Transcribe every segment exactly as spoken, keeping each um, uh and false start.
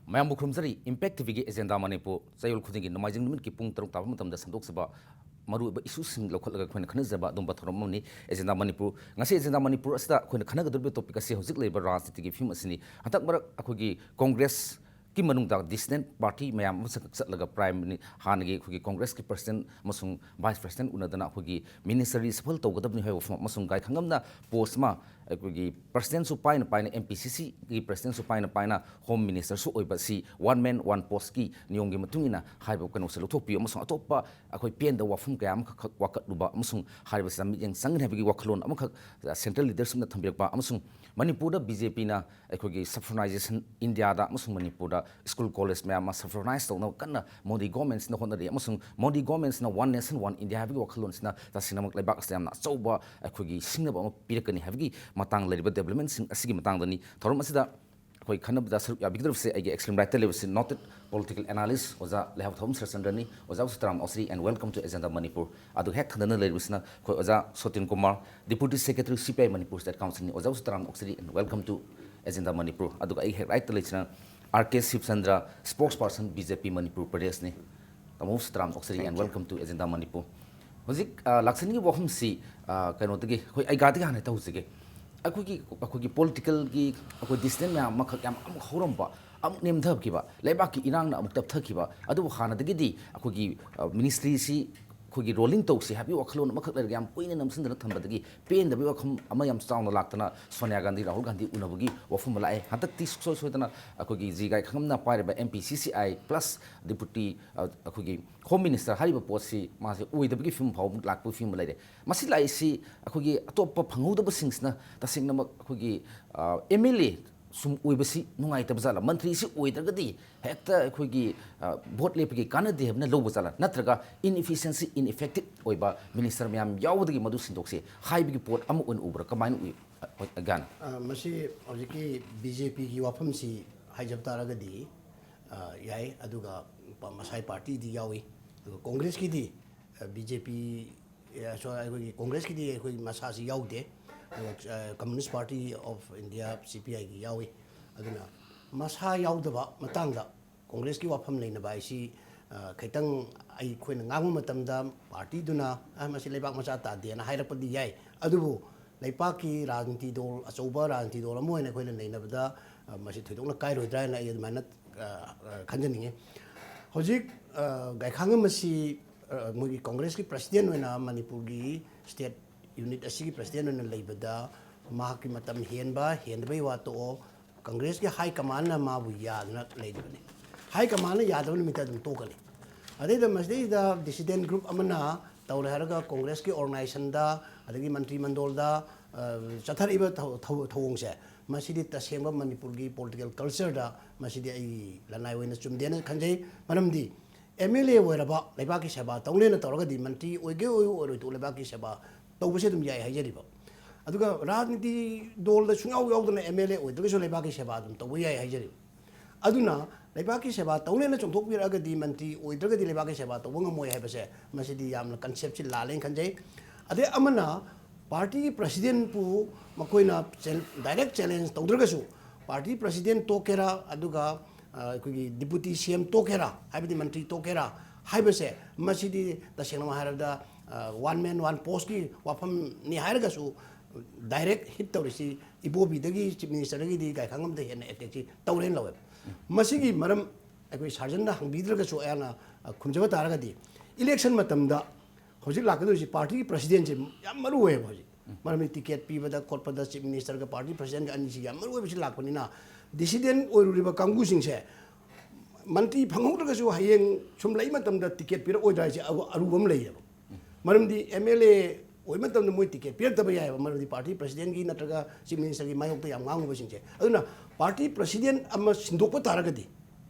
ꯃꯌꯥꯝꯕꯨ ꯈꯨꯔꯨꯝꯖꯔꯤ꯫ Impact ꯇꯤꯚꯤꯒꯤ agenda Manipur ꯆꯌꯣꯜ ꯈꯨꯗꯤꯡꯒꯤ ꯅꯣꯡꯃꯥꯏꯖꯤꯡ ꯅꯨꯃꯤꯠꯀꯤ ꯄꯨꯡ ꯇꯔꯨꯛ ꯇꯥꯕ ꯃꯇꯝꯗ ꯁꯟꯗꯣꯛꯆꯕ ꯃꯔꯨꯑꯣꯏꯕ ꯏꯁꯨꯁꯤꯡ ꯂꯧꯈꯠꯂꯒ ꯑꯩꯈꯣꯏꯅ ꯈꯟꯅꯖꯕ ꯑꯗꯨꯝꯕ ꯊꯧꯔꯝ ꯑꯃꯅꯤ ꯑꯦꯖꯦꯟꯗꯥ ꯃꯅꯤꯄꯨꯔ꯫ ꯉꯁꯤ ꯑꯦꯖꯦꯟꯗꯥ ꯃꯅꯤꯄꯨꯔ ꯑꯁꯤꯗ ꯑꯩꯈꯣꯏꯅ ꯈꯟꯅꯒꯗꯧꯔꯤꯕ ꯇꯣꯄꯤꯛ ꯑꯁꯤ ꯍꯧꯖꯤꯛ ꯂꯩꯔꯤꯕ ꯔꯥꯖꯅꯤꯇꯤꯒꯤ ꯐꯤꯕꯝ ꯑꯁꯤꯅꯤ꯫ ꯍꯟꯗꯛ ꯃꯔꯛ ꯑꯩꯈꯣꯏꯒꯤ ꯀꯣꯡꯒ꯭ꯔꯦꯁꯀꯤ ꯃꯅꯨꯡꯗ ꯗꯤꯁꯅꯦꯟ ꯄꯥꯔꯇꯤ ꯃꯌꯥꯝ ꯑꯃꯁꯨ ꯆꯠꯂꯒ ꯄ꯭ꯔꯥꯏꯝ ꯃꯤꯅꯤ-, ꯍꯥꯟꯅꯒꯤ ꯑꯩꯈꯣꯏꯒꯤ ꯀꯣꯡꯒ꯭ꯔꯦꯁꯀꯤ ꯄ꯭ꯔꯁꯤꯗꯦꯟ ꯑꯃꯁꯨꯡ ꯚꯥꯏꯁ ꯄ꯭ꯔꯁꯤꯗꯦꯟ ꯎꯅꯗꯅ ꯑꯩꯈꯣꯏꯒꯤ ꯃꯤꯅꯤꯁꯇꯔ ꯔꯤꯁꯐꯜ ꯇꯧꯒꯗꯕꯅꯤ ꯍꯥꯏꯕ ꯋꯥꯐꯝ ꯑꯃꯁꯨꯡ ꯒꯥꯏꯈꯪꯉꯝꯅ ꯄꯣꯁ ꯑꯃ ꯑꯩꯈꯣꯏꯒꯤ ꯄ꯭ꯔꯁꯤꯗꯦꯟꯁꯨ ꯄꯥꯏꯅ ꯄꯥꯏꯅ, ꯑꯦꯝ ꯄꯤ ꯁꯤ ꯁꯤꯒꯤ ꯄ꯭ꯔꯁꯤꯗꯦꯟꯁꯨ ꯄꯥꯏꯅ ꯄꯥꯏꯅ, ꯍꯣꯝ ꯃꯤꯅꯤꯁꯇꯔꯁꯨ ꯑꯣꯏꯕ ꯑꯁꯤ ꯋꯥꯟ ꯃꯦꯟ ꯋꯥꯟ ꯄꯣꯁꯀꯤ ꯅꯤꯌꯣꯝꯒꯤ ꯃꯇꯨꯡ ꯏꯟꯅ ꯍꯥꯏꯔꯤꯕ ꯀꯩꯅꯣꯁꯦ ꯂꯧꯊꯣꯛꯄꯤꯌꯨ ꯑꯃꯁꯨꯡ ꯑꯇꯣꯞꯄ ꯑꯩꯈꯣꯏ ꯄꯦꯟꯗꯕ ꯋꯥꯐꯝ ꯀꯌꯥ ꯑꯃꯈꯛ ꯋꯥꯀꯠꯂꯨꯕ ꯑꯃꯁꯨꯡ ꯍꯥꯏꯔꯤꯕꯁꯤꯗ ꯃꯤꯠꯌꯦꯡ ꯆꯪꯒꯅꯤ ꯍꯥꯏꯕꯒꯤ ꯋꯥꯈꯜꯂꯣꯟ ꯑꯃꯈꯛ ꯁꯦꯟꯇ꯭ꯔꯦꯜ ꯂꯤꯗꯔꯁꯤꯞꯅ ꯊꯝꯕꯤꯔꯛꯄ ꯑꯃꯁꯨꯡ ꯃꯅꯤꯄꯨꯔꯗ ꯕꯤ ꯖꯦ ꯄꯤꯅ ꯑꯩꯈꯣꯏꯒꯤ ꯁꯐ꯭ꯔꯅꯥꯏꯖꯦꯁꯟ ꯏꯟꯗꯤꯌꯥꯗ ꯑꯃꯁꯨꯡ ꯃꯅꯤꯄꯨꯔꯗ ꯁ꯭ꯀꯨꯜ ꯀꯣꯂꯦꯖ ꯃꯌꯥꯝ ꯑꯃ ꯁꯐ꯭ꯔꯅꯥꯏꯁ ꯇꯧꯅꯕ ꯀꯟꯅ ꯃꯣꯗꯤ ꯒꯣꯔꯃꯦꯟꯁꯤꯅ ꯍꯣꯠꯅꯔꯤ ꯑꯃꯁꯨꯡ ꯃꯣꯗꯤ ꯒꯣꯔꯃꯦꯟꯁꯤꯅ ꯋꯥꯟ ꯅꯦꯁꯟ ꯋꯥꯟ ꯏꯟꯗꯤꯌꯥ ꯍꯥꯏꯕꯒꯤ ꯋꯥꯈꯜꯂꯣꯟꯁꯤꯅ ꯇꯁꯦꯡꯅꯃꯛ ꯂꯩꯕꯥꯛ ꯑꯁꯤꯗ ꯌꯥꯝꯅ ꯑꯆꯧꯕ ꯑꯩꯈꯣꯏꯒꯤ ꯁꯤꯡꯅꯕ ꯑꯃ ꯄꯤꯔꯛꯀꯅꯤ ꯍꯥꯏꯕꯒꯤ ꯃꯇꯥꯡ ꯂꯩꯔꯤꯕ ꯗꯦꯕꯂꯞꯃꯦꯟꯁꯤꯡ ꯑꯁꯤꯒꯤ ꯃꯇꯥꯡꯗꯅꯤ꯫ ꯊꯧꯔꯝ ꯑꯁꯤꯗ ꯑꯩꯈꯣꯏ ꯈꯟꯅꯕꯗ ꯁꯔꯨꯛ ꯌꯥꯕꯤꯒꯗꯧꯔꯤꯕꯁꯦ ꯑꯩꯒꯤ ꯑꯦꯛꯁꯇ꯭ꯔꯤꯝ ꯔꯥꯏꯠꯇ ꯂꯩꯕꯁꯤ ꯅꯣꯇꯦꯠ ꯄꯣꯂꯤꯇꯤꯀꯦꯜ ꯑꯦꯅꯥꯂꯤꯁ ꯑꯣꯖꯥ ꯂꯩꯍꯥꯎꯊꯧꯕꯝ ꯁꯔꯠꯆꯟꯗ꯭ꯔꯅꯤ꯫ ꯑꯣꯖꯥ ꯁꯤꯇꯥꯔꯥꯝ ꯑꯣꯁꯔꯤ, and welcome to Agenda Manipur꯫ ꯑꯗꯨꯒ ꯍꯦꯛ ꯊꯪꯅꯅ ꯂꯩꯔꯤꯕꯁꯤꯅ ꯑꯩꯈꯣꯏ ꯑꯣꯖꯥ ꯁꯣꯇꯤꯟ Kumar, Deputy Secretary C P I Manipur State Councilꯅꯤ꯫ ꯑꯣꯖꯥ ꯁꯤꯇꯥꯔꯥꯝ ꯑꯣꯁꯔꯤ, and welcome to Agenda Manipur꯫ ꯑꯗꯨꯒ ꯑꯩ ꯍꯦꯛ ꯔꯥꯏꯠꯇ ꯂꯩꯁꯤꯅ R K ꯁꯤꯕꯆꯟꯗ꯭ꯔ, spokesperson B J P Manipur ꯄ꯭ꯔꯗꯦꯁꯅꯤ꯫ ꯇꯥꯃꯣ ꯁꯤꯇꯥꯔꯥꯝ ꯑꯣꯁꯔꯤ, and welcome to Agenda Manipur꯫ ꯍꯧꯖꯤꯛ, ꯑ, ꯂꯥꯛꯆꯅꯤꯡꯉꯤꯕ ꯋꯥꯐꯝꯁꯤ, ꯑ, ꯀꯩꯅꯣꯗꯒꯤ, ꯑꯩꯈꯣꯏ ꯑꯩꯒꯥꯗꯒꯤ ꯍꯥꯟꯅ ꯍꯦꯛꯇ ꯍꯧꯖꯒꯦ꯫ ꯑꯩꯈꯣꯏꯒꯤ, ꯑꯩꯈꯣꯏꯒꯤ ꯄꯣꯂꯤꯇꯤꯀꯦꯜꯒꯤ ꯑꯩꯈꯣꯏ ꯗꯤꯁꯇꯦꯟ ꯃꯌꯥꯝ ꯑꯃꯈꯛ ꯌꯥꯝ ꯑꯃꯨꯛ ꯍꯧꯔꯝꯕ, ꯑꯃꯨꯛ ꯅꯦꯝꯊꯈꯤꯕ, ꯂꯩꯕꯥꯛꯀꯤ ꯏꯔꯥꯡꯅ ꯑꯃꯨꯛ ꯇꯞꯊꯈꯤꯕ, ꯑꯗꯨꯕꯨ ꯍꯥꯟꯅꯗꯒꯤꯗꯤ ꯑꯩꯈꯣꯏꯒꯤ, ꯑ, ꯃꯤꯅꯤꯁꯇ꯭ꯔꯤꯁꯤ ꯑꯩꯈꯣꯏꯒꯤ ꯔꯣꯂꯤꯡ ꯇꯧꯁꯤ ꯍꯥꯏꯕꯒꯤ ꯋꯥꯈꯜꯂꯣꯟ ꯑꯃꯈꯛ ꯂꯩꯔꯒ ꯌꯥꯝ ꯀꯨꯏꯅ ꯅꯝꯁꯤꯟꯗꯅ ꯊꯝꯕꯗꯒꯤ ꯄꯦꯟꯗꯕꯒꯤ ꯋꯥꯐꯝ ꯑꯃ ꯌꯥꯝ ꯆꯥꯎꯅ ꯂꯥꯛꯇꯅ ꯁꯣꯅꯤꯌꯥ ꯒꯥꯟꯙꯤ, ꯔꯥꯍꯨꯜ ꯒꯥꯟꯙꯤ ꯎꯅꯕꯒꯤ ꯋꯥꯐꯝ ꯑꯃ ꯂꯥꯛꯑꯦ꯫ ꯍꯟꯗꯛꯇꯤ ꯁꯨꯡꯁꯣꯏ ꯁꯣꯏꯗꯅ ꯑꯩꯈꯣꯏꯒꯤ ꯖꯤ ꯒꯥꯏꯈꯪꯉꯝꯅ ꯄꯥꯏꯔꯤꯕ M P C C I plus Deputy, ꯑ, ꯑꯩꯈꯣꯏꯒꯤ ꯍꯣꯝ ꯃꯤꯅꯤꯁꯇꯔ ꯍꯥꯏꯔꯤꯕ ꯄꯣꯠꯁꯤ ꯃꯥꯁꯦ ꯑꯣꯏꯗꯕꯒꯤ ꯐꯤꯕꯝ ꯐꯥꯎꯕ ꯂꯥꯛꯄꯒꯤ ꯐꯤꯕꯝ ꯑꯃ ꯂꯩꯔꯦ꯫ ꯃꯁꯤ ꯂꯥꯛꯏꯁꯤ ꯑꯩꯈꯣꯏꯒꯤ ꯑꯇꯣꯞꯄ ꯐꯪꯍꯧꯗꯕꯁꯤꯡꯁꯤꯅ ꯇꯁꯦꯡꯅꯃꯛ ꯑꯩꯈꯣꯏꯒꯤ, ꯑ, M L A ꯁꯨꯝ ꯑꯣꯏꯕꯁꯤ ꯅꯨꯡꯉꯥꯏꯇꯕ ꯖꯥꯠꯂ? ꯃꯟꯇ꯭ꯔꯤꯁꯤ ꯑꯣꯏꯗ꯭ꯔꯒꯗꯤ ꯍꯦꯛꯇ ꯑꯩꯈꯣꯏꯒꯤ, ꯑ, ꯚꯣꯠ ꯂꯦꯞꯄꯒꯤ ꯀꯥꯟꯅꯗꯦ ꯍꯥꯏꯕꯅ ꯂꯧꯕ ꯖꯥꯠꯂ? ꯅꯠꯇ꯭ꯔꯒ inefficiency, ineffective ꯑꯣꯏꯕ ꯃꯤꯅꯤꯁꯇꯔ ꯃꯌꯥꯝ ꯌꯥꯎꯕꯗꯒꯤ ꯃꯗꯨ ꯁꯤꯟꯗꯣꯛꯁꯤ ꯍꯥꯏꯕꯒꯤ ꯄꯣꯠ ꯑꯃ ꯑꯣꯏꯅ ꯎꯕ꯭ꯔꯥ? ꯀꯃꯥꯏꯅ ꯎꯏ? ꯑ, ꯍꯣꯏ, ꯑꯒꯥꯟ꯫ ꯑ, ꯃꯁꯤ ꯍꯧꯖꯤꯛꯀꯤ B J P ꯒꯤ ꯋꯥꯐꯝꯁꯤ ꯍꯥꯏꯖꯕ ꯇꯥꯔꯒꯗꯤ, ꯑ, ꯌꯥꯏ, ꯑꯗꯨꯒ ꯄ-, ꯃꯁꯥꯏ ꯄꯥꯔꯇꯤꯗꯤ ꯌꯥꯎꯏ, ꯑꯗꯨꯒ ꯀꯣꯡꯒ꯭ꯔꯦꯁꯀꯤꯗꯤ, ꯑ, B J P, ꯑ, ꯁꯣ-, ꯑꯩꯈꯣꯏꯒꯤ ꯀꯣꯡꯒ꯭ꯔꯦꯁꯀꯤꯗꯤ ꯑꯩꯈꯣꯏ ꯃꯁꯥꯁꯤ ꯌꯥꯎꯗꯦ, ꯑꯗꯨꯒ, ꯑ, Communist Party of India, C P I ꯒꯤ ꯌꯥꯎꯏ꯫ ꯑꯗꯨꯅ ꯃꯁꯥ ꯌꯥꯎꯗꯕ ꯃꯇꯥꯡꯗ ꯀꯣꯡꯒ꯭ꯔꯦꯁꯀꯤ ꯋꯥꯐꯝ ꯂꯩꯅꯕ ꯍꯥꯏꯁꯤ, ꯑ, ꯈꯤꯇꯪ ꯑꯩꯈꯣꯏꯅ ꯉꯥꯡꯕ ꯃꯇꯝꯗ ꯄꯥꯔꯇꯤꯗꯨꯅ, "ꯑ, ꯃꯁꯤ ꯂꯩꯕꯥꯛ ꯃꯆꯥ ꯇꯥꯗꯦꯅ" ꯍꯥꯏꯔꯛꯄꯗꯤ ꯌꯥꯏ, ꯑꯗꯨꯕꯨ ꯂꯩꯄꯥꯛꯀꯤ ꯔꯥꯖꯅꯤꯇꯤ ꯗꯣꯜ, ꯑꯆꯧꯕ ꯔꯥꯖꯅꯤꯇꯤ ꯗꯣꯜ ꯑꯃ ꯑꯣꯏꯅ ꯑꯩꯈꯣꯏꯅ ꯅꯩꯅꯕꯗ, ꯑ, ꯃꯁꯤ ꯊꯣꯏꯗꯣꯛꯅ ꯀꯥꯏꯔꯣꯏꯗ꯭ꯔꯥ ꯍꯥꯏꯅ ꯑꯩ ꯑꯗꯨꯃꯥꯏꯅ, ꯑ, ꯑ, ꯈꯟꯖꯅꯤꯡꯉꯤ꯫ ꯍꯧꯖꯤꯛ, ꯑ, ꯒꯥꯏꯈꯥꯡꯉꯝ ꯑꯁꯤ, ꯑ, ꯃꯣꯏꯒꯤ ꯀꯣꯡꯒ꯭ꯔꯦꯁꯀꯤ ꯄ꯭ꯔꯁꯤꯗꯦꯟ ꯑꯣꯏꯅ ꯃꯅꯤꯄꯨꯔꯒꯤ ꯁ꯭ꯇꯦꯠ ꯌꯨꯅꯤꯠ ꯑꯁꯤꯒꯤ ꯄ꯭ꯔꯁꯤꯗꯦꯟ ꯑꯣꯏꯅ ꯂꯩꯕꯗ ꯃꯍꯥꯛꯀꯤ ꯃꯇꯝ ꯍꯦꯟꯕ ꯍꯦꯟꯗꯕꯩ ꯋꯥ ꯇꯣꯛꯑꯣ, ꯀꯪꯒ꯭ꯔꯦꯁꯀꯤ ꯍꯥꯏ ꯀꯃꯥꯟꯅ ꯃꯥꯕꯨ ꯌꯥꯗꯅ ꯂꯩꯔꯤꯕꯅꯤ꯫ ꯍꯥꯏ ꯀꯃꯥꯟꯅ ꯌꯥꯗꯕ ꯅꯨꯃꯤꯠꯇ ꯑꯗꯨꯝ ꯇꯣꯛꯀꯅꯤ꯫ ꯑꯗꯩꯗ ꯃꯁꯤꯗꯩꯗ ꯗꯤꯁꯤꯗꯦꯟ ꯒ꯭ꯔꯨꯞ ꯑꯃꯅ ꯇꯧꯔꯦ ꯍꯥꯏꯔꯒ ꯀꯣꯡꯒ꯭ꯔꯦꯁꯀꯤ ꯑꯣꯔꯒꯅꯥꯏꯖꯦꯁꯟꯗ, ꯑꯗꯒꯤ ꯃꯟꯇ꯭ꯔꯤ ꯃꯟꯗꯣꯜꯗ, ꯑ, ꯆꯠꯊꯔꯛꯏꯕ ꯊꯧ-, ꯊꯧ-, ꯊꯧꯑꯣꯡꯁꯦ, ꯃꯁꯤꯗꯤ ꯇꯁꯦꯡꯕ ꯃꯅꯤꯄꯨꯔꯒꯤ ꯄꯣꯂꯤꯇꯤꯀꯦꯜ ꯀꯜꯆꯔꯗ ꯃꯁꯤꯗꯤ ꯑꯩ ꯂꯅꯥꯏ ꯑꯣꯏꯅ ꯆꯨꯝꯗꯦꯅ ꯈꯟꯖꯩ꯫ ꯃꯔꯝꯗꯤ ꯑꯦꯝ ꯑꯦꯜ ꯑꯦ ꯑꯣꯏꯔꯕ ꯂꯩꯕꯥꯛꯀꯤ ꯁꯦꯕꯥ ꯇꯧꯅꯦꯅ ꯇꯧꯔꯒꯗꯤ ꯃꯟꯇ꯭ꯔꯤ ꯑꯣꯏꯒꯦ ꯑꯣꯏ ꯑꯣꯏꯔꯣꯏ ꯇꯣꯛ ꯂꯩꯕꯥꯛꯀꯤ ꯁꯦꯕꯥ ꯇꯧꯕꯁꯦ ꯑꯗꯨꯝ ꯌꯥꯏ ꯍꯥꯏꯖꯔꯤꯕ꯫ ꯑꯗꯨꯒ ꯔꯥꯖꯅꯤꯇꯤ ꯗꯣꯜꯗ ꯁꯨꯡꯌꯥꯎ ꯌꯥꯎꯗꯅ ꯑꯦꯝ ꯑꯦꯜ ꯑꯦ ꯑꯣꯏꯗ꯭ꯔꯒꯁꯨ ꯂꯩꯕꯥꯛꯀꯤ ꯁꯦꯕꯥ ꯑꯗꯨꯝ ꯇꯧꯕ ꯌꯥꯏ ꯍꯥꯏꯖꯔꯤꯕ꯫ ꯑꯗꯨꯅ ꯂꯩꯕꯥꯛꯀꯤ ꯁꯦꯕꯥ ꯇꯧꯅꯦꯅ ꯆꯣꯡꯊꯣꯛꯄꯤꯔꯛꯑꯒꯗꯤ ꯃꯟꯇ꯭ꯔꯤ ꯑꯣꯏꯗ꯭ꯔꯒꯗꯤ ꯂꯩꯕꯥꯛꯀꯤ ꯁꯦꯕꯥ ꯇꯧꯕ ꯉꯝꯃꯣꯏ ꯍꯥꯏꯕꯁꯦ ꯃꯁꯤꯗꯤ ꯌꯥꯝꯅ ꯀꯟꯁꯦꯞꯁꯤ ꯂꯥꯜꯂꯦꯅ ꯈꯟꯖꯩ꯫ ꯑꯗꯩ ꯑꯃꯅ ꯄꯥꯔꯇꯤꯒꯤ ꯄ꯭ꯔꯁꯤꯗꯦꯟꯕꯨ ꯃꯈꯣꯏꯅ ꯆꯦꯜ-, ꯗꯥꯏꯔꯦꯛ ꯆꯦꯂꯦꯟꯖ ꯇꯧꯗ꯭ꯔꯒꯁꯨ ꯄꯥꯔꯇꯤ ꯄ꯭ꯔꯁꯤꯗꯦꯟ ꯇꯣꯛꯀꯦꯔꯥ, ꯑꯗꯨꯒ, ꯑ, ꯑꯩꯈꯣꯏꯒꯤ ꯗꯤꯄꯨꯇꯤ ꯁꯤ ꯑꯦꯝ ꯇꯣꯛꯀꯦꯔꯥ, ꯍꯥꯏꯕꯗꯤ ꯃꯟꯇ꯭ꯔꯤ ꯇꯣꯛꯀꯦꯔꯥ ꯍꯥꯏꯕꯁꯦ, ꯃꯁꯤꯗꯤ ꯇꯁꯦꯡꯅ ꯍꯥꯏꯔꯕꯗ, ꯑ, ꯋꯥꯟ ꯃꯦꯟ ꯋꯥꯟ ꯄꯣꯁꯀꯤ ꯋꯥꯐꯝꯅꯤ ꯍꯥꯏꯔꯒꯁꯨ ꯗꯥꯏꯔꯦꯛ ꯍꯤꯠ ꯇꯧꯔꯤꯁꯤ ꯏꯕꯣꯕꯤꯗꯒꯤ ꯆꯤꯐ ꯃꯤꯅꯤꯁꯇꯔꯗꯒꯤꯗꯤ ꯒꯥꯏꯈꯥꯡꯉꯝꯗ ꯍꯦꯟꯅ ꯑꯦꯇꯦꯛꯁꯤ ꯇꯧꯔꯦꯅ ꯂꯧꯋꯦꯕ꯫ ꯃꯁꯤꯒꯤ ꯃꯔꯝ ꯑꯩꯈꯣꯏ ꯁꯥꯔꯖꯟꯗ ꯍꯪꯕꯤꯗ꯭ꯔꯒꯁꯨ ꯑꯩꯍꯥꯛꯅ, ꯑ, ꯈꯨꯝꯖꯕ ꯇꯥꯔꯒꯗꯤ, ꯏꯂꯦꯛꯁꯟ ꯃꯇꯝꯗ ꯍꯧꯖꯤꯛ ꯂꯥꯛꯀꯗꯧꯔꯤꯁꯤ ꯄꯥꯔꯇꯤꯒꯤ ꯄ꯭ꯔꯁꯤꯗꯦꯟꯁꯤ ꯌꯥꯝ ꯃꯔꯨ ꯑꯣꯏꯌꯦꯕ ꯍꯧꯖꯤꯛ꯫ ꯃꯔꯝꯗꯤ ꯇꯤꯀꯦꯠ ꯄꯤꯕꯗ ꯈꯣꯠꯄꯗ ꯆꯤꯐ ꯃꯤꯅꯤꯁꯇꯔꯒ ꯄꯥꯔꯇꯤ ꯄ꯭ꯔꯁꯤꯗꯦꯟꯒ ꯑꯅꯤꯁꯤ ꯌꯥꯝ ꯃꯔꯨ ꯑꯣꯏꯕꯁꯤ ꯂꯥꯛꯄꯅꯤꯅ, ꯗꯤꯁꯤꯗꯦꯟ ꯑꯣꯏꯔꯨꯔꯤꯕ ꯀꯥꯡꯕꯨꯁꯤꯡꯁꯦ ꯃꯟꯇ꯭ꯔꯤ ꯐꯪꯍꯧꯗ꯭ꯔꯒꯁꯨ ꯍꯌꯦꯡ ꯁꯨꯝ ꯂꯩ ꯃꯇꯝꯗ ꯇꯤꯀꯦꯠ ꯄꯤꯔꯛꯑꯣꯏꯗ꯭ꯔꯥ ꯍꯥꯏꯁꯦ ꯑꯔꯨ-, ꯑꯔꯨꯕ ꯑꯃ ꯂꯩꯌꯦꯕ꯫ ꯃꯔꯝꯗꯤ ꯑꯦꯝ ꯑꯦꯜ ꯑꯦ ꯑꯣꯏꯕ ꯃꯇꯝꯗ ꯃꯣꯏ ꯇꯤꯀꯦꯠ ꯄꯤꯔꯛꯇꯕ ꯌꯥꯏꯑꯕ, ꯃꯔꯝꯗꯤ ꯄꯥꯔꯇꯤ ꯄ꯭ꯔꯁꯤꯗꯦꯟꯒꯤ ꯅꯠꯇ꯭ꯔꯒ ꯆꯤꯐ ꯃꯤꯅꯤꯁꯇꯔꯒꯤ ꯃꯥꯌꯣꯛꯇ ꯌꯥꯝ ꯉꯥꯡꯉꯨꯕꯁꯤꯡꯁꯦ꯫ ꯑꯗꯨꯅ ꯄꯥꯔꯇꯤ ꯄ꯭ꯔꯁꯤꯗꯦꯟ ꯑꯃ ꯁꯤꯟꯗꯣꯛꯄ ꯇꯥꯔꯒꯗꯤ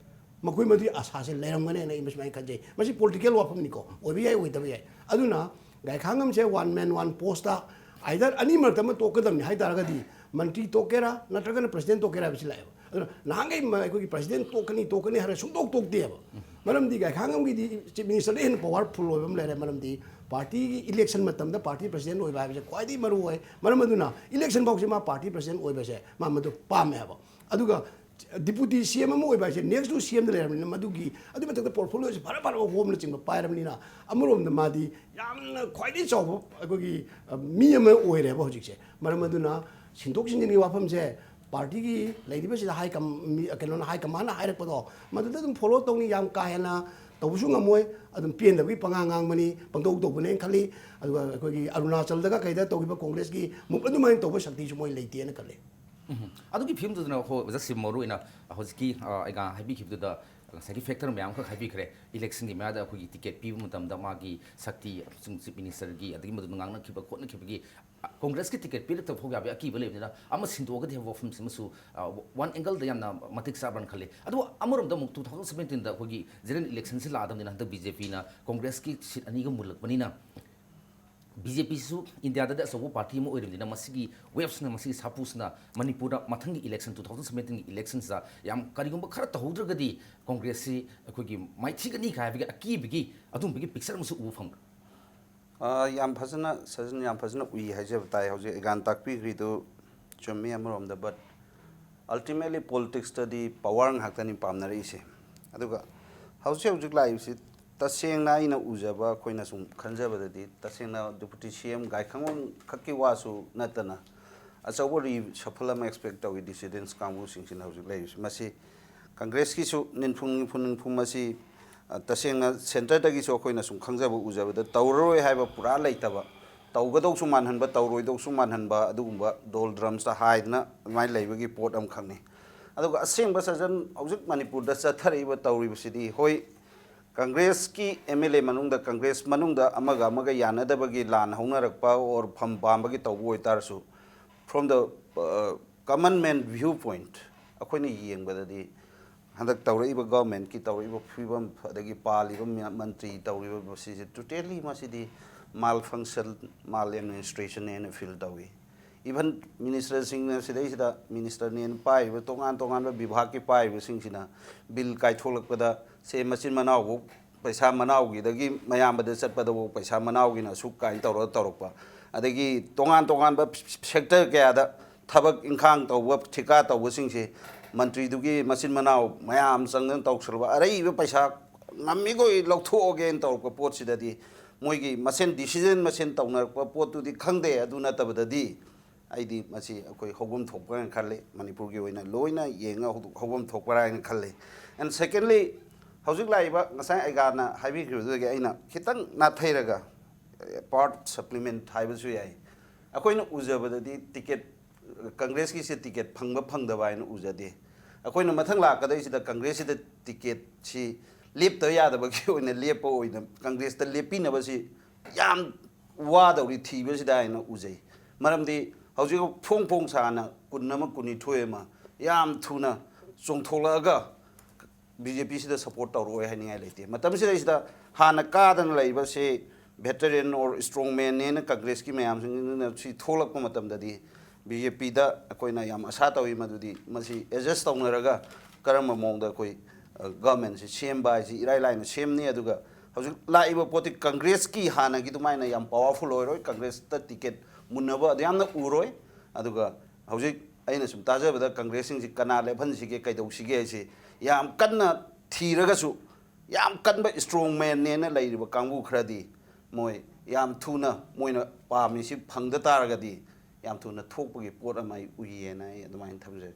ꯃꯈꯣꯏ ꯃꯗꯨꯒꯤ ꯑꯁꯥꯁꯦ ꯂꯩꯔꯝꯒꯅꯤ ꯍꯥꯏꯅ ꯑꯩ ꯃꯁꯨꯃꯥꯏꯅ ꯈꯟꯖꯩ꯫ ꯃꯁꯤ ꯄꯣꯂꯤꯇꯤꯀꯦꯜ ꯋꯥꯐꯝꯅꯤꯀꯣ, ꯑꯣꯏꯕ ꯌꯥꯏ, ꯑꯣꯏꯗꯕ ꯌꯥꯏ꯫ ꯑꯗꯨꯅ ꯒꯥꯏꯈꯥꯡꯉꯝꯁꯦ ꯋꯥꯟ ꯃꯦꯟ ꯋꯥꯟ ꯄꯣꯁꯇ ꯑꯥꯏꯗꯔ ꯑꯅꯤ ꯃꯔꯛꯇ ꯑꯃ ꯇꯣꯛꯀꯗꯕꯅꯤ ꯍꯥꯏ ꯇꯥꯔꯒꯗꯤ ꯃꯟꯇ꯭ꯔꯤ ꯇꯣꯛꯀꯦꯔꯥ ꯅꯠꯇ꯭ꯔꯒꯅ ꯄ꯭ꯔꯁꯤꯗꯦꯟ ꯇꯣꯛꯀꯦꯔꯥ ꯍꯥꯏꯕꯁꯤ ꯂꯥꯛꯑꯦꯕ꯫ ꯑꯗꯨꯅ ꯅꯍꯥꯟꯈꯩ ꯃ-, ꯑꯩꯈꯣꯏꯒꯤ ꯄ꯭ꯔꯁꯤꯗꯦꯟ ꯇꯣꯛꯀꯅꯤ, ꯇꯣꯛꯀꯅꯤ ꯍꯥꯏꯔꯒ ꯁꯨꯡꯇꯣꯛ ꯇꯣꯛꯇꯦꯕ꯫ ꯃꯔꯝꯗꯤ ꯒꯥꯏꯈꯥꯡꯉꯝꯒꯤꯗꯤ ꯆꯤꯐ ꯃꯤꯅꯤꯁꯇꯔꯗ ꯍꯦꯟꯅ ꯄꯋꯥꯔꯐꯨꯜ ꯑꯣꯏꯕ ꯑꯃ ꯂꯩꯔꯦ, ꯃꯔꯝꯗꯤ ꯄꯥꯔꯇꯤꯒꯤ ꯏꯂꯦꯛꯁꯟ ꯃꯇꯝꯗ ꯄꯥꯔꯇꯤ ꯄ꯭ꯔꯁꯤꯗꯦꯟ ꯑꯣꯏꯕ ꯍꯥꯏꯕꯁꯦ ꯈ꯭ꯋꯥꯏꯗꯒꯤ ꯃꯔꯨ ꯑꯣꯏ꯫ ꯃꯔꯝ ꯑꯗꯨꯅ ꯏꯂꯦꯛꯁꯟ ꯐꯥꯎꯁꯤ ꯃꯥ ꯄꯥꯔꯇꯤ ꯄ꯭ꯔꯁꯤꯗꯦꯟ ꯑꯣꯏꯕꯁꯦ ꯃꯥ ꯃꯗꯨ ꯄꯥꯝꯃꯦ ꯍꯥꯏꯕ꯫ ꯑꯗꯨꯒ ꯗꯤꯄꯨꯇꯤ ꯁꯤ ꯑꯦꯝ ꯑꯃ ꯑꯣꯏꯕ ꯍꯥꯏꯁꯦ ꯅꯦꯛꯁꯇꯨ ꯁꯤ ꯑꯦꯝꯗ ꯂꯩꯔꯕꯅꯤꯅ, ꯃꯗꯨꯒꯤ ꯑꯗꯨꯒꯤ ꯃꯊꯛꯇ ꯄꯣꯔꯠꯐꯣꯂꯤꯑꯣꯁꯦ ꯐꯔ ꯐꯔꯕ ꯍꯣꯝꯅꯆꯤꯡꯕ ꯄꯥꯏꯔꯕꯅꯤꯅ, ꯑꯃꯔꯣꯝꯗ ꯃꯥꯗꯤ ꯌꯥꯝꯅ ꯈ꯭ꯋꯥꯏꯗꯒꯤ ꯆꯥꯎꯕ ꯑꯩꯈꯣꯏꯒꯤ, ꯑ, ꯃꯤ ꯑꯃ ꯑꯣꯏꯔꯦꯕ ꯍꯧꯖꯤꯛꯁꯦ꯫ ꯃꯔꯝ ꯑꯗꯨꯅ ꯁꯤꯟꯗꯣꯛ ꯁꯤꯟꯖꯤꯟꯒꯤ ꯋꯥꯐꯝꯁꯦ ꯄꯥꯔꯇꯤꯒꯤ ꯂꯩꯔꯤꯕꯁꯤꯗ ꯍꯥꯏ ꯀꯝ-, ꯃꯤ, ꯀꯩꯅꯣꯅ, ꯍꯥꯏ ꯀꯃꯥꯟꯅ ꯍꯥꯏꯔꯛꯄꯗꯣ ꯃꯗꯨꯗ ꯑꯗꯨꯝ ꯐꯣꯂꯣ ꯇꯧꯅꯤ, ꯌꯥꯝ ꯀꯥ ꯍꯦꯟꯅ ꯇꯧꯕꯁꯨ ꯉꯝꯃꯣꯏ꯫ ꯑꯗꯨꯝ ꯄꯦꯟꯗꯕꯒꯤ ꯄꯉꯥꯡ ꯉꯥꯡꯕꯅꯤ, ꯄꯪꯇꯧ ꯇꯧꯕꯅꯦꯅ ꯈꯜꯂꯤ꯫ ꯑꯗꯨꯒ ꯑꯩꯈꯣꯏꯒꯤ ꯑꯔꯨꯅꯥꯆꯜꯗꯒ ꯀꯩꯗ ꯇꯧꯈꯤꯕ ꯀꯣꯡꯒ꯭ꯔꯦꯁꯀꯤ ꯃꯨꯞ ꯑꯗꯨꯃꯥꯏꯅ ꯇꯧꯕ ꯁꯛꯇꯤꯁꯨ ꯃꯣꯏ ꯂꯩꯇꯦꯅ ꯈꯜꯂꯤ꯫ ꯎꯝ꯫ ꯑꯗꯨꯒꯤ ꯐꯤꯕꯝꯗꯨꯗꯅ ꯍꯣꯏ ꯑꯣꯖꯥ ꯁꯤꯝ, ꯃꯔꯨ ꯑꯣꯏꯅ ꯍꯧꯖꯤꯛꯀꯤ, ꯑ, ꯑꯩꯒ ꯍꯥꯏꯕꯤꯈꯤꯕꯗꯨꯗ ꯉꯁꯥꯏꯒꯤ ꯐꯦꯛꯇꯔ ꯃꯌꯥꯝ ꯑꯃꯈꯛ ꯍꯥꯏꯕꯤꯈ꯭ꯔꯦ꯫ ꯏꯂꯦꯛꯁꯟꯒꯤ ꯃꯌꯥꯗ ꯑꯩꯈꯣꯏꯒꯤ ꯇꯤꯀꯦꯠ ꯄꯤꯕ ꯃꯇꯝꯗ ꯃꯥꯒꯤ ꯁꯛꯇꯤ ꯑꯃꯁꯨꯡ ꯆꯤꯐ ꯃꯤꯅꯤꯁꯇꯔꯒꯤ ꯑꯗꯒꯤ ꯃꯗꯨꯗ ꯉꯥꯡꯅꯈꯤꯕ ꯈꯣꯠꯅꯈꯤꯕꯒꯤ, ꯑ, ꯀꯣꯡꯒ꯭ꯔꯦꯁꯀꯤ ꯇꯤꯀꯦꯠ ꯄꯤꯔꯛꯇꯕ ꯐꯥꯎ ꯌꯥꯕꯒꯤ ꯑꯀꯤꯕ ꯂꯩꯕꯅꯤꯅ ꯑꯃ ꯁꯤꯟꯗꯣꯛꯑꯒꯗꯤ ꯍꯥꯏꯕ ꯋꯥꯐꯝꯁꯤꯃꯁꯨ, ꯑ, ꯋꯥꯟ ꯑꯦꯡꯒꯜꯗ ꯌꯥꯝꯅ ꯃꯇꯤꯛ ꯆꯥꯕ꯭ꯔꯅ ꯈꯜꯂꯤ꯫ ꯑꯗꯨꯕꯨ ꯑꯃꯔꯣꯝꯗ ꯑꯃꯨꯛ ꯇꯨ ꯊꯥꯎꯖꯟ ꯁꯕꯦꯟꯇꯤꯟꯗ ꯑꯩꯈꯣꯏꯒꯤ ꯖꯦꯅꯔꯦꯜ ꯏꯂꯦꯛꯁꯟꯁꯤ ꯂꯥꯛꯑꯗꯕꯅꯤꯅ ꯍꯟꯗꯛ ꯕꯤ ꯖꯦ ꯄꯤꯅ ꯀꯣꯡꯒ꯭ꯔꯦꯁꯀꯤ ꯁꯤꯠ ꯑꯅꯤꯒ ꯃꯨꯜꯂꯛꯄꯅꯤꯅ ꯕꯤ ꯖꯦ ꯄꯤꯁꯨ ꯏꯟꯗꯤꯌꯥꯗꯗꯤ ꯑꯆꯧꯕ ꯄꯥꯔꯇꯤ ꯑꯃ ꯑꯣꯏꯔꯤꯕꯅꯤꯅ ꯃꯁꯤꯒꯤ ꯋꯦꯞꯁꯤꯅ, ꯃꯁꯤꯒꯤ ꯁꯥꯐꯨꯁꯤꯅ ꯃꯅꯤꯄꯨꯔꯗ ꯃꯊꯪꯒꯤ ꯏꯂꯦꯛꯁꯟ, ꯇꯨ ꯊꯥꯎꯖꯟ ꯁꯕꯦꯟꯇꯤꯟꯒꯤ ꯏꯂꯦꯛꯁꯟꯁꯤꯗ ꯌꯥꯝ ꯀꯔꯤꯒꯨꯝꯕ ꯈꯔ ꯇꯧꯍꯧꯗ꯭ꯔꯒꯗꯤ ꯀꯣꯡꯒ꯭ꯔꯦꯁꯁꯤ ꯑꯩꯈꯣꯏꯒꯤ ꯃꯥꯏꯊꯤꯒꯅꯤ ꯀꯥꯏ ꯍꯥꯏꯕꯒꯤ ꯑꯀꯤꯕꯒꯤ ꯑꯗꯨꯝꯕꯒꯤ ꯄꯤꯛꯆꯔ ꯑꯃꯁꯨ ꯎꯕ ꯐꯪꯕ꯭ꯔꯥ? ꯑ, ꯌꯥꯝ ꯐꯖꯅ, ꯁꯖꯟ, ꯌꯥꯝ ꯐꯖꯅ ꯎꯏ ꯍꯥꯏꯖꯕ ꯇꯥꯏ꯫ ꯍꯧꯖꯤꯛ ꯑꯦꯒꯥꯟ ꯇꯥꯛꯄꯤꯈ꯭ꯔꯤꯗꯨ ꯆꯨꯝꯃꯤ ꯑꯃꯔꯣꯝꯗ, but ultimately politicsꯇꯗꯤ power ꯉꯥꯛꯇꯅꯤ ꯄꯥꯝꯅꯔꯛꯏꯁꯦ꯫ ꯑꯗꯨꯒ ꯍꯧꯖꯤꯛ ꯍꯧꯖꯤꯛ ꯂꯥꯛꯏꯕꯁꯤ ꯇꯁꯦꯡꯅ ꯑꯩꯅ ꯎꯖꯕ, ꯑꯩꯈꯣꯏꯅ ꯁꯨꯝ ꯈꯟꯖꯕꯗꯗꯤ, ꯇꯁꯦꯡꯅ ꯗꯤꯄꯨꯇꯤ ꯁꯤ ꯑꯦꯝ ꯒꯥꯏꯈꯪꯕꯝ ꯈꯛꯀꯤ ꯋꯥꯁꯨ ꯅꯠꯇꯅ ꯑꯆꯧꯕ reshuffle ꯑꯃ expect ꯇꯧꯏ dissidents ꯀꯥꯡꯕꯨꯁꯤꯡꯁꯤꯅ ꯍꯧꯖꯤꯛ ꯂꯩꯔꯤꯁꯤ꯫ ꯃꯁꯤ ꯀꯪꯒ꯭ꯔꯦꯁꯀꯤꯁꯨ ꯅꯤꯟꯐꯨꯡ, ꯅꯤꯟꯐꯨꯡ, ꯅꯤꯟꯐꯨꯡ ꯃꯁꯤ, ꯑ, ꯇꯁꯦꯡꯅ centreꯗꯒꯤꯁꯨ ꯑꯩꯈꯣꯏꯅ ꯁꯨꯝ ꯈꯪꯖꯕ ꯎꯖꯕꯗ ꯇꯧꯔꯔꯣꯏ ꯍꯥꯏꯕ ꯄꯨꯔꯥ ꯂꯩꯇꯕ, ꯇꯧꯒꯗꯧꯁꯨ ꯃꯥꯟꯍꯟꯕ, ꯇꯧꯔꯣꯏꯗꯧꯁꯨ ꯃꯥꯟꯍꯟꯕ, ꯑꯗꯨꯒꯨꯝꯕ ꯗꯣꯜ ꯗ꯭ꯔꯝꯁꯇ ꯍꯥꯏꯗꯅ ꯑꯗꯨꯃꯥꯏꯅ ꯂꯩꯕꯒꯤ ꯄꯣꯠ ꯑꯃꯈꯛꯅꯤ꯫ ꯑꯗꯨꯒ ꯑꯁꯦꯡꯕ ꯁꯖꯟ ꯍꯧꯖꯤꯛ ꯃꯅꯤꯄꯨꯔꯗ ꯆꯠꯊꯔꯛꯏꯕ ꯇꯧꯔꯤꯕꯁꯤꯗꯤ, ꯍꯣꯏ, ꯀꯪꯒ꯭ꯔꯦꯁꯀꯤ ꯑꯦꯝ ꯑꯦꯜ ꯑꯦ ꯃꯅꯨꯡꯗ, ꯀꯪꯒ꯭ꯔꯦꯁ ꯃꯅꯨꯡꯗ ꯑꯃꯒ ꯑꯃꯒ ꯌꯥꯅꯗꯕꯒꯤ ꯂꯥꯟ ꯍꯧꯅꯔꯛꯄ or ꯐꯝ ꯄꯥꯝꯕꯒꯤ ꯇꯧꯕ ꯑꯣꯏꯇꯥꯔꯁꯨ, from the, uh, common man view point ꯑꯩꯈꯣꯏꯅ ꯌꯦꯡꯕꯗꯗꯤ, ꯍꯟꯗꯛ ꯇꯧꯔꯛꯏꯕ governmentꯀꯤ ꯇꯧꯔꯛꯏꯕ ꯐꯤꯕꯝ, ꯑꯗꯒꯤ ꯄꯥꯜꯂꯤꯕ ꯃ-, ꯃꯟꯇ꯭ꯔꯤ ꯇꯧꯔꯤꯕ ꯃꯁꯤꯁꯦ totally ꯃꯁꯤꯗꯤ malfunction, maladministrationꯅꯦꯅ feel ꯇꯧꯏ꯫ Even ministerꯁꯤꯡꯅ ꯁꯤꯗꯩꯁꯤꯗ ministerꯅꯦꯅ ꯄꯥꯏꯔꯤꯕ ꯇꯣꯉꯥꯟ ꯇꯣꯉꯥꯟꯕ ꯕꯤꯚꯥꯒꯀꯤ ꯄꯥꯏꯔꯤꯕꯁꯤꯡꯁꯤꯅ bill ꯀꯥꯏꯊꯣꯛꯂꯛꯄꯗ ꯁꯦ ꯃꯆꯤꯟ ꯃꯅꯥꯎꯕꯨ ꯄꯩꯁꯥ ꯃꯅꯥꯎꯒꯤꯗꯒꯤ ꯃꯌꯥꯝꯕꯗ ꯆꯠꯄꯗꯐꯥꯎ ꯄꯩꯁꯥ ꯃꯅꯥꯎꯒꯤꯅ ꯑꯁꯨꯛ ꯀꯥꯏꯅ ꯇꯧꯔꯒ ꯇꯧꯔꯛꯄ, ꯑꯗꯒꯤ ꯇꯣꯉꯥꯟ ꯇꯣꯉꯥꯟꯕ sector ꯀꯌꯥꯗ ꯊꯕꯛ ꯏꯪꯈꯥꯡ ꯇꯧꯕ, ꯊꯤꯀꯥ ꯇꯧꯕꯁꯤꯡꯁꯦ ꯃꯟꯇ꯭ꯔꯤꯗꯨꯒꯤ ꯃꯆꯤꯟ ꯃꯅꯥꯎ ꯃꯌꯥꯝ ꯆꯪꯗꯅ ꯇꯧꯁꯜꯂꯨꯕ, ꯑꯔꯩꯕ ꯄꯩꯁꯥ ꯉꯝꯃꯤꯈꯣꯏ ꯂꯧꯊꯣꯛꯑꯒꯦꯅ ꯇꯧꯔꯛꯄ ꯄꯣꯠꯁꯤꯗꯗꯤ, ꯃꯣꯏꯒꯤ ꯃꯁꯦꯟ decision ꯃꯁꯦꯟ ꯇꯧꯅꯔꯛꯄ ꯄꯣꯠꯇꯨꯗꯤ ꯈꯪꯗꯦ꯫ ꯑꯗꯨ ꯅꯠꯇꯕꯗꯗꯤ ꯑꯩꯗꯤ ꯃꯁꯤ ꯑꯩꯈꯣꯏ ꯍꯧꯐꯝ ꯊꯣꯛꯄ ꯍꯥꯏꯅ ꯈꯜꯂꯤ, ꯃꯅꯤꯄꯨꯔꯒꯤ ꯑꯣꯏꯅ ꯂꯣꯏꯅ ꯌꯦꯡꯉ ꯍꯧ-, ꯍꯧꯐꯝ ꯊꯣꯛꯄ꯭ꯔꯥ ꯍꯥꯏꯅ ꯈꯜꯂꯤ꯫ And secondly, ꯍꯧꯖꯤꯛ ꯂꯥꯛꯏꯕ, ꯉꯁꯥꯏ ꯑꯩꯒꯥꯅ ꯍꯥꯏꯕꯤꯈꯤꯕꯗꯨꯗꯒꯤ ꯑꯩꯅ ꯈꯤꯇꯪ ꯅꯥꯊꯩꯔꯒ, part supplement ꯍꯥꯏꯕꯁꯨ ꯌꯥꯏ, ꯑꯩꯈꯣꯏꯅ ꯎꯖꯕꯗꯗꯤ ꯇꯤꯀꯦꯠ, ꯀꯪꯒ꯭ꯔꯦꯁꯀꯤꯁꯦ ꯇꯤꯀꯦꯠ ꯐꯪꯕ ꯐꯪꯗꯕ ꯍꯥꯏꯅ ꯎꯖꯗꯦ꯫ ꯑꯩꯈꯣꯏꯅ ꯃꯊꯪ ꯂꯥꯛꯀꯗꯧꯔꯤꯁꯤꯗ ꯀꯪꯒ꯭ꯔꯦꯁꯁꯤꯗ ꯇꯤꯀꯦꯠꯁꯤ ꯂꯦꯞꯇꯕ ꯌꯥꯗꯕꯒꯤ ꯑꯣꯏꯅ ꯂꯦꯞꯄ ꯑꯣꯏꯅ ꯀꯪꯒ꯭ꯔꯦꯁꯇ ꯂꯦꯞꯄꯤꯅꯕꯁꯤ ꯌꯥꯝ ꯋꯥꯗꯧꯔꯤ ꯊꯤꯕꯁꯤꯗ ꯍꯥꯏꯅ ꯎꯖꯩ꯫ ꯃꯔꯝꯗꯤ ꯍꯧꯖꯤꯛ ꯐꯣꯡ ꯐꯣꯡ ꯁꯥꯅ ꯀꯨꯟ ꯑꯃ, ꯀꯨꯟꯅꯤꯊꯣꯏ ꯑꯃ ꯌꯥꯝ ꯊꯨꯅ ꯆꯣꯡꯊꯣꯛꯂꯛꯑꯒ ꯕꯤ ꯖꯦ ꯄꯤꯁꯤꯗ support ꯇꯧꯔꯛꯑꯣꯏ ꯍꯥꯏꯅꯤꯡꯉꯥꯏ ꯂꯩꯇꯦ꯫ ꯃꯇꯝꯁꯤꯗꯩꯁꯤꯗ ꯍꯥꯟꯅ ꯀꯥꯗꯅ ꯂꯩꯕꯁꯤ veteran or strong man ꯅꯦꯅ ꯀꯪꯒ꯭ꯔꯦꯁꯀꯤ ꯃꯌꯥꯝꯁꯤꯡꯁꯤꯅ ꯁꯤ ꯊꯣꯛꯂꯛꯄ ꯃꯇꯝꯗꯗꯤ ꯕꯤ ꯖꯦ ꯄꯤꯗ ꯑꯩꯈꯣꯏꯅ ꯌꯥꯝ ꯑꯁꯥ ꯇꯧꯏ, ꯃꯗꯨꯗꯤ ꯃꯁꯤ adjust ꯇꯧꯅꯔꯒ ꯀꯔꯝꯕ ꯃꯑꯣꯡꯗ ꯑꯩꯈꯣꯏ, ꯑ, government ꯁꯤ ꯁꯦꯝꯕ ꯍꯥꯏꯁꯤ ꯏꯔꯥꯏ ꯂꯥꯏꯅ ꯁꯦꯝꯅꯤ꯫ ꯑꯗꯨꯒ ꯍꯧꯖꯤꯛ ꯂꯥꯛꯏꯕ ꯄꯣꯠꯇꯤ ꯀꯪꯒ꯭ꯔꯦꯁꯀꯤ ꯍꯥꯟꯅꯒꯤ ꯑꯗꯨꯃꯥꯏꯅ ꯌꯥꯝ powerful ꯑꯣꯏꯔꯣꯏ, ꯀꯪꯒ꯭ꯔꯦꯁꯇ ꯇꯤꯀꯦꯠ ꯃꯨꯟꯅꯕ ꯑꯗꯨ ꯌꯥꯝꯅ ꯎꯔꯣꯏ꯫ ꯑꯗꯨꯒ ꯍꯧꯖꯤꯛ ꯑꯩꯅ ꯁꯨꯝ ꯇꯥꯖꯕꯗ ꯀꯪꯒ꯭ꯔꯦꯁꯁꯤꯡꯁꯤ ꯀꯅꯥ ꯂꯦꯞꯍꯟꯁꯤꯒꯦ, ꯀꯩꯗꯧꯁꯤꯒꯦ ꯍꯥꯏꯁꯤ ꯌꯥꯝ ꯀꯟꯅ ꯊꯤꯔꯒꯁꯨ, ꯌꯥꯝ ꯀꯟꯕ strong man ꯅꯦꯅ ꯂꯩꯔꯤꯕ ꯀꯥꯡꯕꯨ ꯈꯔꯗꯤ ꯃꯣꯏ ꯌꯥꯝ ꯊꯨꯅ ꯃꯣꯏꯅ ꯄꯥꯝꯃꯤꯁꯤ ꯐꯪꯗ ꯇꯥꯔꯒꯗꯤ ꯌꯥꯝ ꯊꯨꯅ ꯊꯣꯛꯄꯒꯤ ꯄꯣꯠ ꯑꯃ ꯑꯩ ꯎꯏꯌꯦꯅ ꯑꯩ ꯑꯗꯨꯃꯥꯏꯅ ꯊꯝꯖꯒꯦ꯫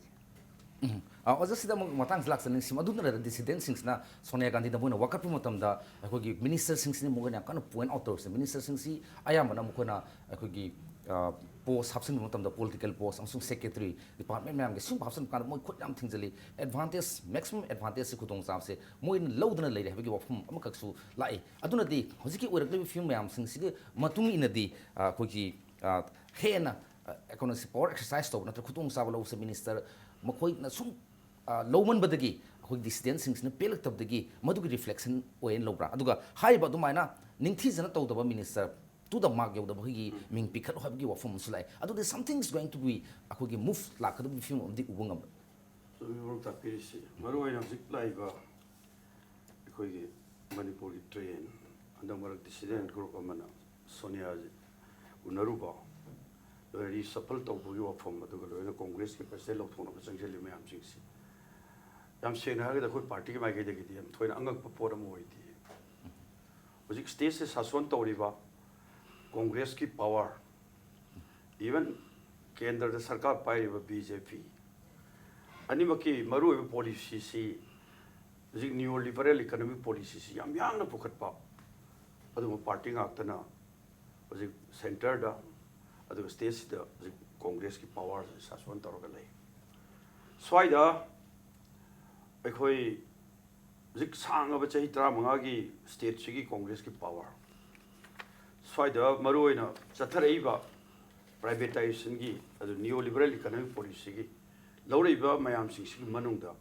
ꯎꯝ꯫ ꯑ, ꯑꯣꯖꯥ, ꯁꯤꯗ ꯑꯃꯨꯛ ꯃꯇꯥꯡꯁꯤ ꯂꯥꯛꯆꯅꯤꯡꯁꯤ, ꯃꯗꯨꯅ ꯂꯩꯔ dissident ꯁꯤꯡꯁꯤꯅ ꯁꯣꯅꯤꯌꯥ ꯒꯥꯟꯙꯤꯗ ꯃꯣꯏꯅ ꯋꯥꯀꯠꯄ ꯃꯇꯝꯗ ꯑꯩꯈꯣꯏꯒꯤ minister ꯁꯤꯡꯁꯤꯅ ꯃꯈꯣꯏꯅ ꯌꯥꯝ ꯀꯟꯅ point out ꯇꯧꯔꯤꯁꯦ, minister ꯁꯤꯡꯁꯤ ꯑꯌꯥꯝꯕꯅ ꯃꯈꯣꯏꯅ ꯑꯩꯈꯣꯏꯒꯤ, ꯑ, post ꯍꯥꯞꯆꯤꯟꯕ ꯃꯇꯝꯗ political post ꯑꯃꯁꯨꯡ secretary department ꯃꯌꯥꯝꯒꯤ ꯁꯤꯒꯨꯝꯕ ꯍꯥꯞꯆꯤꯟꯕ ꯀꯥꯟꯗ ꯃꯣꯏ ꯈꯨꯠ ꯌꯥꯝ ꯊꯤꯡꯖꯤꯜꯂꯤ, advantage, maximum advantage ꯁꯤ ꯈꯨꯗꯣꯡꯆꯥꯕꯁꯦ ꯃꯣꯏꯅ ꯂꯧꯗꯅ ꯂꯩꯔꯦ ꯍꯥꯏꯕꯒꯤ ꯋꯥꯐꯝ ꯑꯃꯈꯛꯁꯨ ꯂꯥꯛꯏ꯫ ꯑꯗꯨꯅꯗꯤ ꯍꯧꯖꯤꯛꯀꯤ ꯑꯣꯏꯔꯛꯂꯤꯕ ꯐꯤꯕꯝ ꯃꯌꯥꯝꯁꯤꯡꯁꯤꯒꯤ ꯃꯇꯨꯡ ꯏꯟꯅꯗꯤ, ꯑ, ꯑꯩꯈꯣꯏꯒꯤ, ꯑ, ꯍꯦꯟꯅ, ꯑ, ꯀꯩꯅꯣꯁꯤ power exercise ꯇꯧꯕ ꯅꯠꯇ꯭ꯔꯒ ꯈꯨꯗꯣꯡꯆꯥꯕ ꯂꯧꯕꯁꯦ minister ꯃꯈꯣꯏꯅ ꯁꯨꯝ, ꯑ, ꯂꯧꯃꯟꯕꯗꯒꯤ ꯑꯩꯈꯣꯏ dissident ꯁꯤꯡꯁꯤꯅ ꯄꯦꯜꯂꯛꯇꯕꯗꯒꯤ ꯃꯗꯨꯒꯤ reflection ꯑꯣꯏꯅ ꯂꯧꯕ꯭ꯔꯥ? ꯑꯗꯨꯒ ꯍꯥꯏꯔꯤꯕ ꯑꯗꯨꯃꯥꯏꯅ ꯅꯤꯡꯊꯤꯖꯅ ꯇꯧꯗꯕ minister to the mark ꯌꯧꯗꯕ ꯑꯩꯈꯣꯏꯒꯤ ꯃꯤꯡ ꯄꯤꯈꯠꯂꯣ ꯍꯥꯏꯕꯒꯤ ꯋꯥꯐꯝ ꯑꯃꯁꯨ ꯂꯥꯛꯑꯦ꯫ ꯑꯗꯨꯗꯤ something is going to be, ꯑꯩꯈꯣꯏꯒꯤ move ꯂꯥꯛꯀꯗꯕꯒꯤ ꯐꯤꯕꯝ ꯑꯃꯗꯤ ꯎꯕ ꯉꯝꯕ꯭ꯔꯥ? ꯆꯨꯝꯃꯤ, ꯃꯔꯨꯞ ꯇꯥꯛꯄꯤꯔꯤꯁꯤ꯫ ꯃꯔꯨ ꯑꯣꯏꯅ ꯍꯧꯖꯤꯛ ꯂꯥꯛꯏꯕ ꯑꯩꯈꯣꯏꯒꯤ ꯃꯅꯤꯄꯨꯔꯒꯤ trend, ꯍꯟꯗꯛ ꯃꯔꯛ dissident group ꯑꯃꯅ ꯁꯣꯅꯤꯌꯥꯁꯤ ꯎꯅꯔꯨꯕ, ꯂꯣꯏꯅ reshuffle ꯇꯧꯕꯒꯤ ꯋꯥꯐꯝ, ꯑꯗꯨꯒ ꯂꯣꯏꯅ ꯀꯣꯡꯒ꯭ꯔꯦꯁꯀꯤ president ꯂꯧꯊꯣꯛꯅꯕ ꯆꯪꯁꯤꯜꯂꯤ ꯃꯌꯥꯝꯁꯤꯡꯁꯤ꯫ ꯌꯥꯝ ꯁꯦꯡꯅ ꯍꯥꯏꯔꯒꯗꯤ ꯑꯩꯈꯣꯏ ꯄꯥꯔꯇꯤꯒꯤ ꯃꯥꯏꯀꯩꯗꯒꯤꯗꯤ ꯌꯥꯝ ꯊꯣꯏꯅ ꯑꯉꯛꯄ ꯄꯣꯠ ꯑꯃ ꯑꯣꯏꯗꯦ꯫ ꯍꯧꯖꯤꯛ ꯁ꯭ꯇꯦꯠꯁꯦ ꯁꯥꯁꯣꯟ ꯇꯧꯔꯤꯕ ꯀꯣꯡꯒ꯭ꯔꯦꯁꯀꯤ ꯄꯥꯋꯔ, ꯏꯚꯟ ꯀꯦꯟꯗ꯭ꯔꯗ ꯁꯔꯀꯥꯔ ꯄꯥꯏꯔꯤꯕ ꯕꯤ ꯖꯦ ꯄꯤ, ꯑꯅꯤꯃꯛꯀꯤ ꯃꯔꯨꯑꯣꯏꯕ ꯄꯣꯂꯤꯁꯤꯁꯤ ꯍꯧꯖꯤꯛ ꯅꯤꯌꯣ ꯂꯤꯕꯔꯦꯜ ꯏꯀꯣꯅꯣꯃꯤꯛ ꯄꯣꯂꯤꯁꯤꯁꯤ ꯌꯥꯝ ꯌꯥꯡꯅ ꯄꯨꯈꯠꯄ, ꯑꯗꯨꯒꯨꯝꯕ ꯄꯥꯔꯇꯤ ꯉꯥꯛꯇꯅ ꯍꯧꯖꯤꯛ ꯁꯦꯟꯇꯔꯗ ꯑꯗꯨꯒ ꯁ꯭ꯇꯦꯠꯁꯤꯗ ꯍꯧꯖꯤꯛ ꯀꯣꯡꯒ꯭ꯔꯦꯁꯀꯤ ꯄꯥꯋꯔꯁꯤ ꯁꯥꯁꯣꯟ ꯇꯧꯔꯒ ꯂꯩ꯫ ꯁ꯭ꯋꯥꯏꯗ ꯑꯩꯈꯣꯏ ꯍꯧꯖꯤꯛ ꯁꯥꯡꯉꯕ ꯆꯍꯤ ꯇꯔꯥꯃꯉꯥꯒꯤ ꯁ꯭ꯇꯦꯠꯁꯤꯒꯤ ꯀꯣꯡꯒ꯭ꯔꯦꯁꯀꯤ ꯄꯥꯋꯔ, ꯁ꯭ꯋꯥꯏꯗ ꯃꯔꯨꯑꯣꯏꯅ ꯆꯠꯊꯔꯛꯏꯕ ꯄ꯭ꯔꯥꯏꯚꯦꯇꯥꯏꯖꯦꯁꯟꯒꯤ, ꯑꯗꯨ ꯅꯤꯌꯣ ꯂꯤꯕꯔꯦꯜ ꯏꯀꯣꯅꯣꯃꯤꯛ ꯄꯣꯂꯤꯁꯤꯒꯤ ꯂꯧꯔꯛꯏꯕ ꯃꯌꯥꯝꯁꯤꯡꯁꯤꯒꯤ ꯃꯅꯨꯡꯗ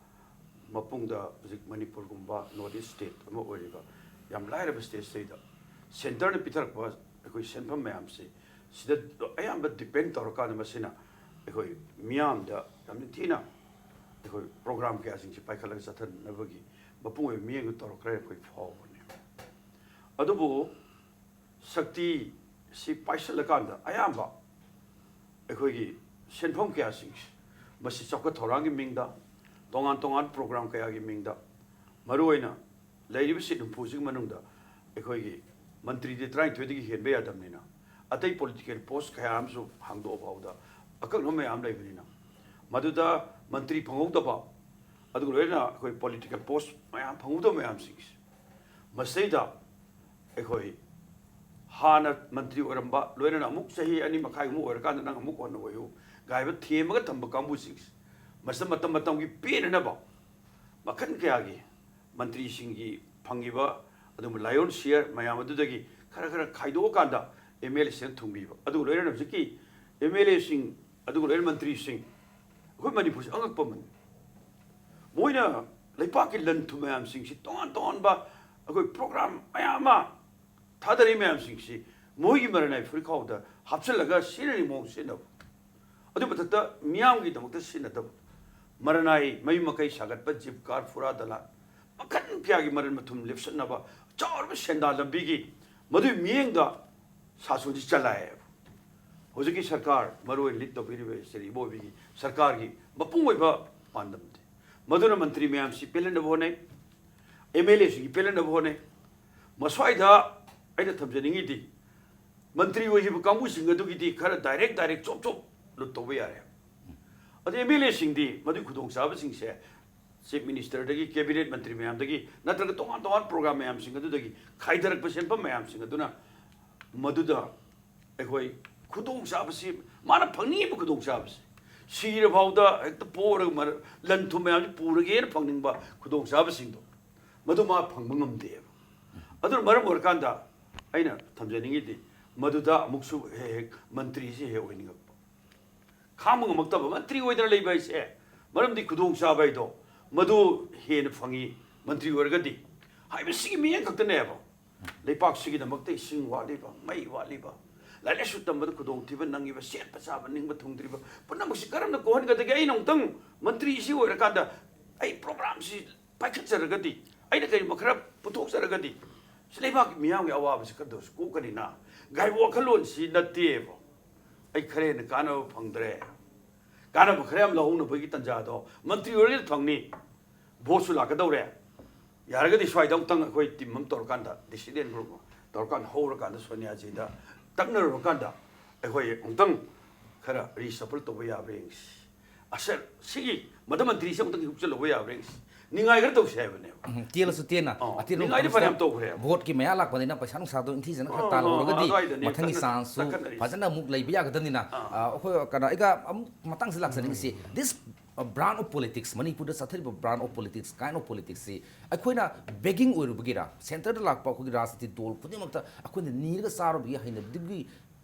ꯃꯄꯨꯡꯗ ꯍꯧꯖꯤꯛ ꯃꯅꯤꯄꯨꯔꯒꯨꯝꯕ ꯅꯣꯔꯠ ꯏꯁ ꯁ꯭ꯇꯦꯠ ꯑꯃ ꯑꯣꯏꯔꯤꯕ ꯌꯥꯝ ꯂꯥꯏꯔꯕ ꯁ꯭ꯇꯦꯠꯁꯤꯗꯩꯗ ꯁꯦꯟꯇꯔꯅ ꯄꯤꯊꯔꯛꯄ ꯑꯩꯈꯣꯏ ꯁꯦꯟꯐꯝ ꯃꯌꯥꯝꯁꯦ ꯁꯤꯗ ꯑꯌꯥꯝꯕ ꯗꯤꯄꯦꯟ ꯇꯧꯔꯀꯥꯟꯗ ꯃꯁꯤꯅ ꯑꯩꯈꯣꯏ ꯃꯤꯌꯥꯝꯗ ꯌꯥꯝ ꯅꯤꯡꯊꯤꯅ ꯑꯩꯈꯣꯏ ꯄ꯭ꯔꯣꯒ꯭ꯔꯥꯝ ꯀꯌꯥꯁꯤꯡꯁꯤ ꯄꯥꯏꯈꯠꯂꯒ ꯆꯠꯊꯅꯕꯒꯤ ꯃꯄꯨꯡ ꯑꯣꯏꯕ ꯃꯤꯠꯌꯦꯡꯗꯨ ꯇꯧꯔꯛꯈ꯭ꯔꯦ ꯑꯩꯈꯣꯏ ꯐꯥꯎꯕꯅꯤ꯫ ꯑꯗꯨꯕꯨ ꯁꯛꯇꯤ ꯁꯤ ꯄꯥꯏꯁꯤꯜꯂꯀꯥꯟꯗ ꯑꯌꯥꯝꯕ ꯑꯩꯈꯣꯏꯒꯤ ꯁꯦꯟꯐꯝ ꯀꯌꯥꯁꯤꯡꯁꯤ ꯃꯁꯤ ꯆꯥꯎꯈꯠ ꯊꯧꯔꯥꯡꯒꯤ ꯃꯤꯡꯗ, ꯇꯣꯉꯥꯟ ꯇꯣꯉꯥꯟ ꯄ꯭ꯔꯣꯒ꯭ꯔꯥꯝ ꯀꯌꯥꯒꯤ ꯃꯤꯡꯗ, ꯃꯔꯨꯑꯣꯏꯅ ꯂꯩꯔꯤꯕ ꯁꯤꯠ ꯍꯨꯝꯐꯨꯁꯤꯒꯤ ꯃꯅꯨꯡꯗ ꯑꯩꯈꯣꯏꯒꯤ ꯃꯟꯇ꯭ꯔꯤꯗꯤ ꯇꯔꯥꯅꯤꯊꯣꯏꯗꯒꯤ ꯍꯦꯟꯕ ꯌꯥꯗꯕꯅꯤꯅ, ꯑꯇꯩ ꯄꯣꯂꯤꯇꯤꯀꯦꯜ ꯄꯣꯁ ꯀꯌꯥ ꯑꯃꯁꯨ ꯍꯥꯡꯗꯣꯛꯑ ꯐꯥꯎꯗ ꯑꯀꯛꯅꯕ ꯃꯌꯥꯝ ꯂꯩꯕꯅꯤꯅ, ꯃꯗꯨꯗ ꯃꯟꯇ꯭ꯔꯤ ꯐꯪꯍꯧꯗꯕ, ꯑꯗꯨꯒ ꯂꯣꯏꯅꯅ ꯑꯩꯈꯣꯏ ꯄꯣꯂꯤꯇꯤꯀꯦꯜ ꯄꯣꯁ ꯃꯌꯥꯝ ꯐꯪꯍꯧꯗꯕ ꯃꯌꯥꯝꯁꯤꯡꯁꯦ, ꯃꯁꯤꯗꯩꯗ ꯑꯩꯈꯣꯏ ꯍꯥꯟꯅ ꯃꯟꯇ꯭ꯔꯤ ꯑꯣꯏꯔꯝꯕ, ꯂꯣꯏꯅꯅ ꯑꯃꯨꯛ ꯆꯍꯤ ꯑꯅꯤ ꯃꯈꯥꯏꯃꯨꯛ ꯑꯣꯏꯔꯀꯥꯟꯗ ꯅꯪ ꯑꯃꯨꯛ ꯍꯟꯅ ꯑꯣꯏꯌꯨ ꯀꯥꯏꯕ ꯊꯦꯝꯃꯒ ꯊꯝꯕ ꯀꯥꯡꯕꯨꯁꯤꯡꯁꯦ, ꯃꯁꯤꯗ ꯃꯇꯝ ꯃꯇꯝꯒꯤ ꯄꯦꯟꯅꯅꯕ ꯃꯈꯜ ꯀꯌꯥꯒꯤ ꯃꯟꯇ꯭ꯔꯤꯁꯤꯡꯒꯤ ꯐꯪꯉꯤꯕ ꯑꯗꯨꯒꯨꯝꯕ ꯂꯥꯏꯑꯣꯟ ꯁꯤꯌꯔ ꯃꯌꯥꯝ ꯑꯗꯨꯗꯒꯤ ꯈꯔ ꯈꯔ ꯈꯥꯏꯗꯣꯛꯑꯀꯥꯟꯗ ꯑꯦꯝ ꯑꯦꯜ ꯑꯦꯁꯤꯡ ꯊꯨꯡꯕꯤꯕ, ꯑꯗꯨꯒ ꯂꯣꯏꯅꯅ ꯍꯧꯖꯤꯛꯀꯤ ꯑꯦꯝ ꯑꯦꯜ ꯑꯦꯁꯤꯡ, ꯑꯗꯨꯒ ꯂꯣꯏꯅꯅ ꯃꯟꯇ꯭ꯔꯤꯁꯤꯡ, ꯑꯩꯈꯣꯏ ꯃꯅꯤꯄꯨꯔꯁꯤ ꯑꯉꯛꯄ ꯑꯃꯅꯤ꯫ ꯃꯣꯏꯅ ꯂꯩꯄꯥꯛꯀꯤ ꯂꯟ ꯊꯨꯝ ꯃꯌꯥꯝꯁꯤꯡꯁꯤ ꯇꯣꯉꯥꯟ ꯇꯣꯉꯥꯟꯕ ꯑꯩꯈꯣꯏ ꯄ꯭ꯔꯣꯒ꯭ꯔꯥꯝ ꯃꯌꯥꯝ ꯑꯃ ꯊꯥꯗꯔꯤ ꯃꯌꯥꯝꯁꯤꯡꯁꯤ ꯃꯣꯏꯒꯤ ꯃꯔꯟ ꯅꯥꯏ ꯐꯨꯔꯤꯠꯈꯥꯎꯗ ꯍꯥꯞꯆꯤꯜꯂꯒ ꯁꯤꯖꯤꯟꯅꯔꯤ ꯃꯑꯣꯡ ꯁꯤꯖꯤꯟꯅꯕ, ꯑꯗꯨꯒꯤ ꯃꯊꯛꯇ ꯃꯤꯌꯥꯝꯒꯤꯗꯃꯛꯇ ꯁꯤꯖꯤꯟꯅꯗꯕ, ꯃꯔꯟ ꯅꯥꯏ ꯃꯌꯨꯝ ꯃꯀꯩ ꯁꯥꯒꯠꯄ, ꯖꯤꯞ ꯀꯥꯔ, ꯐꯨꯔꯥ ꯗꯂꯥꯜ, ꯃꯈꯜ ꯀꯌꯥꯒꯤ ꯃꯔꯟ ꯃꯊꯨꯝ ꯂꯦꯞꯁꯤꯟꯅꯕ ꯆꯥꯎꯔꯕ ꯁꯦꯟꯗꯥꯟ ꯂꯝꯕꯤꯒꯤ ꯃꯗꯨꯒꯤ ꯃꯤꯠꯌꯦꯡꯗ ꯁꯥꯁꯣꯟꯁꯤ ꯆꯂꯥꯏꯌꯦꯕ꯫ ꯍꯧꯖꯤꯛꯀꯤ ꯁꯔꯀꯥꯔ, ꯃꯔꯨꯑꯣꯏꯅ ꯂꯤꯗ ꯇꯧꯕꯤꯔꯤꯕ ꯁ꯭ꯔꯤ ꯏꯕꯣꯕꯤꯒꯤ ꯁꯔꯀꯥꯔꯒꯤ ꯃꯄꯨꯡ ꯑꯣꯏꯕ ꯄꯥꯟꯗꯝꯗꯤ ꯃꯗꯨꯅ ꯃꯟꯇ꯭ꯔꯤ ꯃꯌꯥꯝꯁꯤ ꯄꯦꯜꯍꯟꯅꯕ ꯍꯣꯠꯅꯩ, ꯑꯦꯝ ꯑꯦꯜ ꯑꯦꯁꯤꯡꯒꯤ ꯄꯦꯜꯍꯟꯅꯕ ꯍꯣꯠꯅꯩ꯫ ꯃꯁ꯭ꯋꯥꯏꯗ ꯑꯩꯅ ꯊꯝꯖꯅꯤꯡꯉꯤꯗꯤ, ꯃꯟꯇ꯭ꯔꯤ ꯑꯣꯏꯈꯤꯕ ꯀꯥꯡꯕꯨꯁꯤꯡ ꯑꯗꯨꯒꯤꯗꯤ ꯈꯔ ꯗꯥꯏꯔꯦꯛ ꯗꯥꯏꯔꯦꯛ ꯆꯣꯞ ꯆꯣꯞ ꯂꯨꯠ ꯇꯧꯕ ꯌꯥꯔꯦ꯫ ꯑꯗꯩ ꯑꯦꯝ ꯑꯦꯜ ꯑꯦꯁꯤꯡꯗꯤ ꯃꯗꯨꯒꯤ ꯈꯨꯗꯣꯡꯆꯥꯕꯁꯤꯡꯁꯦ ꯆꯤꯐ ꯃꯤꯅꯤꯁꯇꯔꯗꯒꯤ, ꯀꯦꯕꯤꯅꯦꯠ ꯃꯟꯇ꯭ꯔꯤ ꯃꯌꯥꯝꯗꯒꯤ, ꯅꯠꯇ꯭ꯔꯒ ꯇꯣꯉꯥꯟ ꯇꯣꯉꯥꯟꯕ ꯄ꯭ꯔꯣꯒ꯭ꯔꯥꯝ ꯃꯌꯥꯝꯁꯤꯡ ꯑꯗꯨꯗꯒꯤ ꯈꯥꯏꯊꯔꯛꯄ ꯁꯦꯟꯐꯝ ꯃꯌꯥꯝꯁꯤꯡ ꯑꯗꯨꯅ ꯃꯗꯨꯗ ꯑꯩꯈꯣꯏ ꯈꯨꯗꯣꯡꯆꯥꯕꯁꯤ, ꯃꯥꯅ ꯐꯪꯅꯤꯡꯉꯤꯕ ꯈꯨꯗꯣꯡꯆꯥꯕꯁꯤ, ꯁꯤꯔ ꯐꯥꯎꯗ ꯍꯦꯛꯇ ꯄꯣꯔꯒ ꯃꯔ-, ꯂꯟ ꯊꯨꯝ ꯃꯌꯥꯝꯁꯤ ꯄꯨꯔꯒꯦꯅ ꯐꯪꯅꯤꯡꯕ ꯈꯨꯗꯣꯡꯆꯥꯕꯁꯤꯡꯗꯣ, ꯃꯗꯨ ꯃꯥ ꯐꯪꯕ ꯉꯝꯗꯦꯕ꯫ ꯑꯗꯨꯅ ꯃꯔꯝ ꯑꯣꯏꯔꯀꯥꯟꯗ ꯑꯩꯅ ꯊꯝꯖꯅꯤꯡꯉꯤꯗꯤ, ꯃꯗꯨꯗ ꯑꯃꯨꯛꯁꯨ ꯍꯦꯛ ꯍꯦꯛ ꯃꯟꯇ꯭ꯔꯤꯁꯤ ꯍꯦꯛ ꯑꯣꯏꯅꯤꯡꯉꯛꯄ, ꯈꯥꯡꯕ ꯉꯝꯃꯛꯇꯕ꯫ ꯃꯟꯇ꯭ꯔꯤ ꯑꯣꯏꯗꯅ ꯂꯩꯕ ꯍꯥꯏꯁꯦ, ꯃꯔꯝꯗꯤ ꯈꯨꯗꯣꯡꯆꯥꯕ ꯍꯥꯏꯗꯣ ꯃꯗꯨ ꯍꯦꯟꯅ ꯐꯪꯉꯤ ꯃꯟꯇ꯭ꯔꯤ ꯑꯣꯏꯔꯒꯗꯤ ꯍꯥꯏꯕꯁꯤꯒꯤ ꯃꯤꯠꯌꯦꯡ ꯈꯛꯇꯅꯦꯕ꯫ ꯂꯩꯄꯥꯛꯁꯤꯒꯤꯗꯃꯛꯇ ꯏꯁꯤꯡ ꯋꯥꯠꯂꯤꯕ, ꯃꯩ ꯋꯥꯠꯂꯤꯕ, ꯂꯥꯏꯔꯤꯛ ꯂꯥꯏꯁꯨ ꯇꯝꯕꯗ ꯈꯨꯗꯣꯡꯊꯤꯕ ꯅꯪꯉꯤꯕ, ꯁꯦꯠꯄ ꯆꯥꯕ ꯅꯤꯡꯕ ꯊꯨꯡꯗ꯭ꯔꯤꯕ ꯄꯨꯝꯅꯃꯛꯁꯤ ꯀꯔꯝꯅ ꯀꯣꯛꯍꯟꯒꯗꯒꯦ? ꯑꯩꯅ ꯑꯃꯨꯛꯇꯪ ꯃꯟꯇ꯭ꯔꯤꯁꯤ ꯑꯣꯏꯔꯀꯥꯟꯗ ꯑꯩ ꯄ꯭ꯔꯣꯒ꯭ꯔꯥꯝꯁꯤ ꯄꯥꯏꯈꯠꯆꯔꯒꯗꯤ, ꯑꯩꯅ ꯀꯔꯤꯒꯨꯝꯕ ꯈꯔ ꯄꯨꯊꯣꯛꯆꯔꯒꯗꯤ, ꯁꯤ ꯂꯩꯕꯥꯛꯀꯤ ꯃꯤꯌꯥꯝꯒꯤ ꯑꯋꯥꯕꯁꯤ ꯈꯔꯗꯁꯨ ꯀꯣꯛꯀꯅꯤꯅ ꯍꯥꯏꯕ ꯋꯥꯈꯜꯂꯣꯟꯁꯤ ꯅꯠꯇꯦꯕ꯫ ꯑꯩ ꯈꯔ ꯍꯦꯟꯅ ꯀꯥꯟꯅꯕ ꯐꯪꯗ꯭ꯔꯦ, ꯀꯥꯟꯅꯕ ꯈꯔ ꯌꯥꯝ ꯂꯧꯍꯧꯅꯕꯒꯤ ꯇꯥꯟꯖꯥꯗꯣ ꯃꯟꯇ꯭ꯔꯤ ꯑꯣꯏꯔꯒꯗꯤ ꯐꯪꯅꯤ꯫ ꯚꯣꯠꯁꯨ ꯂꯥꯛꯀꯗꯧꯔꯦ꯫ ꯌꯥꯔꯒꯗꯤ ꯁ꯭ꯋꯥꯏꯗ ꯑꯃꯨꯛꯇꯪ ꯑꯩꯈꯣꯏ ꯇꯤꯝ ꯑꯃ ꯇꯧꯔꯀꯥꯟꯗ, ꯗꯤꯁꯤꯗꯦꯟ ꯒ꯭ꯔꯨꯞ ꯇꯧꯔꯀꯥꯟꯗ, ꯍꯧꯔꯀꯥꯟꯗ ꯁꯣꯅꯤꯌꯥꯖꯤꯗ ꯇꯛꯅꯔꯨꯔꯀꯥꯟꯗ ꯑꯩꯈꯣꯏ ꯑꯃꯨꯛꯇꯪ ꯈꯔ ꯔꯤꯁꯐꯜ ꯇꯧꯕ ꯌꯥꯕ꯭ꯔꯥ ꯌꯦꯡꯁꯤ꯫ ꯑꯁ, ꯁꯤꯒꯤ ꯃꯗꯨ ꯃꯟꯇ꯭ꯔꯤꯁꯤ ꯑꯃꯨꯛꯇꯪ ꯍꯨꯞꯆꯜꯍꯧꯕ ꯌꯥꯕ꯭ꯔꯥ ꯌꯦꯡꯁꯤ꯫ ꯅꯤꯡꯉꯥꯏ ꯈꯔ ꯇꯧꯁꯤ ꯍꯥꯏꯕꯅꯦꯕ꯫ ꯎꯝ, ꯇꯦꯜꯂꯁꯨ ꯇꯦꯟꯅ, ꯑꯣ, ꯑꯇꯦꯟꯕ ꯅꯤꯡꯉꯥꯏꯗꯤ ꯃꯇꯝꯁꯤꯗ ꯐꯅꯌꯥꯝ ꯇꯧꯈ꯭ꯔꯦꯕ꯫ ꯚꯣꯠꯀꯤ ꯃꯌꯥ ꯂꯥꯛꯄꯅꯤꯅ ꯄꯩꯁꯥ ꯅꯨꯡꯁꯥꯗꯣ ꯏꯪꯊꯤꯖꯅ ꯈꯔ ꯑꯣ, ꯇꯥꯜꯍꯧꯔꯒꯗꯤ ꯑꯗꯨꯋꯥꯏꯗꯅꯦ ꯃꯊꯪꯒꯤ ꯀꯟꯅ ꯆꯥꯟꯁꯁꯨ ꯆꯠꯈꯠꯅꯔꯤꯁꯦ꯫ ꯐꯖꯅ ꯑꯃꯨꯛ ꯂꯩꯕ ꯌꯥꯒꯗꯕꯅꯤꯅ, ꯑꯥ꯫ ꯑ, ꯑꯩꯈꯣꯏ ꯀꯩꯅꯣ, ꯑꯩꯒ ꯑꯃꯨꯛ ꯃꯇꯥꯡꯁꯤꯗ ꯂꯥꯛꯆꯅꯤꯡꯉꯤꯁꯤ, this, ꯑ, brand of politics, ꯃꯅꯤꯄꯨꯔꯗ ꯆꯠꯊꯔꯤꯕ brand of politics, kind of politics ꯁꯤ ꯑꯩꯈꯣꯏꯅ begging ꯑꯣꯏꯔꯨꯕꯒꯤꯔ, centre ꯗ ꯂꯥꯛꯄ ꯑꯩꯈꯣꯏꯒꯤ ꯔꯥꯖꯅꯤꯇꯤ ꯗꯣꯜ ꯈꯨꯗꯤꯡꯃꯛꯇ ꯑꯩꯈꯣꯏꯅ ꯅꯤꯔꯒ ꯆꯥꯔꯨꯕꯒꯤ ꯍꯩꯅꯕꯤꯗꯨꯒꯤ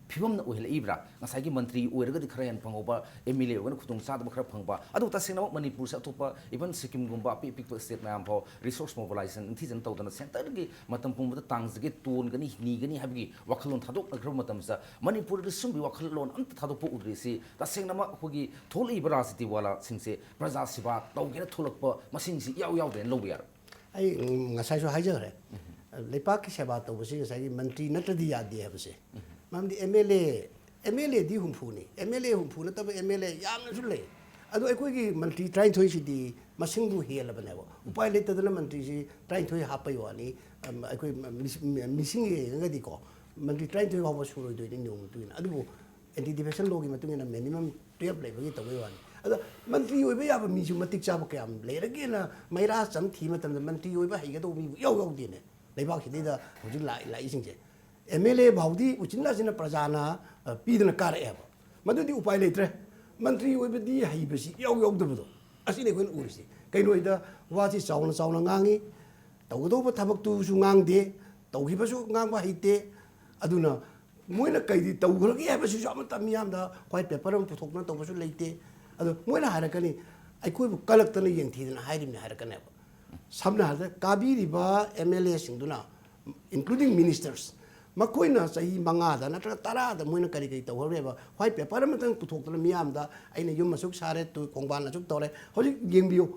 ꯐꯤꯕꯝꯅ ꯑꯣꯏꯍꯜꯂꯛꯏꯕ꯭ꯔꯥ? ꯉꯁꯥꯏꯒꯤ ꯃꯟꯇ꯭ꯔꯤ ꯑꯣꯏꯔꯒꯗꯤ ꯈꯔ ꯍꯦꯟꯅ ꯐꯪꯍꯧꯕ, ꯑꯦꯝ ꯑꯦꯜ ꯑꯦ ꯑꯣꯏꯔꯒꯅ ꯈꯨꯗꯣꯡꯆꯥꯗꯕ ꯈꯔ ꯐꯪꯕ, ꯑꯗꯨꯕꯨ ꯇꯁꯦꯡꯅꯃꯛ ꯃꯅꯤꯄꯨꯔꯁꯦ ꯑꯇꯣꯞꯄ, even ꯁꯤꯛꯀꯤꯝꯒꯨꯝꯕ ꯑꯄꯤꯛ ꯑꯄꯤꯛꯄ state ꯃꯌꯥꯝ ꯐꯥꯎ resource mobilization ꯅꯤꯡꯊꯤꯖꯅ ꯇꯧꯗꯅ centre ꯒꯤ ꯃꯇꯝ ꯄꯨꯝꯕꯗ ꯇꯥꯡꯖꯒꯦ, ꯇꯣꯟꯒꯅꯤ, ꯅꯤꯒꯅꯤ ꯍꯥꯏꯕꯒꯤ ꯋꯥꯈꯜꯂꯣꯟ ꯊꯥꯗꯣꯛꯅꯈ꯭ꯔꯕ ꯃꯇꯝꯁꯤꯗ, ꯃꯅꯤꯄꯨꯔꯗ ꯁꯤꯒꯨꯝꯕꯒꯤ ꯋꯥꯈꯜꯂꯣꯟ ꯑꯝꯇ ꯊꯥꯗꯣꯛꯄ ꯎꯗ꯭ꯔꯤꯁꯤ ꯇꯁꯦꯡꯅꯃꯛ ꯑꯩꯈꯣꯏꯒꯤ ꯊꯣꯛꯂꯛꯏꯕ ꯔꯥꯖꯅꯤꯇꯤ ꯋꯥꯂꯥꯁꯤꯡꯁꯦ ꯄ꯭ꯔꯖꯥ ꯁꯦꯕꯥ ꯇꯧꯒꯦꯅ ꯊꯣꯛꯂꯛꯄ ꯃꯁꯤꯡꯁꯤ ꯏꯌꯥꯎ ꯌꯥꯎꯗꯦꯅ ꯂꯧꯕ ꯌꯥꯔꯣꯏ꯫ ꯑꯩ ꯉꯁꯥꯏꯁꯨ ꯍꯥꯏꯖꯈ꯭ꯔꯦ, ꯂꯩꯄꯥꯛꯀꯤ ꯁꯦꯕꯥ ꯇꯧꯕꯁꯤ ꯉꯁꯥꯏꯒꯤ ꯃꯟꯇ꯭ꯔꯤ ꯅꯠꯇ꯭ꯔꯗꯤ ꯌꯥꯗꯦ ꯍꯥꯏꯕꯁꯦ꯫ ꯃꯔꯝꯗꯤ M L A, M L ꯑꯦꯗꯤ ꯍꯨꯝꯐꯨꯅꯤ, ꯑꯦꯝ ꯑꯦꯜ ꯑꯦ ꯍꯨꯝꯐꯨ ꯅꯠꯇꯕ ꯑꯦꯝ ꯑꯦꯜ ꯑꯦ ꯌꯥꯝꯅꯁꯨ ꯂꯩ꯫ ꯑꯗꯣ ꯑꯩꯈꯣꯏꯒꯤ ꯃꯟꯇ꯭ꯔꯤ ꯇꯔꯥꯅꯤꯊꯣꯏꯁꯤꯗꯤ ꯃꯁꯤꯡꯕꯨ ꯍꯦꯜꯂꯕꯅꯦꯕ꯫ ꯎꯄꯥꯏ ꯂꯩꯇꯗꯅ ꯃꯟꯇ꯭ꯔꯤꯁꯤ ꯇꯔꯥꯅꯤꯊꯣꯏ ꯍꯥꯞꯄꯩ ꯋꯥꯅꯤ꯫ ꯑꯝ, ꯑꯩꯈꯣꯏ ꯃꯤꯁ-, ꯃꯤꯁꯤꯡ ꯌꯦꯡꯉꯒꯗꯤꯀꯣ, ꯃꯟꯇ꯭ꯔꯤ ꯇꯔꯥꯅꯤꯊꯣꯏ ꯐꯥꯎꯕ ꯁꯨꯔꯣꯏꯗꯣꯏꯅꯤ ꯅꯤꯌꯣꯝ ꯃꯇꯨꯡ ꯏꯟꯅ꯫ ꯑꯗꯨꯕꯨ ꯑꯦꯟꯇꯤ ꯗꯤꯐꯦꯛꯁꯟ ꯂꯣꯒꯤ ꯃꯇꯨꯡ ꯏꯟꯅ ꯃꯤꯅꯤꯃꯝ ꯇꯨꯌꯦꯜꯞ ꯂꯩꯕꯒꯤ ꯇꯧꯕꯩ ꯋꯥꯅꯤ꯫ ꯑꯗ ꯃꯟꯇ꯭ꯔꯤ ꯑꯣꯏꯕ ꯌꯥꯕ ꯃꯤꯁꯨ ꯃꯇꯤꯛ ꯆꯥꯕ ꯀꯌꯥꯝ ꯂꯩꯔꯒꯦꯅ ꯃꯩꯔꯥ ꯆꯝ ꯊꯤꯕ ꯃꯇꯝꯗ ꯃꯟꯇ꯭ꯔꯤ ꯑꯣꯏꯕ ꯍꯩꯒꯗꯧꯕ ꯃꯤꯕꯨ ꯏꯌꯥꯎ ꯌꯥꯎꯗꯦꯅꯦ꯫ ꯂꯩꯕꯥꯛꯁꯤꯗꯩꯗ ꯍꯧꯖꯤꯛ ꯂꯥꯛ-, ꯂꯥꯛꯏꯁꯤꯡꯁꯦ꯫ ꯑꯦꯝ ꯑꯦꯜ ꯑꯦ ꯐꯥꯎꯗꯤ ꯎꯆꯤꯟ ꯅꯥꯆꯤꯟꯅ ꯄ꯭ꯔꯖꯥꯅ, ꯑ, ꯄꯤꯗꯅ ꯀꯥꯔꯛꯑꯦꯕ꯫ ꯃꯗꯨꯗꯤ ꯎꯄꯥꯏ ꯂꯩꯇ꯭ꯔꯦ꯫ ꯃꯟꯇ꯭ꯔꯤ ꯑꯣꯏꯕꯗꯤ ꯍꯩꯕꯁꯤ ꯏꯌꯥꯎ ꯌꯥꯎꯗꯕꯗꯣ, ꯑꯁꯤꯅꯤ ꯑꯩꯈꯣꯏꯅ ꯎꯔꯤꯁꯤ꯫ ꯀꯩꯅꯣ ꯍꯥꯏꯗ ꯋꯥꯁꯤ ꯆꯥꯎꯅ ꯆꯥꯎꯅ ꯉꯥꯡꯉꯤ, ꯇꯧꯒꯗꯧꯕ ꯊꯕꯛꯇꯨꯁꯨ ꯉꯥꯡꯗꯦ, ꯇꯧꯈꯤꯕꯁꯨ ꯉꯥꯡꯕ ꯍꯩꯇꯦ꯫ ꯑꯗꯨꯅ ꯃꯣꯏꯅ ꯀꯩꯗꯤ ꯇꯧꯈ꯭ꯔꯒꯦ ꯍꯥꯏꯕꯁꯤꯁꯨ ꯑꯃꯠꯇ ꯃꯤꯌꯥꯝꯗ ꯋꯥꯏꯠ ꯄꯦꯄꯔ ꯑꯃ ꯄꯨꯊꯣꯛꯇꯅ ꯇꯧꯕꯁꯨ ꯂꯩꯇꯦ꯫ ꯑꯗꯣ ꯃꯣꯏꯅ ꯍꯥꯏꯔꯛꯀꯅꯤ, "ꯑꯩꯈꯣꯏꯕꯨ ꯀꯂꯛꯇꯅ ꯌꯦꯡꯊꯤꯗꯅ ꯍꯥꯏꯔꯤꯕꯅꯤ" ꯍꯥꯏꯔꯛꯀꯅꯦꯕ꯫ ꯁꯝꯅ ꯍꯥꯏꯔꯕꯗ ꯀꯥꯕꯤꯔꯤꯕ ꯑꯦꯝ ꯑꯦꯜ ꯑꯦꯁꯤꯡꯗꯨꯅ, including ministers, ꯃꯈꯣꯏꯅ ꯆꯍꯤ ꯃꯉꯥꯗ ꯅꯠꯇ꯭ꯔꯒ ꯇꯔꯥꯗ ꯃꯣꯏꯅ ꯀꯔꯤ ꯀꯔꯤ ꯇꯧꯍꯧꯔꯦꯕ? ꯋꯥꯏꯠ ꯄꯦꯄꯔ ꯑꯃꯇꯪ ꯄꯨꯊꯣꯛꯇꯅ ꯃꯤꯌꯥꯝꯗ ꯑꯩꯅ ꯌꯨꯝ ꯑꯁꯨꯛ ꯁꯥꯔꯦ, ꯇꯨ-, ꯈꯣꯡꯕꯥꯟ ꯑꯁꯨꯛ ꯇꯧꯔꯦ꯫ ꯍꯧꯖꯤꯛ ꯌꯦꯡꯕꯤꯌꯨ,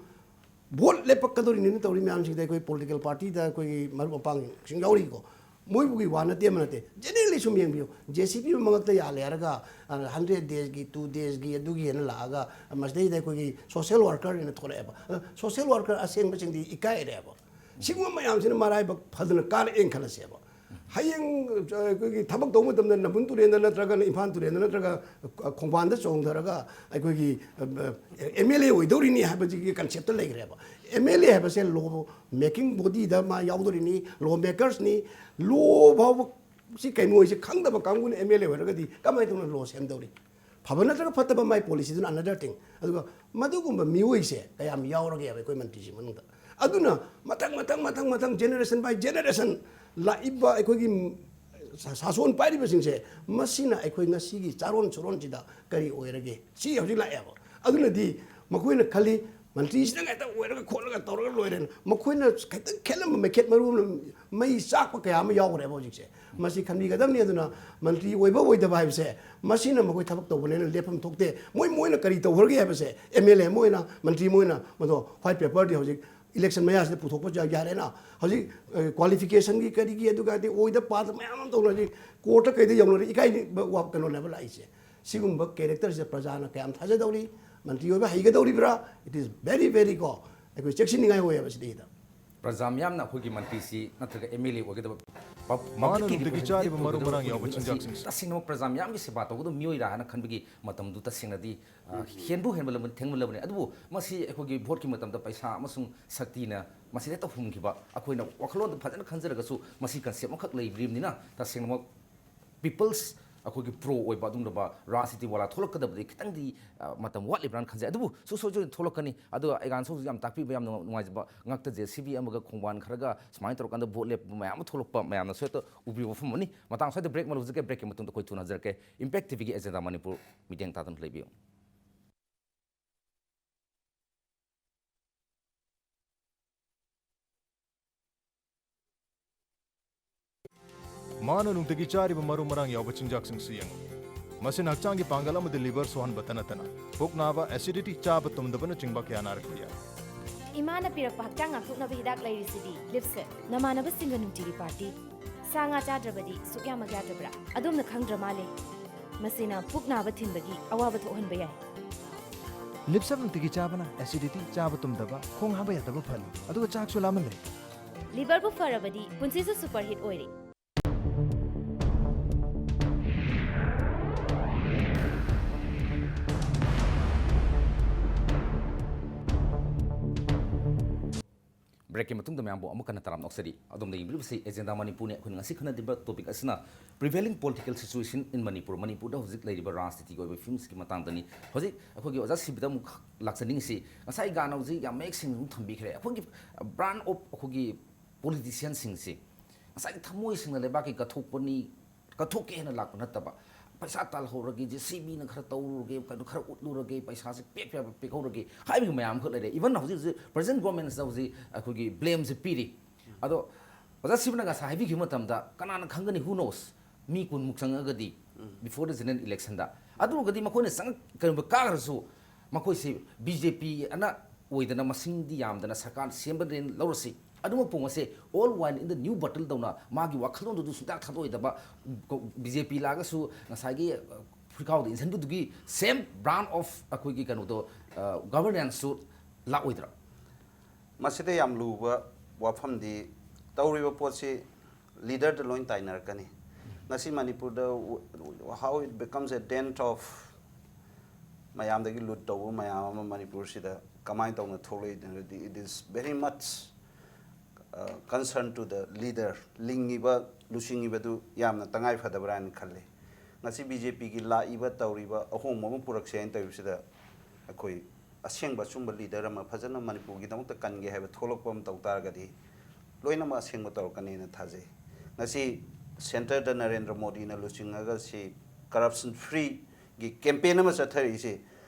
ꯚꯣꯠ ꯂꯦꯞꯄꯛꯀꯗꯧꯔꯤꯅꯤꯅ ꯇꯧꯔꯤ ꯃꯌꯥꯝꯁꯤꯡꯗ ꯑꯩꯈꯣꯏ ꯄꯣꯂꯤꯇꯤꯀꯦꯜ ꯄꯥꯔꯇꯤꯗ ꯑꯩꯈꯣꯏꯒꯤ ꯃꯔꯨꯞ ꯃꯄꯥꯡꯁꯤꯡ ꯌꯥꯎꯔꯤꯀꯣ꯫ ꯃꯣꯏꯕꯨꯒꯤ ꯋꯥ ꯅꯠꯇꯦ ꯑꯃ ꯅꯠꯇꯦ, generally ꯁꯨꯝ ꯌꯦꯡꯕꯤꯌꯨ꯫ ꯖꯦ ꯁꯤ ꯕꯤ ꯑꯃ ꯃꯉꯛꯇ ꯌꯥꯜꯂꯦ ꯍꯥꯏꯔꯒ, ꯑ, ꯍꯟꯗ꯭ꯔꯦꯠ ꯗꯦꯖꯀꯤ, ꯇꯨ ꯗꯦꯖꯀꯤ ꯑꯗꯨꯒꯤ ꯍꯦꯟꯅ ꯂꯥꯛꯑꯒ, ꯑ, ꯃꯁꯤꯗꯩꯗ ꯑꯩꯈꯣꯏꯒꯤ ꯁꯣꯁꯦꯜ ꯋꯥꯔꯀꯔ ꯍꯥꯏꯅ ꯊꯣꯛꯂꯛꯑꯦꯕ꯫ ꯑꯗ ꯁꯣꯁꯦꯜ ꯋꯥꯔꯀꯔ ꯑꯁꯦꯡꯕꯁꯤꯡꯗꯤ ꯏꯀꯥꯏꯔꯦꯕ꯫ ꯁꯤꯒꯨꯝꯕ ꯃꯌꯥꯝꯁꯤꯅ ꯃꯔꯥꯏꯕꯛ ꯐꯗꯅ ꯀꯥꯔꯛꯑꯦꯅ ꯈꯜꯂꯁꯦꯕ꯫ ꯍꯌꯦꯡ, ꯑ, ꯑꯩꯈꯣꯏꯒꯤ ꯊꯕꯛ ꯇꯧꯕ ꯃꯇꯝꯗ ꯅꯝꯕꯨꯜ ꯇꯨꯔꯦꯟꯗ ꯅꯠꯇ꯭ꯔꯒꯅ ꯏꯝꯐꯥꯜ ꯇꯨꯔꯦꯟꯗ ꯅꯠꯇ꯭ꯔꯒ, ꯑ, ꯈꯣꯡꯕꯥꯟꯗ ꯆꯣꯡꯊꯔꯒ ꯑꯩꯈꯣꯏꯒꯤ, ꯑ, ꯑꯦꯝ ꯑꯦꯜ ꯑꯦ ꯑꯣꯏꯗꯧꯔꯤꯅꯤ ꯍꯥꯏꯕꯁꯤꯒꯤ ꯀꯟꯁꯦꯞꯇ ꯂꯩꯈ꯭ꯔꯦꯕ꯫ ꯑꯦꯝ ꯑꯦꯜ ꯑꯦ ꯍꯥꯏꯕꯁꯦ ꯂꯣ ꯃꯦꯀꯤꯡ ꯕꯣꯗꯤꯗ ꯃꯥ ꯌꯥꯎꯗꯣꯔꯤꯅꯤ, ꯂꯣ ꯃꯦꯀꯔꯁꯅꯤ꯫ ꯂꯣ ꯐꯥꯎꯕ ꯁꯤ ꯀꯩꯅꯣꯁꯦ ꯈꯪꯗꯕ ꯀꯥꯡꯕꯨꯅ ꯑꯦꯝ ꯑꯦꯜ ꯑꯦ ꯑꯣꯏꯔꯒꯗꯤ ꯀꯃꯥꯏꯅ ꯇꯧꯅ ꯂꯣ ꯁꯦꯝꯗꯧꯔꯤ? ꯐꯕ ꯅꯠꯇ꯭ꯔꯒ ꯐꯠꯇꯕ, ꯃꯥꯏ ꯄꯣꯂꯤꯁꯤꯗꯨꯅ another thing꯫ ꯑꯗꯨꯒ ꯃꯗꯨꯒꯨꯝꯕ ꯃꯤꯑꯣꯏꯁꯦ ꯀꯌꯥꯝ ꯌꯥꯎꯔꯒꯦꯕ ꯑꯩꯈꯣꯏ ꯃꯟꯇ꯭ꯔꯤꯁꯤ ꯃꯅꯨꯡꯗ? ꯑꯗꯨꯅ ꯃꯊꯪ, ꯃꯊꯪ, ꯃꯊꯪ, ꯃꯊꯪ, generation by generation ꯂꯥꯛꯏꯕ ꯑꯩꯈꯣꯏꯒꯤ ꯁꯥ-, ꯁꯥꯁꯣꯟ ꯄꯥꯏꯔꯤꯕꯁꯤꯡꯁꯦ, ꯃꯁꯤꯅ ꯑꯩꯈꯣꯏ ꯉꯁꯤꯒꯤ ꯆꯥꯔꯣꯟ ꯁꯨꯔꯣꯟꯁꯤꯗ ꯀꯔꯤ ꯑꯣꯏꯔꯒꯦ? ꯁꯤ ꯍꯧꯖꯤꯛ ꯂꯥꯛꯑꯦꯕ꯫ ꯑꯗꯨꯅꯗꯤ ꯃꯈꯣꯏꯅ ꯈꯜꯂꯤ, ꯃꯟꯇ꯭ꯔꯤꯁꯤꯗ ꯉꯥꯛꯇ ꯑꯣꯏꯔꯒ ꯈꯣꯠꯂꯒ ꯇꯧꯔꯒ ꯂꯣꯏꯔꯦꯅ꯫ ꯃꯈꯣꯏꯅ ꯈꯤꯇꯪ ꯈꯦꯠꯂꯝꯕ ꯃꯩꯈꯦꯠ ꯃꯔꯨ ꯑꯃ, ꯃꯩ ꯆꯥꯛꯄ ꯀꯌꯥ ꯑꯃ ꯌꯥꯎꯈ꯭ꯔꯦꯕ ꯍꯧꯖꯤꯛꯁꯦ꯫ ꯃꯁꯤ ꯈꯟꯕꯤꯒꯗꯕꯅꯤ꯫ ꯑꯗꯨꯅ ꯃꯟꯇ꯭ꯔꯤ ꯑꯣꯏꯕ ꯑꯣꯏꯗꯕ ꯍꯥꯏꯕꯁꯦ, ꯃꯁꯤꯅ ꯃꯈꯣꯏ ꯊꯕꯛ ꯇꯧꯕꯅꯦꯅ ꯂꯦꯞꯐꯝ ꯊꯣꯛꯇꯦ꯫ ꯃꯣꯏ, ꯃꯣꯏꯅ ꯀꯔꯤ ꯇꯧꯈ꯭ꯔꯒꯦ ꯍꯥꯏꯕꯁꯦ, ꯑꯦꯝ ꯑꯦꯜ ꯑꯦ ꯑꯃ ꯑꯣꯏꯅ, ꯃꯟꯇ꯭ꯔꯤ ꯑꯃ ꯑꯣꯏꯅ ꯃꯗꯣ ꯋꯥꯏꯠ ꯄꯦꯄꯔꯗꯤ ꯍꯧꯖꯤꯛ ꯏꯂꯦꯛꯁꯟ ꯃꯌꯥꯁꯤꯗ ꯄꯨꯊꯣꯛꯄꯁꯨ ꯌꯥ-, ꯌꯥꯔꯦꯅ꯫ ꯍꯧꯖꯤꯛ, ꯑ, ꯀ꯭ꯋꯥꯂꯤꯐꯤꯀꯦꯁꯟꯒꯤ ꯀꯔꯤꯒꯤ ꯑꯗꯨꯒ ꯑꯗꯩ ꯑꯣꯏꯗ ꯄꯥꯗ ꯃꯌꯥꯝ ꯑꯃ ꯇꯧꯅꯔꯤ, ꯀꯣꯔꯠꯇ ꯀꯩꯗ ꯌꯧꯅꯔꯤ, ꯏꯀꯥꯏꯕ ꯋꯥ-, ꯀꯩꯅꯣꯅꯦꯕ ꯂꯥꯛꯏꯁꯦ꯫ ꯁꯤꯒꯨꯝꯕ ꯀꯦꯔꯦꯛꯇꯔꯁꯦ ꯄ꯭ꯔꯖꯥꯅ ꯀꯌꯥꯝ ꯊꯥꯖꯗꯧꯔꯤ? ꯃꯟꯇ꯭ꯔꯤ ꯑꯣꯏꯕ ꯍꯩꯒꯗꯧꯔꯤꯕ꯭ꯔꯥ? It is very, very ꯀꯣ, ꯑꯩꯈꯣꯏ ꯆꯦꯛꯁꯤꯟꯅꯤꯡꯉꯥꯏ ꯑꯣꯏꯌꯦꯕ ꯁꯤꯗꯩꯗ꯫ ꯄ꯭ꯔꯖꯥ ꯃꯤꯌꯥꯝꯅ ꯑꯩꯈꯣꯏꯒꯤ ꯃꯟꯇ꯭ꯔꯤꯁꯤ ꯅꯠꯇ꯭ꯔꯒ ꯑꯦꯝ ꯑꯦꯜ ꯑꯦ ꯑꯣꯏꯒꯗꯕ ꯃꯥꯅ ꯅꯨꯡꯇꯤꯒꯤ ꯆꯥꯔꯤꯕ ꯃꯔꯨ ꯃꯔꯥꯡ ꯌꯥꯎꯕ ꯆꯤꯟꯖꯥꯛꯁꯤꯡꯁꯤ ꯇꯁꯦꯡꯅꯃꯛ ꯄ꯭ꯔꯖꯥ ꯃꯤꯌꯥꯝꯒꯤ ꯁꯦꯕꯥ ꯇꯧꯒꯗꯕ ꯃꯤꯑꯣꯏꯔꯥ ꯍꯥꯏꯅ ꯈꯟꯕꯒꯤ ꯃꯇꯝꯗꯨ ꯇꯁꯦꯡꯅꯗꯤ ꯍꯦꯟꯕꯨ ꯍꯦꯟꯕꯂꯕꯅꯤ, ꯊꯦꯡꯃꯜꯂꯕꯅꯤ꯫ ꯑꯗꯨꯕꯨ ꯃꯁꯤ ꯑꯩꯈꯣꯏꯒꯤ ꯚꯣꯠꯀꯤ ꯃꯇꯝꯗ ꯄꯩꯁꯥ ꯑꯃꯁꯨꯡ ꯁꯛꯇꯤꯅ ꯃꯁꯤꯗ ꯍꯦꯛꯇ ꯍꯨꯝꯈꯤꯕ, ꯑꯩꯈꯣꯏꯅ ꯋꯥꯈꯜꯂꯣꯟꯗ ꯐꯖꯅ ꯈꯟꯖꯔꯒꯁꯨ ꯃꯁꯤ ꯀꯟꯁꯦꯞ ꯑꯃꯈꯛ ꯂꯩꯔꯤꯕꯅꯤꯅ ꯇꯁꯦꯡꯅꯃꯛ ꯄꯤꯄꯜꯁ ꯑꯩꯈꯣꯏꯒꯤ ꯄ꯭ꯔꯣ ꯑꯣꯏꯕ ꯑꯗꯨꯒꯨꯝꯂꯕ ꯔꯥꯖꯅꯤꯇꯤ ꯋꯥꯂꯥ ꯊꯣꯛꯂꯛꯀꯗꯕꯗꯤ ꯈꯤꯇꯪꯗꯤ ꯃꯇꯝ ꯋꯥꯠꯂꯤꯕ꯭ꯔꯥꯅ ꯈꯟꯖꯩ꯫ ꯑꯗꯨꯕꯨ ꯁꯨꯡꯁꯣꯏ ꯁꯣꯏꯗꯅ ꯊꯣꯛꯂꯛꯀꯅꯤ꯫ ꯑꯗꯣ ꯑꯩꯒꯥꯟ ꯁꯣꯝꯁꯨ ꯌꯥꯝ ꯇꯥꯛꯄꯤꯕ ꯌꯥꯝ ꯅꯨꯡꯉꯥꯏꯖꯕ, ꯉꯛꯇ ꯖꯦ ꯁꯤ ꯕꯤ ꯑꯃꯒ ꯈꯣꯡꯕꯥꯟ ꯈꯔꯒ ꯁꯨꯃꯥꯏꯅ ꯇꯧꯔꯀꯥꯟꯗ ꯚꯣꯠ ꯂꯦꯞꯄ ꯃꯌꯥꯝ ꯑꯃ ꯊꯣꯛꯂꯛꯄ ꯃꯌꯥꯝꯅ ꯁꯣꯏꯗ ꯎꯕꯤꯕ ꯃꯐꯝ ꯑꯃꯅꯤ꯫ ꯃꯇꯥꯡ ꯁ꯭ꯋꯥꯏꯗ ꯕ꯭ꯔꯦꯛ ꯑꯃ ꯂꯧꯖꯒꯦ꯫ ꯕ꯭ꯔꯦꯛꯀꯤ ꯃꯇꯨꯡꯗ ꯑꯩꯈꯣꯏ ꯊꯨꯅ ꯍꯟꯖꯔꯛꯀꯦ꯫ ꯏꯝꯄꯦꯛ ꯇꯤꯚꯤꯒꯤ ꯑꯦꯖꯦꯟꯗꯥ ꯃꯅꯤꯄꯨꯔ ꯃꯤꯠꯌꯦꯡ ꯇꯥꯗꯨꯅ ꯂꯩꯕꯤꯌꯨ꯫ ꯃꯥꯅ ꯅꯨꯡꯇꯤꯒꯤ ꯆꯥꯔꯤꯕ ꯃꯔꯨ ꯃꯔꯥꯡ ꯌꯥꯎꯕ ꯆꯤꯟꯖꯥꯛꯁꯤꯡꯁꯤ ꯌꯦꯡꯉꯨ꯫ ꯃꯁꯤꯅ ꯍꯛꯆꯥꯡꯒꯤ ꯄꯥꯡꯒꯜ ꯑꯃꯗꯤ ꯂꯤꯚꯔ ꯁꯣꯛꯍꯟꯕꯇ ꯅꯠꯇꯅ ꯄꯨꯛ ꯅꯥꯕ, ꯑꯦꯁꯤꯗꯤꯇꯤ, ꯆꯥꯕ ꯇꯨꯝꯗꯕꯅꯆꯤꯡꯕ ꯀꯌꯥ ꯅꯥꯔꯛꯄ ꯌꯥꯏ꯫ ꯏꯃꯥꯅ ꯄꯤꯔꯛꯄ ꯍꯛꯆꯥꯡ ꯉꯥꯛꯊꯣꯛꯅꯕ ꯍꯤꯗꯥꯛ ꯂꯩꯔꯤꯁꯤꯗꯤ꯫ ꯂꯤꯞꯁꯦ꯫ ꯅꯃꯥꯟꯅꯕꯁꯤꯡꯒ ꯅꯨꯡꯇꯤꯒꯤ ꯄꯥꯔꯇꯤ꯫ ꯁꯥ ꯉꯥ ꯆꯥꯗ꯭ꯔꯕꯗꯤ ꯁꯨꯛꯌꯥꯃꯛ ꯌꯥꯗ꯭ꯔꯕ꯭ꯔꯥ? ꯑꯗꯣꯝꯅ ꯈꯪꯗ꯭ꯔ ꯃꯥꯜꯂꯦ꯫ ꯃꯁꯤꯅ ꯄꯨꯛ ꯅꯥꯕ ꯊꯤꯟꯕꯒꯤ ꯑꯋꯥꯕ ꯊꯣꯛꯍꯟꯕ ꯌꯥꯏ꯫ ꯂꯤꯞꯁꯞ ꯅꯨꯡꯇꯤꯒꯤ ꯆꯥꯕꯅ ꯑꯦꯁꯤꯗꯤꯇꯤ, ꯆꯥꯕ ꯇꯨꯝꯗꯕ, ꯈꯣꯡ ꯍꯥꯝꯕ ꯌꯥꯗꯕ ꯐꯍꯜꯂꯤ, ꯑꯗꯨꯒ ꯆꯥꯛꯁꯨ ꯂꯥꯝꯍꯜꯂꯦ꯫ ꯂꯤꯚꯔꯕꯨ ꯐꯔꯕꯗꯤ ꯄꯨꯟꯁꯤꯁꯨ ꯁꯨꯄꯔ ꯍꯤꯠ ꯑꯣꯏꯔꯦ꯫ ꯕ꯭ꯔꯦꯛꯀꯤ ꯃꯇꯨꯡꯗ ꯃꯌꯥꯝꯕꯨ ꯑꯃꯨꯛ ꯍꯟꯅ ꯇꯔꯥꯝꯅ ꯑꯣꯛꯆꯔꯤ꯫ ꯑꯗꯣꯝꯅ ꯌꯦꯡꯕꯤꯔꯤꯕꯁꯤ ꯑꯦꯖꯦꯟꯗꯥ ꯃꯅꯤꯄꯨꯔꯅꯤ꯫ ꯑꯩꯈꯣꯏꯅ ꯉꯁꯤ ꯈꯟꯅꯔꯤꯕ ꯇꯣꯄꯤꯛ ꯑꯁꯤꯅ prevailing political situation in Manipur, ꯃꯅꯤꯄꯨꯔꯗ ꯍꯧꯖꯤꯛ ꯂꯩꯔꯤꯕ ꯔꯥꯖꯅꯤꯇꯤꯒꯤ ꯑꯣꯏꯕ ꯐꯤꯕꯝꯁꯤꯒꯤ ꯃꯇꯥꯡꯗꯅꯤ꯫ ꯍꯧꯖꯤꯛ ꯑꯩꯈꯣꯏꯒꯤ ꯑꯣꯖꯥ ꯁꯤꯕꯤꯗ ꯑꯃꯨꯛ ꯂꯥꯛꯆꯅꯤꯡꯉꯤꯁꯤ, ꯉꯁꯥꯏ ꯒꯥꯟꯅ ꯍꯧꯖꯤꯛ ꯌꯥꯝ ꯃꯌꯦꯛ ꯁꯦꯡꯅ ꯑꯗꯨꯝ ꯊꯝꯕꯤꯈ꯭ꯔꯦ꯫ ꯑꯩꯈꯣꯏꯒꯤ brand of ꯑꯩꯈꯣꯏꯒꯤ ꯄꯣꯂꯤꯇꯤꯁꯤꯌꯟꯁꯤꯡꯁꯤ ꯉꯁꯥꯏꯒꯤ ꯊꯃꯣꯏ ꯁꯦꯡꯅ ꯂꯩꯕꯥꯛꯀꯤ ꯀꯠꯊꯣꯛꯄꯅꯤ, ꯀꯠꯊꯣꯛꯀꯦ ꯍꯥꯏꯅ ꯂꯥꯛꯄ ꯅꯠꯇꯕ, ꯄꯩꯁꯥ ꯇꯥꯜꯍꯧꯔꯒꯦ, ꯖꯦ ꯁꯤ ꯕꯤꯅ ꯈꯔ ꯇꯧꯔꯨꯔꯒꯦ, ꯀꯩꯅꯣ ꯈꯔ ꯎꯠꯂꯨꯔꯒꯦ, ꯄꯩꯁꯥꯁꯦ ꯄꯦꯛ ꯄꯦꯛ ꯄꯦꯛꯍꯧꯔꯒꯦ ꯍꯥꯏꯕꯒꯤ ꯃꯌꯥꯝ ꯑꯃꯈꯛ ꯂꯩꯔꯦ꯫ Even ꯍꯧꯖꯤꯛ ꯍꯧꯖꯤꯛ present governmentꯁꯤꯗ ꯍꯧꯖꯤꯛ ꯑꯩꯈꯣꯏꯒꯤ blameꯁꯦ ꯄꯤꯔꯤ꯫ ꯑꯗꯣ ꯑꯣꯖꯥ ꯁꯤꯕꯅ ꯉꯁꯥꯏ ꯍꯥꯏꯕꯤꯈꯤꯕ ꯃꯇꯝꯗ ꯀꯅꯥꯅ ꯈꯪꯒꯅꯤ, who knows? ꯃꯤ ꯀꯨꯟꯃꯨꯛ ꯆꯪꯉꯛꯑꯒꯗꯤ before the general electionꯗ꯫ ꯑꯗꯨ ꯑꯣꯏꯔꯒꯗꯤ ꯃꯈꯣꯏꯅ ꯆꯪꯉꯛ-, ꯀꯩꯒꯨꯝꯕ ꯀꯥꯈ꯭ꯔꯁꯨ ꯃꯈꯣꯏꯁꯤ ꯕꯤ ꯖꯦ ꯄꯤ ꯑꯅ ꯑꯣꯏꯗꯅ ꯃꯁꯤꯡꯗꯤ ꯌꯥꯝꯗꯅ ꯁꯔꯀꯥꯔ ꯁꯦꯝꯕꯅꯦꯅ ꯂꯧꯔꯁꯤ꯫ ꯑꯗꯨꯃꯛꯄꯨ ꯉꯁꯤ all wine in the new bottle ꯗꯧꯅ ꯃꯥꯒꯤ ꯋꯥꯈꯜꯂꯣꯟꯗꯨꯗꯨ ꯁꯨꯡꯊꯥ ꯊꯥꯗꯣꯛꯑꯣꯏꯗꯕ, ꯕꯤ ꯖꯦ ꯄꯤ ꯂꯥꯛꯑꯒꯁꯨ ꯉꯁꯥꯏꯒꯤ, ꯑ, ꯐꯨꯔꯤꯈꯥꯎꯗ ꯏꯟꯁꯤꯟꯕꯗꯨꯒꯤ same brand of ꯑꯩꯈꯣꯏꯒꯤ ꯀꯩꯅꯣꯗꯣ, ꯒꯚꯔꯅꯦꯟꯁꯁꯨ ꯂꯥꯛꯑꯣꯏꯗ꯭ꯔꯥ? ꯃꯁꯤꯗ ꯌꯥꯝ ꯂꯨꯕ ꯋꯥꯐꯝꯗꯤ, ꯇꯧꯔꯤꯕ ꯄꯣꯠꯁꯤ ꯂꯤꯗꯔꯗ ꯂꯣꯏ ꯇꯥꯏꯅꯔꯛꯀꯅꯤ꯫ ꯉꯁꯤ ꯃꯅꯤꯄꯨꯔꯗ how it becomes a den of ꯃꯌꯥꯝꯗꯒꯤ ꯂꯨꯠ ꯇꯧꯕ ꯃꯌꯥꯝ ꯑꯃ ꯃꯅꯤꯄꯨꯔꯁꯤꯗ ꯀꯃꯥꯏꯅ ꯇꯧꯅ ꯊꯣꯛꯂꯛꯏꯗꯅꯗꯤ, it is very much concern to the leader꯫ ꯂꯤꯡꯉꯤꯕ ꯂꯨꯆꯤꯡꯉꯤꯕꯗꯨ ꯌꯥꯝꯅ ꯇꯉꯥꯏ ꯐꯗꯕ꯭ꯔꯥ ꯍꯥꯏꯅ ꯈꯜꯂꯤ꯫ ꯉꯁꯤ ꯕꯤ ꯖꯦ ꯄꯤꯒꯤ ꯂꯥꯛꯏꯕ ꯇꯧꯔꯤꯕ ꯑꯍꯣꯡꯕ ꯑꯃ ꯄꯨꯔꯛꯁꯦ ꯍꯥꯏꯅ ꯇꯧꯔꯤꯕꯁꯤꯗ, ꯑꯩꯈꯣꯏ ꯑꯁꯦꯡꯕ ꯑꯆꯨꯝꯕ ꯂꯤꯗꯔ ꯑꯃ ꯐꯖꯅ ꯃꯅꯤꯄꯨꯔꯒꯤꯗꯃꯛꯇ ꯀꯟꯒꯦ ꯍꯥꯏꯕ ꯊꯣꯛꯂꯛꯄ ꯑꯃ ꯇꯧ ꯇꯥꯔꯒꯗꯤ, ꯂꯣꯏꯅꯃꯛ ꯑꯁꯦꯡꯕ ꯇꯧꯔꯛꯀꯅꯤꯅ ꯊꯥꯖꯩ꯫ ꯉꯁꯤ ꯁꯦꯟꯇꯔꯗ ꯅꯔꯦꯟꯗ꯭ꯔ ꯃꯣꯗꯤꯅ ꯂꯨꯆꯤꯡꯉꯒ ꯁꯤ ꯀꯔꯞꯁꯟ ꯐ꯭ꯔꯤꯒꯤ ꯀꯦꯝꯄꯦꯟ ꯑꯃ ꯆꯠꯊꯔꯛꯏꯁꯦ,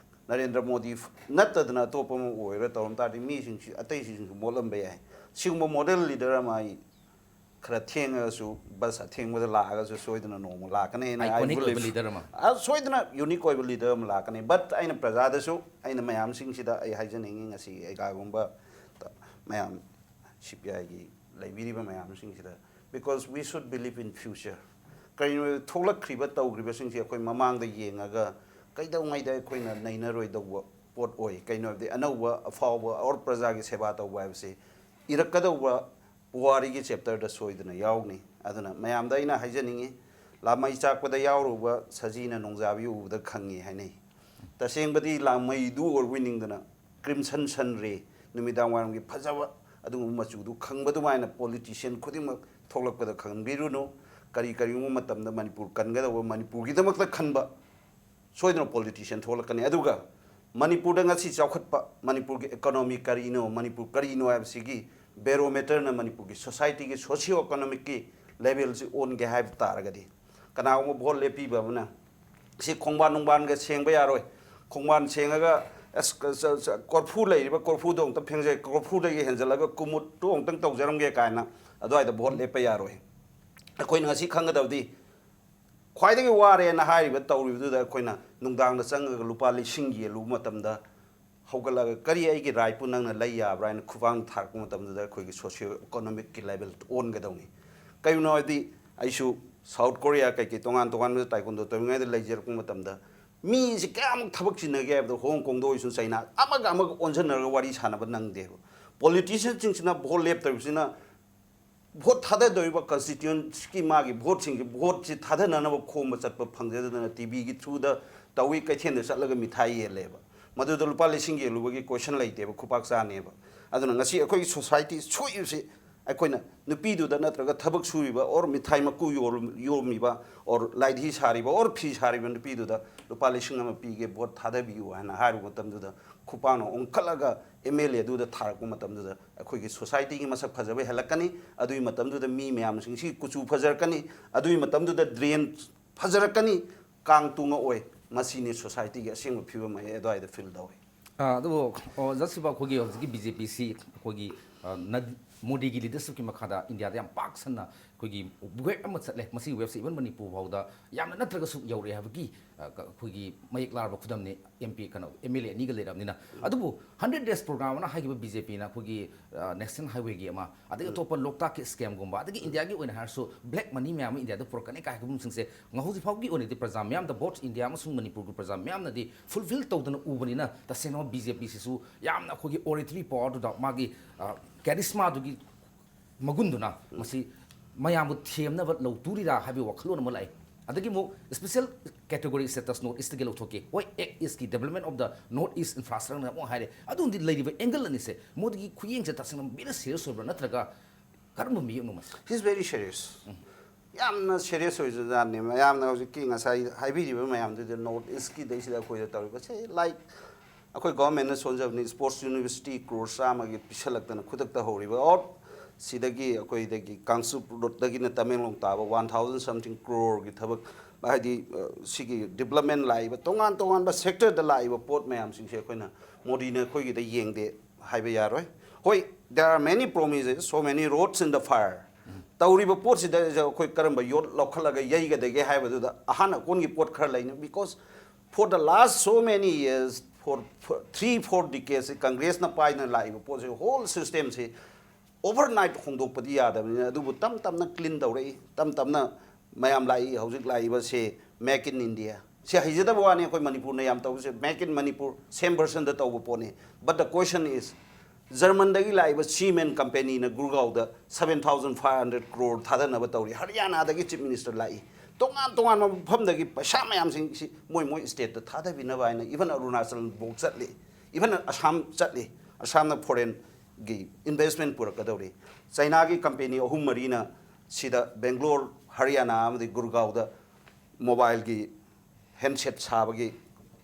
ꯅꯔꯦꯟꯗ꯭ꯔ ꯃꯣꯗꯤ ꯅꯠꯇꯗꯅ ꯑꯇꯣꯞꯄ ꯑꯃ ꯑꯣꯏꯔ ꯇꯧꯔꯝ ꯇꯥꯔꯗꯤ, ꯃꯤꯁꯤꯡꯁꯤ, ꯑꯇꯩꯁꯤꯡꯁꯨ ꯃꯣꯠꯂꯝꯕ ꯌꯥꯏ꯫ ꯁꯤꯒꯨꯝꯕ ꯃꯣꯗꯦꯜ ꯂꯤꯗꯔ ꯑꯃ ꯑꯩ ꯈꯔ ꯊꯦꯡꯉꯒꯁꯨ, ꯕꯁ ꯑꯊꯦꯡꯕꯗ ꯂꯥꯛꯑꯒꯁꯨ ꯁꯣꯏꯗꯅ ꯅꯣꯡꯃ ꯂꯥꯛꯀꯅꯤ ꯍꯥꯏꯅ I Iconic ꯑꯣꯏꯕ believe꯫ ꯂꯤꯗꯔ ꯑꯃ꯫ ꯑ, ꯁꯣꯏꯗꯅ ꯌꯨꯅꯤꯛ ꯑꯣꯏꯕ ꯂꯤꯗꯔ ꯑꯃ ꯂꯥꯛꯀꯅꯤ꯫ But ꯑꯩꯅ ꯄ꯭ꯔꯖꯥꯗꯁꯨ, ꯑꯩꯅ ꯃꯌꯥꯝꯁꯤꯡꯁꯤꯗ ꯑꯩ ꯍꯥꯏꯖꯅꯤꯡꯉꯤ, ꯉꯁꯤ ꯑꯩꯒꯥꯒꯨꯝꯕ ꯃꯌꯥꯝ ꯁꯤ ꯄꯤ ꯑꯥꯏꯒꯤ ꯂꯩꯕꯤꯔꯤꯕ ꯃꯌꯥꯝꯁꯤꯡꯁꯤꯗ, because we should believe in future꯫ ꯀꯔꯤꯒꯤꯅꯣ ꯍꯥꯏꯕꯗ, ꯊꯣꯛꯂꯛꯈ꯭ꯔꯤꯕ ꯇꯧꯈ꯭ꯔꯤꯕꯁꯤꯡꯁꯦ ꯑꯩꯈꯣꯏ ꯃꯃꯥꯡꯗ ꯌꯦꯡꯉꯒ ꯀꯩꯗꯧꯉꯩꯗ ꯑꯩꯈꯣꯏꯅ ꯅꯩꯅꯔꯣꯏꯗꯧꯕ ꯄꯣꯠ ꯑꯣꯏ꯫ ꯀꯩꯅꯣ ꯍꯥꯏꯕꯗꯤ, ꯑꯅꯧꯕ ꯑꯐꯥꯎꯕ ꯑꯣꯔ ꯄ꯭ꯔꯖꯥꯒꯤ ꯁꯦꯕꯥ ꯇꯧꯕ ꯍꯥꯏꯕꯁꯤ ꯏꯔꯛꯀꯗꯧꯕ ꯄꯨꯋꯥꯔꯤꯒꯤ ꯆꯦꯞꯇꯔꯗ ꯁꯣꯏꯗꯅ ꯌꯥꯎꯅꯤ꯫ ꯑꯗꯨꯅ ꯃꯌꯥꯝꯗ ꯑꯩꯅ ꯍꯥꯏꯖꯅꯤꯡꯉꯤ, ꯂꯥꯃꯩ ꯆꯥꯛꯄꯗ ꯌꯥꯎꯔꯨꯕ ꯁꯖꯤꯅ ꯅꯣꯡꯖꯥꯕꯤ ꯎꯕꯗ ꯈꯪꯉꯤ ꯍꯥꯏꯅꯩ꯫ ꯇꯁꯦꯡꯕꯗꯤ ꯂꯥꯃꯩꯗꯨ ꯑꯣꯏꯔꯕꯣꯏ ꯅꯤꯡꯗꯅ, crimson sun ray, ꯅꯨꯃꯤꯗꯥꯡ ꯋꯥꯏꯔꯝꯒꯤ ꯐꯖꯕ ꯑꯗꯨꯒꯨꯝꯕ ꯃꯆꯨꯗꯨ ꯈꯪꯕ ꯑꯗꯨꯃꯥꯏꯅ politician ꯈꯨꯗꯤꯡꯃꯛ ꯊꯣꯛꯂꯛꯄꯗ ꯈꯪꯕꯤꯔꯨꯅꯨ꯫ ꯀꯔꯤ ꯀꯔꯤꯒꯨꯝꯕ ꯃꯇꯝꯗ ꯃꯅꯤꯄꯨꯔ ꯀꯟꯒꯗꯧꯕ, ꯃꯅꯤꯄꯨꯔꯒꯤꯗꯃꯛꯇ ꯈꯟꯕ ꯁꯣꯏꯗꯅ politician ꯊꯣꯛꯂꯛꯀꯅꯤ꯫ ꯑꯗꯨꯒ ꯃꯅꯤꯄꯨꯔꯗ ꯉꯁꯤ ꯆꯥꯎꯈꯠꯄ, ꯃꯅꯤꯄꯨꯔꯒꯤ economy ꯀꯔꯤꯅꯣ, ꯃꯅꯤꯄꯨꯔ ꯀꯔꯤꯅꯣ ꯍꯥꯏꯕꯁꯤꯒꯤ barometerꯅ ꯃꯅꯤꯄꯨꯔꯒꯤ societyꯒꯤ socio economicꯀꯤ levelꯁꯤ ꯑꯣꯟꯒꯦ ꯍꯥꯏꯕ ꯇꯥꯔꯒꯗꯤ, ꯀꯅꯥꯒꯨꯝꯕ ꯚꯣꯠ ꯂꯦꯞꯄꯤꯕ ꯑꯃꯅ ꯁꯤ ꯈꯣꯡꯕꯥꯟ ꯅꯨꯡꯕꯥꯟꯒ ꯁꯦꯡꯕ ꯌꯥꯔꯣꯏ, ꯈꯣꯡꯕꯥꯟ ꯁꯦꯡꯉꯒ ꯑꯁ, ꯀ-, ꯆ-, ꯆ-, ꯀꯣꯔꯐꯨ ꯂꯩꯔꯤꯕ ꯀꯣꯔꯐꯨꯗꯣ ꯑꯃꯨꯛꯇ ꯐꯦꯡꯖꯒꯦ, ꯀꯣꯔꯐꯨꯗꯒꯤ ꯍꯦꯟꯖꯜꯂꯒ ꯀꯨꯃꯨꯠꯇꯨ ꯑꯃꯨꯛꯇꯪ ꯇꯧꯖꯔꯝꯒꯦ ꯀꯥꯏꯅ ꯑꯗꯨꯋꯥꯏꯗ ꯚꯣꯠ ꯂꯦꯞꯄ ꯌꯥꯔꯣꯏ꯫ ꯑꯩꯈꯣꯏꯅ ꯉꯁꯤ ꯈꯪꯒꯗꯕꯗꯤ, ꯈ꯭ꯋꯥꯏꯗꯒꯤ ꯋꯥꯔꯦꯅ ꯍꯥꯏꯔꯤꯕ ꯇꯧꯔꯤꯕꯗꯨꯗ ꯑꯩꯈꯣꯏꯅ ꯅꯨꯡꯗꯥꯡꯗ ꯆꯪꯉꯒ ꯂꯨꯄꯥ ꯂꯤꯁꯤꯡ ꯌꯦꯜꯂꯨꯕ ꯃꯇꯝꯗ, ꯍꯧꯒꯠꯂꯒ ꯀꯔꯤ ꯑꯩꯒꯤ rightꯄꯨ ꯅꯪꯅ ꯂꯩ ꯌꯥꯕ꯭ꯔꯥ ꯍꯥꯏꯅ ꯈꯨꯕꯥꯡ ꯊꯥꯔꯛꯄ ꯃꯇꯝꯗꯨꯗ ꯑꯩꯈꯣꯏꯒꯤ socio economicꯀꯤ level ꯑꯣꯟꯒꯗꯧꯅꯤ꯫ ꯀꯩꯒꯤꯅꯣ ꯍꯥꯏꯗꯤ, ꯑꯩꯁꯨ ꯁꯥꯎꯠ ꯀꯣꯔꯤꯌꯥ ꯀꯩꯀꯩ ꯇꯣꯉꯥꯟ ꯇꯣꯉꯥꯟꯕ ꯇꯥꯏꯀꯨꯟꯗꯣ ꯇꯧꯔꯤꯉꯩꯗ ꯂꯩꯖꯔꯛꯄ ꯃꯇꯝꯗ ꯃꯤꯁꯦ ꯀꯌꯥꯃꯨꯛ ꯊꯕꯛ ꯆꯤꯟꯅꯒꯦ ꯍꯥꯏꯕꯗ ꯍꯣꯡ ꯀꯣꯡꯗ ꯑꯣꯏꯁꯨ ꯆꯩꯅꯥ ꯑꯃꯒ ꯑꯃꯒ ꯑꯣꯟꯁꯤꯟꯅꯔꯒ ꯋꯥꯔꯤ ꯁꯥꯟꯅꯕ ꯅꯪꯗꯦꯕ꯫ ꯄꯣꯂꯤꯇꯤꯁꯤꯌꯟꯁꯤꯡꯁꯤꯅ ꯚꯣꯠ ꯂꯦꯞꯇꯧꯔꯤꯕꯁꯤꯅ ꯚꯣꯠ ꯊꯥꯗꯗꯧꯔꯤꯕ ꯀꯟꯁꯇꯤꯇ꯭ꯌꯨꯟꯁꯀꯤ ꯃꯥꯒꯤ ꯚꯣꯠꯁꯤꯡꯁꯦ ꯚꯣꯠꯁꯤ ꯊꯥꯗꯅꯅꯕ ꯈꯣꯝꯕ ꯆꯠꯄ ꯐꯪꯖꯗꯗꯅ ꯇꯤ ꯚꯤꯒꯤ ꯊ꯭ꯔꯨꯗ ꯇꯧꯏ, ꯀꯩꯊꯦꯜꯗ ꯆꯠꯂꯒ ꯃꯤꯊꯥꯏ ꯌꯦꯜꯂꯦꯕ꯫ ꯃꯗꯨꯗ ꯂꯨꯄꯥ ꯂꯤꯁꯤꯡ ꯌꯦꯜꯂꯨꯕꯒꯤ ꯀꯣꯏꯁꯟ ꯂꯩꯇꯦꯕ, ꯈꯨꯄꯥꯛ ꯆꯥꯅꯦꯕ꯫ ꯑꯗꯨꯅ ꯉꯁꯤ ꯑꯩꯈꯣꯏꯒꯤ ꯁꯣꯁꯥꯏꯇꯤ ꯁꯣꯛꯏꯕꯁꯤ ꯑꯩꯈꯣꯏꯅ ꯅꯨꯄꯤꯗꯨꯗ ꯅꯠꯇ꯭ꯔꯒ ꯊꯕꯛ ꯁꯨꯔꯤꯕ ꯑꯣꯔ ꯃꯤꯊꯥꯏ ꯃꯀꯨ ꯌꯣꯜꯂꯝ- ꯌꯣꯝꯃꯤꯕ ꯑꯣꯔ ꯂꯥꯏꯙꯤ ꯁꯥꯔꯤꯕ ꯑꯣꯔ ꯐꯤ ꯁꯥꯔꯤꯕ ꯅꯨꯄꯤꯗꯨꯗ ꯂꯨꯄꯥ ꯂꯤꯁꯤꯡ ꯑꯃ ꯄꯤꯒꯦ, ꯚꯣꯠ ꯊꯥꯗꯕꯤꯌꯨ ꯍꯥꯏꯅ ꯍꯥꯏꯔꯨꯕ ꯃꯇꯝꯗꯨꯗ ꯈꯨꯄꯥꯛꯅ ꯑꯣꯟꯈꯠꯂꯒ ꯑꯦꯝ ꯑꯦꯜ ꯑꯦꯗꯨꯗ ꯊꯥꯔꯛꯄ ꯃꯇꯝꯗꯨꯗ ꯑꯩꯈꯣꯏꯒꯤ ꯁꯣꯁꯥꯏꯇꯤꯒꯤ ꯃꯁꯛ ꯐꯖꯕ ꯍꯦꯜꯂꯛꯀꯅꯤ꯫ ꯑꯗꯨꯒꯤ ꯃꯇꯝꯗꯨꯗ ꯃꯤ ꯃꯌꯥꯝꯁꯤꯡꯁꯤ ꯀꯨꯆꯨ ꯐꯖꯔꯛꯀꯅꯤ꯫ ꯑꯗꯨꯒꯤ ꯃꯇꯝꯗꯨꯗ ꯗ꯭ꯔꯦꯟ ꯐꯖꯔꯛꯀꯅꯤ꯫ ꯀꯥꯡ ꯇꯨꯡꯉꯛꯑꯣꯏ꯫ ꯃꯁꯤꯅꯤ ꯁꯣꯁꯥꯏꯇꯤꯒꯤ ꯑꯁꯦꯡꯕ ꯐꯤꯕꯝ ꯑꯩ ꯑꯗꯨꯋꯥꯏꯗ ꯐꯤꯜ ꯇꯧꯏ꯫ ꯑꯥ, ꯑꯗꯨꯕꯨ ꯑꯣ, ꯖꯁ ꯁꯤꯕ ꯑꯩꯈꯣꯏꯒꯤ ꯍꯧꯖꯤꯛꯀꯤ ꯕꯤ ꯖꯦ ꯄꯤꯁꯤ ꯑꯩꯈꯣꯏꯒꯤ ꯑ, ꯅ- ꯃꯣꯗꯤꯒꯤ ꯂꯤꯗꯔꯁꯤꯞꯀꯤ ꯃꯈꯥꯗ ꯏꯟꯗꯤꯌꯥꯗ ꯌꯥꯝ ꯄꯥꯛ ꯁꯟꯅ ꯑꯩꯈꯣꯏꯒꯤ ꯋꯦꯕ ꯑꯃ ꯆꯠꯂꯦ꯫ ꯃꯁꯤꯒꯤ ꯋꯦꯕꯁꯤ ꯏꯚꯟ ꯃꯅꯤꯄꯨꯔ ꯐꯥꯎꯗ ꯌꯥꯝꯅ ꯅꯠꯇ꯭ꯔꯒꯁꯨ ꯌꯧꯔꯛꯑꯦ ꯍꯥꯏꯕꯒꯤ ꯑ, ꯀ- ꯑꯩꯈꯣꯏꯒꯤ ꯃꯌꯦꯛ ꯂꯥꯔꯕ ꯈꯨꯗꯝꯅꯤ꯫ ꯑꯦꯝ ꯄꯤ ꯀꯩꯅꯣ ꯑꯦꯝ ꯑꯦꯜ ꯑꯦ ꯑꯅꯤꯒ ꯂꯩꯔꯕꯅꯤꯅ꯫ ꯑꯗꯨꯕꯨ ꯍꯟꯗ꯭ꯔꯦꯠ ꯗꯦꯖ ꯄ꯭ꯔꯣꯒ꯭ꯔꯥꯝ ꯑꯅ ꯍꯥꯏꯈꯤꯕ ꯕꯤ ꯖꯦ ꯄꯤꯅ ꯑꯩꯈꯣꯏꯒꯤ ꯅꯦꯁꯅꯦꯜ ꯍꯥꯏꯋꯦꯒꯤ ꯑꯃ, ꯑꯗꯒꯤ ꯑꯇꯣꯞꯄ ꯂꯣꯛꯇꯥꯛꯀꯤ ꯁ꯭ꯀꯦꯝꯒꯨꯝꯕ, ꯑꯗꯒꯤ ꯏꯟꯗꯤꯌꯥꯒꯤ ꯑꯣꯏꯅ ꯍꯥꯏꯔꯁꯨ ꯕ꯭ꯂꯦꯛ ꯃꯅꯤ ꯃꯌꯥꯝ ꯑꯃ ꯏꯟꯗꯤꯌꯥꯗ ꯄꯨꯔꯛꯀꯅꯤ ꯀꯥꯏ ꯍꯥꯏꯕꯁꯤꯡꯁꯦ ꯍꯧꯖꯤꯛ ꯐꯥꯎꯒꯤ ꯑꯣꯏꯅꯗꯤ ꯄ꯭ꯔꯖꯥ ꯃꯤꯌꯥꯝꯗ, ꯚꯣꯠ ꯏꯟꯗꯤꯌꯥ ꯑꯃꯁꯨꯡ ꯃꯅꯤꯄꯨꯔꯒꯤ ꯄ꯭ꯔꯖꯥ ꯃꯤꯌꯥꯝꯅꯗꯤ ꯐꯨꯜꯐꯤꯜ ꯇꯧꯗꯅ ꯎꯕꯅꯤꯅ, ꯇꯁꯦꯡꯅ ꯕꯤ ꯖꯦ ꯄꯤꯁꯤꯁꯨ ꯌꯥꯝꯅ ꯑꯩꯈꯣꯏꯒꯤ ꯑꯣꯔꯦꯇꯔꯤ ꯄꯋꯥꯔꯗꯨꯗ, ꯃꯥꯒꯤ ꯀꯦꯔꯤꯁꯃꯥꯗꯨꯒꯤ ꯃꯒꯨꯟꯗꯨꯅ ꯃꯁꯤ ꯃꯌꯥꯝꯕꯨ ꯊꯦꯝꯅꯕ ꯂꯧꯇꯨꯔꯤꯔꯥ ꯍꯥꯏꯕꯒꯤ ꯋꯥꯈꯜꯂꯣꯟ ꯑꯃ ꯂꯥꯛꯏ꯫ ꯑꯗꯒꯤ ꯑꯃꯨꯛ ꯁ꯭ꯄꯦꯁꯦꯜ ꯀꯦꯇꯦꯒꯣꯔꯤ ꯁ꯭ꯇꯦꯇꯁ ꯅꯣꯔꯠ ꯏꯁꯇꯒꯤ ꯂꯧꯊꯣꯛꯀꯦ, ꯍꯣꯏ, ꯑꯦꯛ ꯏꯁꯀꯤ development of the north east ꯏꯟꯐ꯭ꯔꯥꯁ꯭ꯇ꯭ꯔꯛꯆꯔꯅ ꯑꯃꯨꯛ ꯍꯥꯏꯔꯦ꯫ ꯑꯗꯨꯗꯤ ꯂꯩꯔꯤꯕ ꯑꯦꯡꯒꯜ ꯑꯅꯤꯁꯦ, ꯃꯣꯗꯤꯒꯤ ꯈꯨꯌꯦꯡꯁꯦ ꯇꯁꯦꯡꯅ ꯃꯤꯅ ꯁꯤꯔꯤꯌꯁ ꯑꯣꯏꯕ꯭ꯔꯥ, ꯅꯠꯇ꯭ꯔꯒ ꯀꯔꯝꯕ ꯃꯤꯑꯣꯏꯅꯣ ꯃꯁꯤ? He's very serious. ꯌꯥꯝꯅ ꯁꯦꯔꯤꯌꯁ ꯑꯣꯏꯖꯥꯠꯅꯤ꯫ ꯃꯌꯥꯝꯅ ꯍꯧꯖꯤꯛꯀꯤ ꯉꯁꯥꯏ ꯍꯥꯏꯕꯤꯔꯤꯕ ꯃꯌꯥꯝꯗꯨꯗꯤ ꯅꯣꯔꯠ ꯏꯁꯀꯤꯗꯩꯁꯤꯗ ꯑꯩꯈꯣꯏꯗ ꯇꯧꯔꯤꯕꯁꯦ, ꯂꯥꯏꯛ, ꯑꯩꯈꯣꯏ ꯒꯣꯔꯃꯦꯟꯅ ꯁꯣꯟꯖꯕꯅꯤ, ꯁ꯭ꯄꯣꯔꯠꯁ ꯌꯨꯅꯤꯚꯔꯁꯤꯇꯤ ꯀ꯭ꯔꯣꯔ ꯆꯥꯝꯃꯒꯤ ꯄꯤꯁꯜꯂꯛꯇꯅ ꯈꯨꯗꯛꯇ ꯍꯧꯔꯤꯕ, ꯑꯣꯔ ꯁꯤꯗꯒꯤ ꯑꯩꯈꯣꯏꯗꯒꯤ ꯀꯥꯡꯆꯨꯞ ꯔꯣꯗꯇꯒꯤꯅ ꯇꯃꯦꯡꯂꯣꯡ ꯇꯥꯕ ꯋꯥꯟ ꯊꯥꯎꯖꯟ ꯁꯝꯊꯤꯡ ꯀ꯭ꯔꯣꯔꯒꯤ ꯊꯕꯛ, ꯍꯥꯏꯗꯤ, ꯑ, ꯁꯤꯒꯤ ꯗꯤꯕ꯭ꯂꯞꯃꯦꯟ ꯂꯥꯛꯏꯕ ꯇꯣꯉꯥꯟ ꯇꯣꯉꯥꯟꯕ ꯁꯦꯛꯇꯔꯗ ꯂꯥꯛꯏꯕ ꯄꯣꯠ ꯃꯌꯥꯝꯁꯤꯡꯁꯦ ꯑꯩꯈꯣꯏꯅ ꯃꯣꯗꯤꯅ ꯑꯩꯈꯣꯏꯒꯤꯗ ꯌꯦꯡꯗꯦ ꯍꯥꯏꯕ ꯌꯥꯔꯣꯏ꯫ ꯍꯣꯏ, there are many promises, so many roads in the fire. ꯇꯧꯔꯤꯕ ꯄꯣꯠꯁꯤꯗ ꯑꯩꯈꯣꯏ ꯀꯔꯝꯕ ꯌꯣꯠ ꯂꯧꯈꯠꯂꯒ ꯌꯩꯒꯗꯒꯦ ꯍꯥꯏꯕꯗꯨꯗ ꯑꯍꯥꯟ ꯑꯀꯣꯟꯒꯤ ꯄꯣꯠ ꯈꯔ ꯂꯩꯅꯤ, because for the last so many years, for, for three four decades, ꯀꯪꯒ꯭ꯔꯦꯁꯅ ꯄꯥꯏꯗꯨꯅ ꯂꯥꯛꯏꯕ ꯄꯣꯠꯁꯤ, ꯍꯣꯜ ꯁꯤꯁꯇꯦꯝꯁꯤ ꯑꯣꯚꯔꯅꯥꯏꯠ ꯍꯣꯡꯗꯣꯛꯄꯗꯤ ꯌꯥꯗꯕꯅꯤꯅ, ꯑꯗꯨꯕꯨ ꯇꯞ ꯇꯞꯅ ꯀ꯭ꯂꯤꯟ ꯇꯧꯔꯛꯏ, ꯇꯞ ꯇꯞꯅ ꯃꯌꯥꯝ ꯂꯥꯛꯏ, ꯍꯧꯖꯤꯛ ꯂꯥꯛꯏꯕꯁꯦ Make in India꯫ ꯁꯤ ꯍꯩꯖꯗꯕ ꯋꯥꯅꯤ, ꯑꯩꯈꯣꯏ ꯃꯅꯤꯄꯨꯔꯅ ꯌꯥꯝ ꯇꯧꯕꯁꯦ Make in Manipur, same version ꯗ ꯇꯧꯕ ꯄꯣꯠꯅꯤ꯫ But the question is, ꯖꯔꯃꯟꯗꯒꯤ ꯂꯥꯛꯏꯕ ꯁꯤꯃꯦꯟ ꯀꯝꯄꯦꯅꯤꯅ ꯒꯨꯔꯒꯥꯎꯗ seven thousand five hundred crore ꯊꯥꯗꯅꯕ ꯇꯧꯔꯤ꯫ ꯍꯔꯤꯌꯥꯅꯥꯗꯒꯤ Chief Minister ꯂꯥꯛꯏ꯫ ꯇꯣꯉꯥꯟ ꯇꯣꯉꯥꯟꯕ ꯃꯐꯝꯗꯒꯤ ꯄꯩꯁꯥ ꯃꯌꯥꯝꯁꯤꯡꯁꯤ ꯃꯣꯏ ꯃꯣꯏ state ꯇ ꯊꯥꯗꯕꯤꯅꯕ ꯍꯥꯏꯅ even ꯑꯔꯨꯅꯥꯆꯜ ꯐꯥꯎ ꯆꯠꯂꯤ, even ꯑꯁꯥꯝ ꯆꯠꯂꯤ꯫ ꯑꯁꯥꯝꯅ foreign ꯒꯤ investment ꯄꯨꯔꯛꯀꯗꯧꯔꯤ꯫ ꯆꯩꯅꯥꯒꯤ ꯀꯝꯄꯦꯅꯤ ꯑꯍꯨꯝ ꯃꯔꯤꯅ ꯁꯤꯗ ꯕꯦꯡꯒ꯭ꯂꯣꯔ, ꯍꯔꯤꯌꯥꯅꯥ ꯑꯃꯗꯤ ꯒꯨꯔꯒꯥꯎꯗ mobile ꯒꯤ handset ꯁꯥꯕꯒꯤ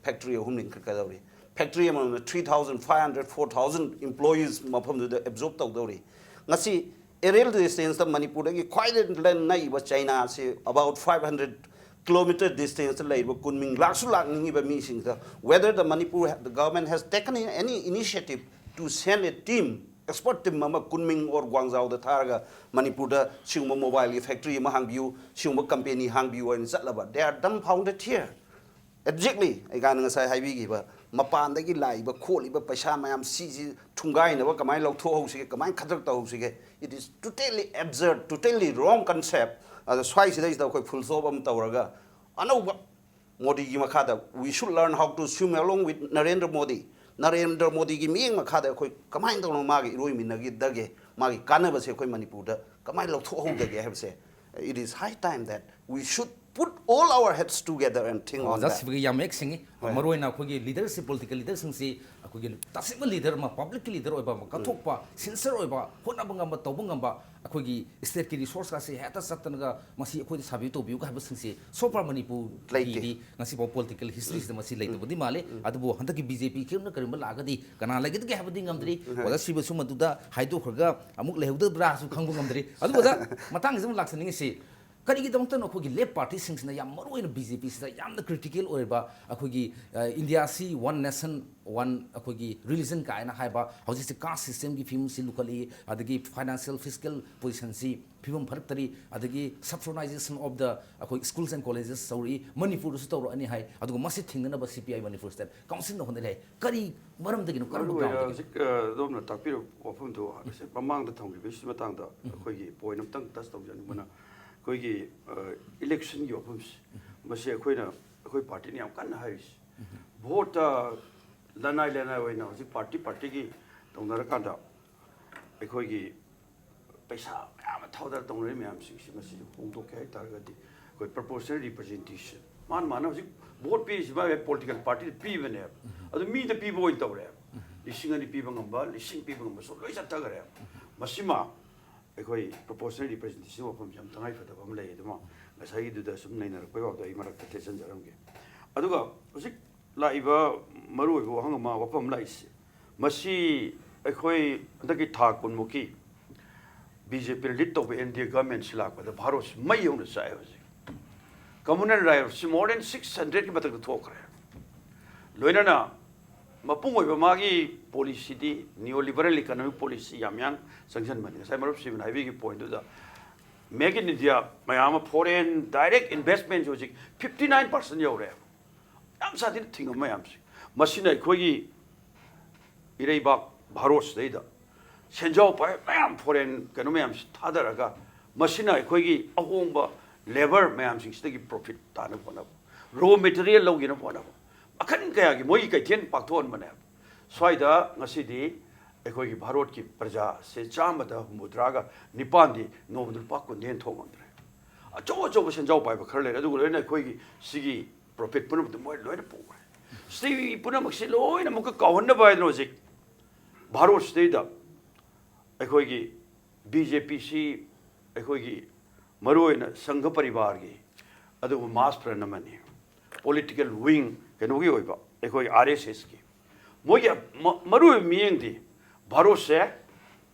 factory ꯑꯍꯨꯝ ꯂꯤꯡꯈꯠꯀꯗꯧꯔꯤ꯫ Factory ꯑꯃꯃꯝꯅ three thousand five hundred, four thousand employees ꯃꯐꯝꯗꯨꯗ absorb ꯇꯧꯗꯧꯔꯤ꯫ ꯉꯁꯤ aerial distance ꯇ ꯃꯅꯤꯄꯨꯔꯗꯒꯤ ꯈ꯭ꯋꯥꯏꯗꯒꯤ ꯅꯛꯏꯕ ꯆꯩꯅꯥꯁꯤ about five hundred kilometer distance ꯇ ꯂꯩꯔꯤꯕ ꯀꯨꯟꯃꯤꯡ ꯂꯥꯛꯁꯨ ꯂꯥꯛꯅꯤꯡꯉꯤꯕ ꯃꯤꯁꯤꯡꯗ, whether the Manipur, the government has taken any initiative to send a team, expert team ꯑꯃ ꯀꯨꯟꯃꯤꯡ or ꯒ꯭ꯋꯥꯡꯖꯥꯎꯗ ꯊꯥꯔꯒ ꯃꯅꯤꯄꯨꯔꯗ ꯁꯤꯒꯨꯝꯕ mobile ꯒꯤ factory ꯑꯃ ꯍꯥꯡꯕꯤꯌꯨ, ꯁꯤꯒꯨꯝꯕ company ꯍꯥꯡꯕꯤꯌꯨ ꯍꯥꯏꯅ ꯆꯠꯂꯕ, they are dumbfounded here꯫ Exactly, ꯑꯩ ꯉꯁꯥꯏ ꯍꯥꯏꯕꯤꯈꯤꯕ, ꯃꯄꯥꯟꯗꯒꯤ ꯂꯥꯛꯏꯕ ꯈꯣꯠꯂꯤꯕ ꯄꯩꯁꯥ ꯃꯌꯥꯝ ꯁꯤꯁꯤ ꯊꯨꯡꯒꯥꯏꯅꯕ ꯀꯃꯥꯏꯅ ꯂꯧꯊꯣꯛꯍꯧꯁꯤꯒꯦ, ꯀꯃꯥꯏꯅ ꯈꯗ꯭ꯔꯛ ꯇꯧꯍꯧꯁꯤꯒꯦ? It is totally absurd, totally wrong concept꯫ ꯑꯗ ꯁ꯭ꯋꯥꯏꯁꯤꯗꯩꯁꯤꯗ ꯑꯩꯈꯣꯏ full stop ꯑꯃ ꯇꯧꯔꯒ ꯑꯅꯧꯕ ꯃꯣꯗꯤꯒꯤ ꯃꯈꯥꯗ we should learn how to swim along with Narendra Modi꯫ Narendra ꯃꯣꯗꯤꯒꯤ ꯃꯤꯠꯌꯦꯡ ꯃꯈꯥꯗ ꯑꯩꯈꯣꯏ ꯀꯃꯥꯏꯅ ꯇꯧꯅ ꯃꯥꯒꯤ ꯏꯔꯣꯏꯃꯤꯟꯅꯈꯤꯗꯒꯦ, ꯃꯥꯒꯤ ꯀꯥꯟꯅꯕꯁꯦ ꯑꯩꯈꯣꯏ ꯃꯅꯤꯄꯨꯔꯗ ꯀꯃꯥꯏꯅ ꯂꯧꯊꯣꯛꯍꯧꯗꯒꯦ ꯍꯥꯏꯕꯁꯦ, it is high time that we should put all our heads together and think on ꯑꯣꯖꯥ that꯫ ꯁꯤꯕꯒꯤ ꯌꯥꯝ ꯃꯌꯦꯛ ꯁꯦꯡꯉꯤ꯫ ꯍꯣꯏ꯫ ꯃꯔꯨꯑꯣꯏꯅ ꯑꯩꯈꯣꯏꯒꯤ leadership, political leaderꯁꯤꯡꯁꯤ ꯑꯩꯈꯣꯏꯒꯤ ꯇꯁꯦꯡꯕ leader ꯑꯃ, publicꯀꯤ leader ꯑꯣꯏꯕ ꯑꯃ, ꯀꯠꯊꯣꯛꯄ, sincere ꯑꯣꯏꯕ, ꯍꯣꯠꯅꯕ ꯉꯝꯕ, ꯇꯧꯕ ꯉꯝꯕ, ꯑꯩꯈꯣꯏꯒꯤ stateꯀꯤ resource ꯀꯥꯁꯦ ꯍꯦꯛꯇ ꯆꯠꯇꯅꯒ ꯃꯁꯤ ꯑꯩꯈꯣꯏꯗ ꯁꯥꯕꯤꯌꯨ ꯇꯧꯕꯤꯌꯨꯒ ꯍꯥꯏꯕꯁꯤꯡꯁꯦ so far ꯃꯅꯤꯄꯨꯔꯒꯤꯗꯤ ꯂꯩꯇꯦ꯫ ꯉꯁꯤꯐꯥꯎ political historyꯁꯤꯗ ꯃꯁꯤ ꯂꯩꯇꯕꯗꯤ ꯃꯥꯜꯂꯤ꯫ ꯎꯝ꯫ ꯑꯗꯨꯕꯨ ꯍꯟꯗꯛꯀꯤ BJP ꯀꯔꯤꯒꯨꯝꯅ ꯀꯔꯤꯒꯨꯝꯕ ꯂꯥꯛꯑꯒꯗꯤ ꯀꯅꯥ ꯂꯩꯒꯗꯒꯦ ꯍꯥꯏꯕꯗꯤ ꯉꯝꯗ꯭ꯔꯤ꯫ ꯎꯝ꯫ ꯑꯣꯖꯥ ꯁꯤꯕꯁꯨ ꯃꯗꯨꯗ ꯍꯥꯏꯗꯣꯛꯈ꯭ꯔꯒ ꯑꯃꯨꯛ ꯂꯩꯍꯧꯗꯕ꯭ꯔꯥꯁꯨ ꯈꯪꯕ ꯉꯝꯗ꯭ꯔꯤ꯫ ꯑꯗꯨꯕꯨ ꯑꯣꯖꯥ, ꯃꯇꯥꯡꯁꯤꯗ ꯑꯃꯨꯛ ꯂꯥꯛꯆꯅꯤꯡꯉꯤꯁꯤ, ꯀꯔꯤꯒꯤꯗꯃꯛꯇꯅꯣ ꯑꯩꯈꯣꯏꯒꯤ left partyꯁꯤꯡꯁꯤꯅ ꯌꯥꯝ ꯃꯔꯨꯑꯣꯏꯅ BJPꯁꯤꯗ ꯌꯥꯝꯅ critical ꯑꯣꯏꯔꯤꯕ, ꯑꯩꯈꯣꯏꯒꯤ, ꯑ, Indiaꯁꯤ one nation, one ꯑꯩꯈꯣꯏꯒꯤ religion ꯀꯥꯏꯅ ꯍꯥꯏꯕ, ꯍꯧꯖꯤꯛꯁꯦ caste systemꯒꯤ ꯐꯤꯕꯝꯁꯤ ꯂꯨꯈꯠꯂꯛꯏ, ꯑꯗꯒꯤ financial fiscal positionꯁꯤ ꯐꯤꯕꯝ ꯐꯔꯛꯇꯔꯤ, ꯑꯗꯒꯤ subsidization of the ꯑꯩꯈꯣꯏ schools and colleges ꯇꯧꯔꯛꯏ, ꯃꯅꯤꯄꯨꯔꯗꯁꯨ ꯇꯧꯔꯛꯑꯅꯤ ꯍꯥꯏ꯫ ꯑꯗꯨꯒ ꯃꯁꯤ ꯊꯤꯡꯅꯅꯕ CPI Manipur State Councilꯅ ꯍꯣꯠꯅꯔꯤ ꯍꯥꯏ꯫ ꯀꯔꯤ ꯃꯔꯝꯗꯒꯤꯅꯣ? ꯀꯔꯝꯕ ꯃꯔꯨ ꯑꯣꯏꯅ groundꯗꯒꯤꯅꯣ? ꯍꯧꯖꯤꯛ, ꯑ, ꯑꯗꯣꯝꯅ ꯇꯥꯛꯄꯤꯔꯤꯕ ꯋꯥꯐꯝꯗꯣ ꯃꯃꯥꯡꯗ ꯊꯝꯈꯤꯕ issue ꯃꯇꯥꯡꯗ ꯎꯝ꯫ ꯑꯩꯈꯣꯏꯒꯤ point ꯑꯝꯇꯪ touch ꯇꯧꯖꯅꯤꯡꯕꯅ, ꯑꯩꯈꯣꯏꯒꯤ ꯏꯂꯦꯛꯁꯟꯒꯤ ꯋꯥꯐꯝꯁꯦ, ꯃꯁꯤ ꯑꯩꯈꯣꯏꯅ, ꯑꯩꯈꯣꯏ ꯄꯥꯔꯇꯤꯅ ꯌꯥꯝ ꯀꯟꯅ ꯍꯥꯏꯔꯤꯁꯤ꯫ ꯚꯣꯠꯇ ꯂꯅꯥꯏ ꯂꯅꯥꯏ ꯑꯣꯏꯅ ꯍꯧꯖꯤꯛ ꯄꯥꯔꯇꯤ ꯄꯥꯔꯇꯤꯒꯤ ꯇꯧꯅꯔꯀꯥꯟꯗ ꯑꯩꯈꯣꯏꯒꯤ ꯄꯩꯁꯥ ꯃꯌꯥꯝ ꯑꯃ ꯊꯥꯗꯔ ꯇꯧꯅꯔꯤ ꯃꯌꯥꯝꯁꯤꯡꯁꯤ, ꯃꯁꯤ ꯍꯣꯡꯗꯣꯛꯀꯦ ꯍꯥꯏꯇꯥꯔꯒꯗꯤ ꯑꯩꯈꯣꯏ proportional representation, ꯃꯥꯅ ꯃꯥꯅ ꯍꯧꯖꯤꯛ ꯚꯣꯠ ꯄꯤꯔꯤꯁꯤ ꯃꯥꯒꯤ ꯄꯣꯂꯤꯇꯤꯀꯦꯜ ꯄꯥꯔꯇꯤꯗ ꯄꯤꯕꯅꯦꯕ꯫ ꯑꯗꯨ ꯃꯤꯗ ꯄꯤꯕ ꯑꯣꯏꯅ ꯇꯧꯔꯦꯕ꯫ ꯂꯤꯁꯤꯡ ꯑꯅꯤ ꯄꯤꯕ ꯉꯝꯕ, ꯂꯤꯁꯤꯡ ꯄꯤꯕ ꯉꯝꯕꯁꯨ ꯂꯣꯏ ꯆꯠꯊꯈ꯭ꯔꯦꯕ꯫ ꯃꯁꯤꯃ ꯑꯩꯈꯣꯏ proportional representation ꯋꯥꯐꯝꯁꯦ ꯌꯥꯝ ꯇꯉꯥꯏ ꯐꯗꯕ ꯑꯃ ꯂꯩ꯫ ꯑꯗꯨꯃ ꯉꯁꯥꯏꯒꯤꯗꯨꯗ ꯁꯨꯝ ꯅꯩꯅꯔꯛꯄꯩ ꯋꯥꯕꯗ ꯑꯩ ꯃꯔꯛꯇ ꯊꯦꯠꯆꯟꯖꯔꯝꯒꯦ꯫ ꯑꯗꯨꯒ ꯍꯧꯖꯤꯛ ꯂꯥꯛꯏꯕ ꯃꯔꯨꯑꯣꯏꯕ ꯋꯥꯍꯪ ꯑꯃ, ꯋꯥꯐꯝ ꯑꯃ ꯂꯥꯛꯏꯁꯦ, ꯃꯁꯤ ꯑꯩꯈꯣꯏ ꯍꯟꯗꯛꯀꯤ ꯊꯥ ꯀꯨꯟꯃꯨꯛꯀꯤ BJPꯅ lead ꯇꯧꯕ NDA governmentꯁꯤ ꯂꯥꯛꯄꯗ ꯚꯥꯔꯠꯁꯤ ꯃꯩ ꯍꯧꯅ ꯆꯥꯛꯑꯦ ꯍꯧꯖꯤꯛ꯫ Communal riotꯁꯤ more than six hundredꯀꯤ ꯃꯊꯛꯇ ꯊꯣꯛꯈ꯭ꯔꯦ꯫ ꯂꯣꯏꯅꯅ ꯃꯄꯨꯡ ꯑꯣꯏꯕ ꯃꯥꯒꯤ policyꯗꯤ neo liberal economic policy ꯌꯥꯝ ꯌꯥꯝ ꯆꯪꯁꯤꯟꯕꯅꯤ꯫ ꯉꯁꯥꯏ ꯃꯔꯨꯞ ꯁꯤꯕꯅ ꯍꯥꯏꯕꯤꯈꯤꯕ pointꯗꯨꯗ, Make in India ꯃꯌꯥꯝ ꯑꯃ, foreign direct investmentꯁꯨ ꯍꯧꯖꯤꯛ fifty nine percent ꯌꯧꯔꯦ꯫ ꯌꯥꯝ ꯁꯥꯊꯤꯅ ꯊꯤꯡꯉꯕ ꯃꯌꯥꯝꯁꯦ, ꯃꯁꯤꯅ ꯑꯩꯈꯣꯏꯒꯤ ꯏꯔꯩꯕꯥꯛ ꯚꯥꯔꯠꯁꯤꯗꯩꯗ ꯁꯦꯟꯖꯥꯎ ꯄꯥꯏ ꯃꯌꯥꯝ, foreign ꯀꯩꯅꯣ ꯃꯌꯥꯝꯁꯤ ꯊꯥꯗꯔꯒ, ꯃꯁꯤꯅ ꯑꯩꯈꯣꯏꯒꯤ ꯑꯍꯣꯡꯕ labour ꯃꯌꯥꯝꯁꯤꯡꯁꯤꯗꯒꯤ profit ꯇꯥꯅꯕ ꯍꯣꯠꯅꯕ, raw material ꯂꯧꯒꯦꯅꯕ ꯍꯣꯠꯅꯕ, ꯃꯈꯜ ꯀꯌꯥꯒꯤ ꯃꯣꯏꯒꯤ ꯀꯩꯊꯦꯜ ꯄꯥꯛꯊꯣꯛꯍꯟꯕꯅꯦꯕ꯫ ꯁ꯭ꯋꯥꯏꯗ ꯉꯁꯤꯗꯤ ꯑꯩꯈꯣꯏꯒꯤ ꯚꯥꯔꯠꯀꯤ ꯄ꯭ꯔꯖꯥꯁꯦ ꯆꯥꯝꯃꯗ ꯍꯨꯝꯐꯨꯇꯔꯥꯒ ꯅꯤꯄꯥꯟꯗꯤ ꯅꯣꯡꯃꯗ ꯂꯨꯄꯥ ꯀꯨꯟꯗꯩ ꯍꯦꯟꯅ ꯊꯣꯛ ꯉꯝꯗ꯭ꯔꯦ꯫ ꯑꯆꯧ ꯑꯆꯧꯕ ꯁꯦꯟꯖꯥꯎ ꯄꯥꯏꯕ ꯈꯔ ꯂꯩꯔꯦ, ꯑꯗꯨꯒ ꯂꯣꯏꯅ ꯑꯩꯈꯣꯏꯒꯤ ꯁꯤꯒꯤ profit ꯄꯨꯝꯅꯃꯛꯇ ꯃꯣꯏ ꯂꯣꯏꯅ ꯄꯨꯈ꯭ꯔꯦ꯫ ꯁꯤ ꯄꯨꯝꯅꯃꯛꯁꯤ ꯂꯣꯏꯅ ꯑꯃꯨꯛꯀ ꯀꯥꯎꯍꯟꯅꯕ ꯍꯥꯏꯗꯅ ꯍꯧꯖꯤꯛ ꯚꯥꯔꯠꯁꯤꯗꯩꯗ ꯑꯩꯈꯣꯏꯒꯤ BJPꯁꯤ ꯑꯩꯈꯣꯏꯒꯤ ꯃꯔꯨꯑꯣꯏꯅ ꯁꯪꯘ ꯄꯔꯤꯕꯥꯔꯒꯤ ꯑꯗꯨꯒꯨꯝꯕ mass front ꯑꯃꯅꯤ꯫ Political wing ꯀꯩꯅꯣꯒꯤ ꯑꯣꯏꯕ, ꯑꯩꯈꯣꯏ RSSꯀꯤ ꯃꯣꯏꯒꯤ ꯃ-, ꯃꯔꯨꯑꯣꯏꯕ ꯃꯤꯠꯌꯦꯡꯗꯤ ꯚꯥꯔꯠꯁꯦ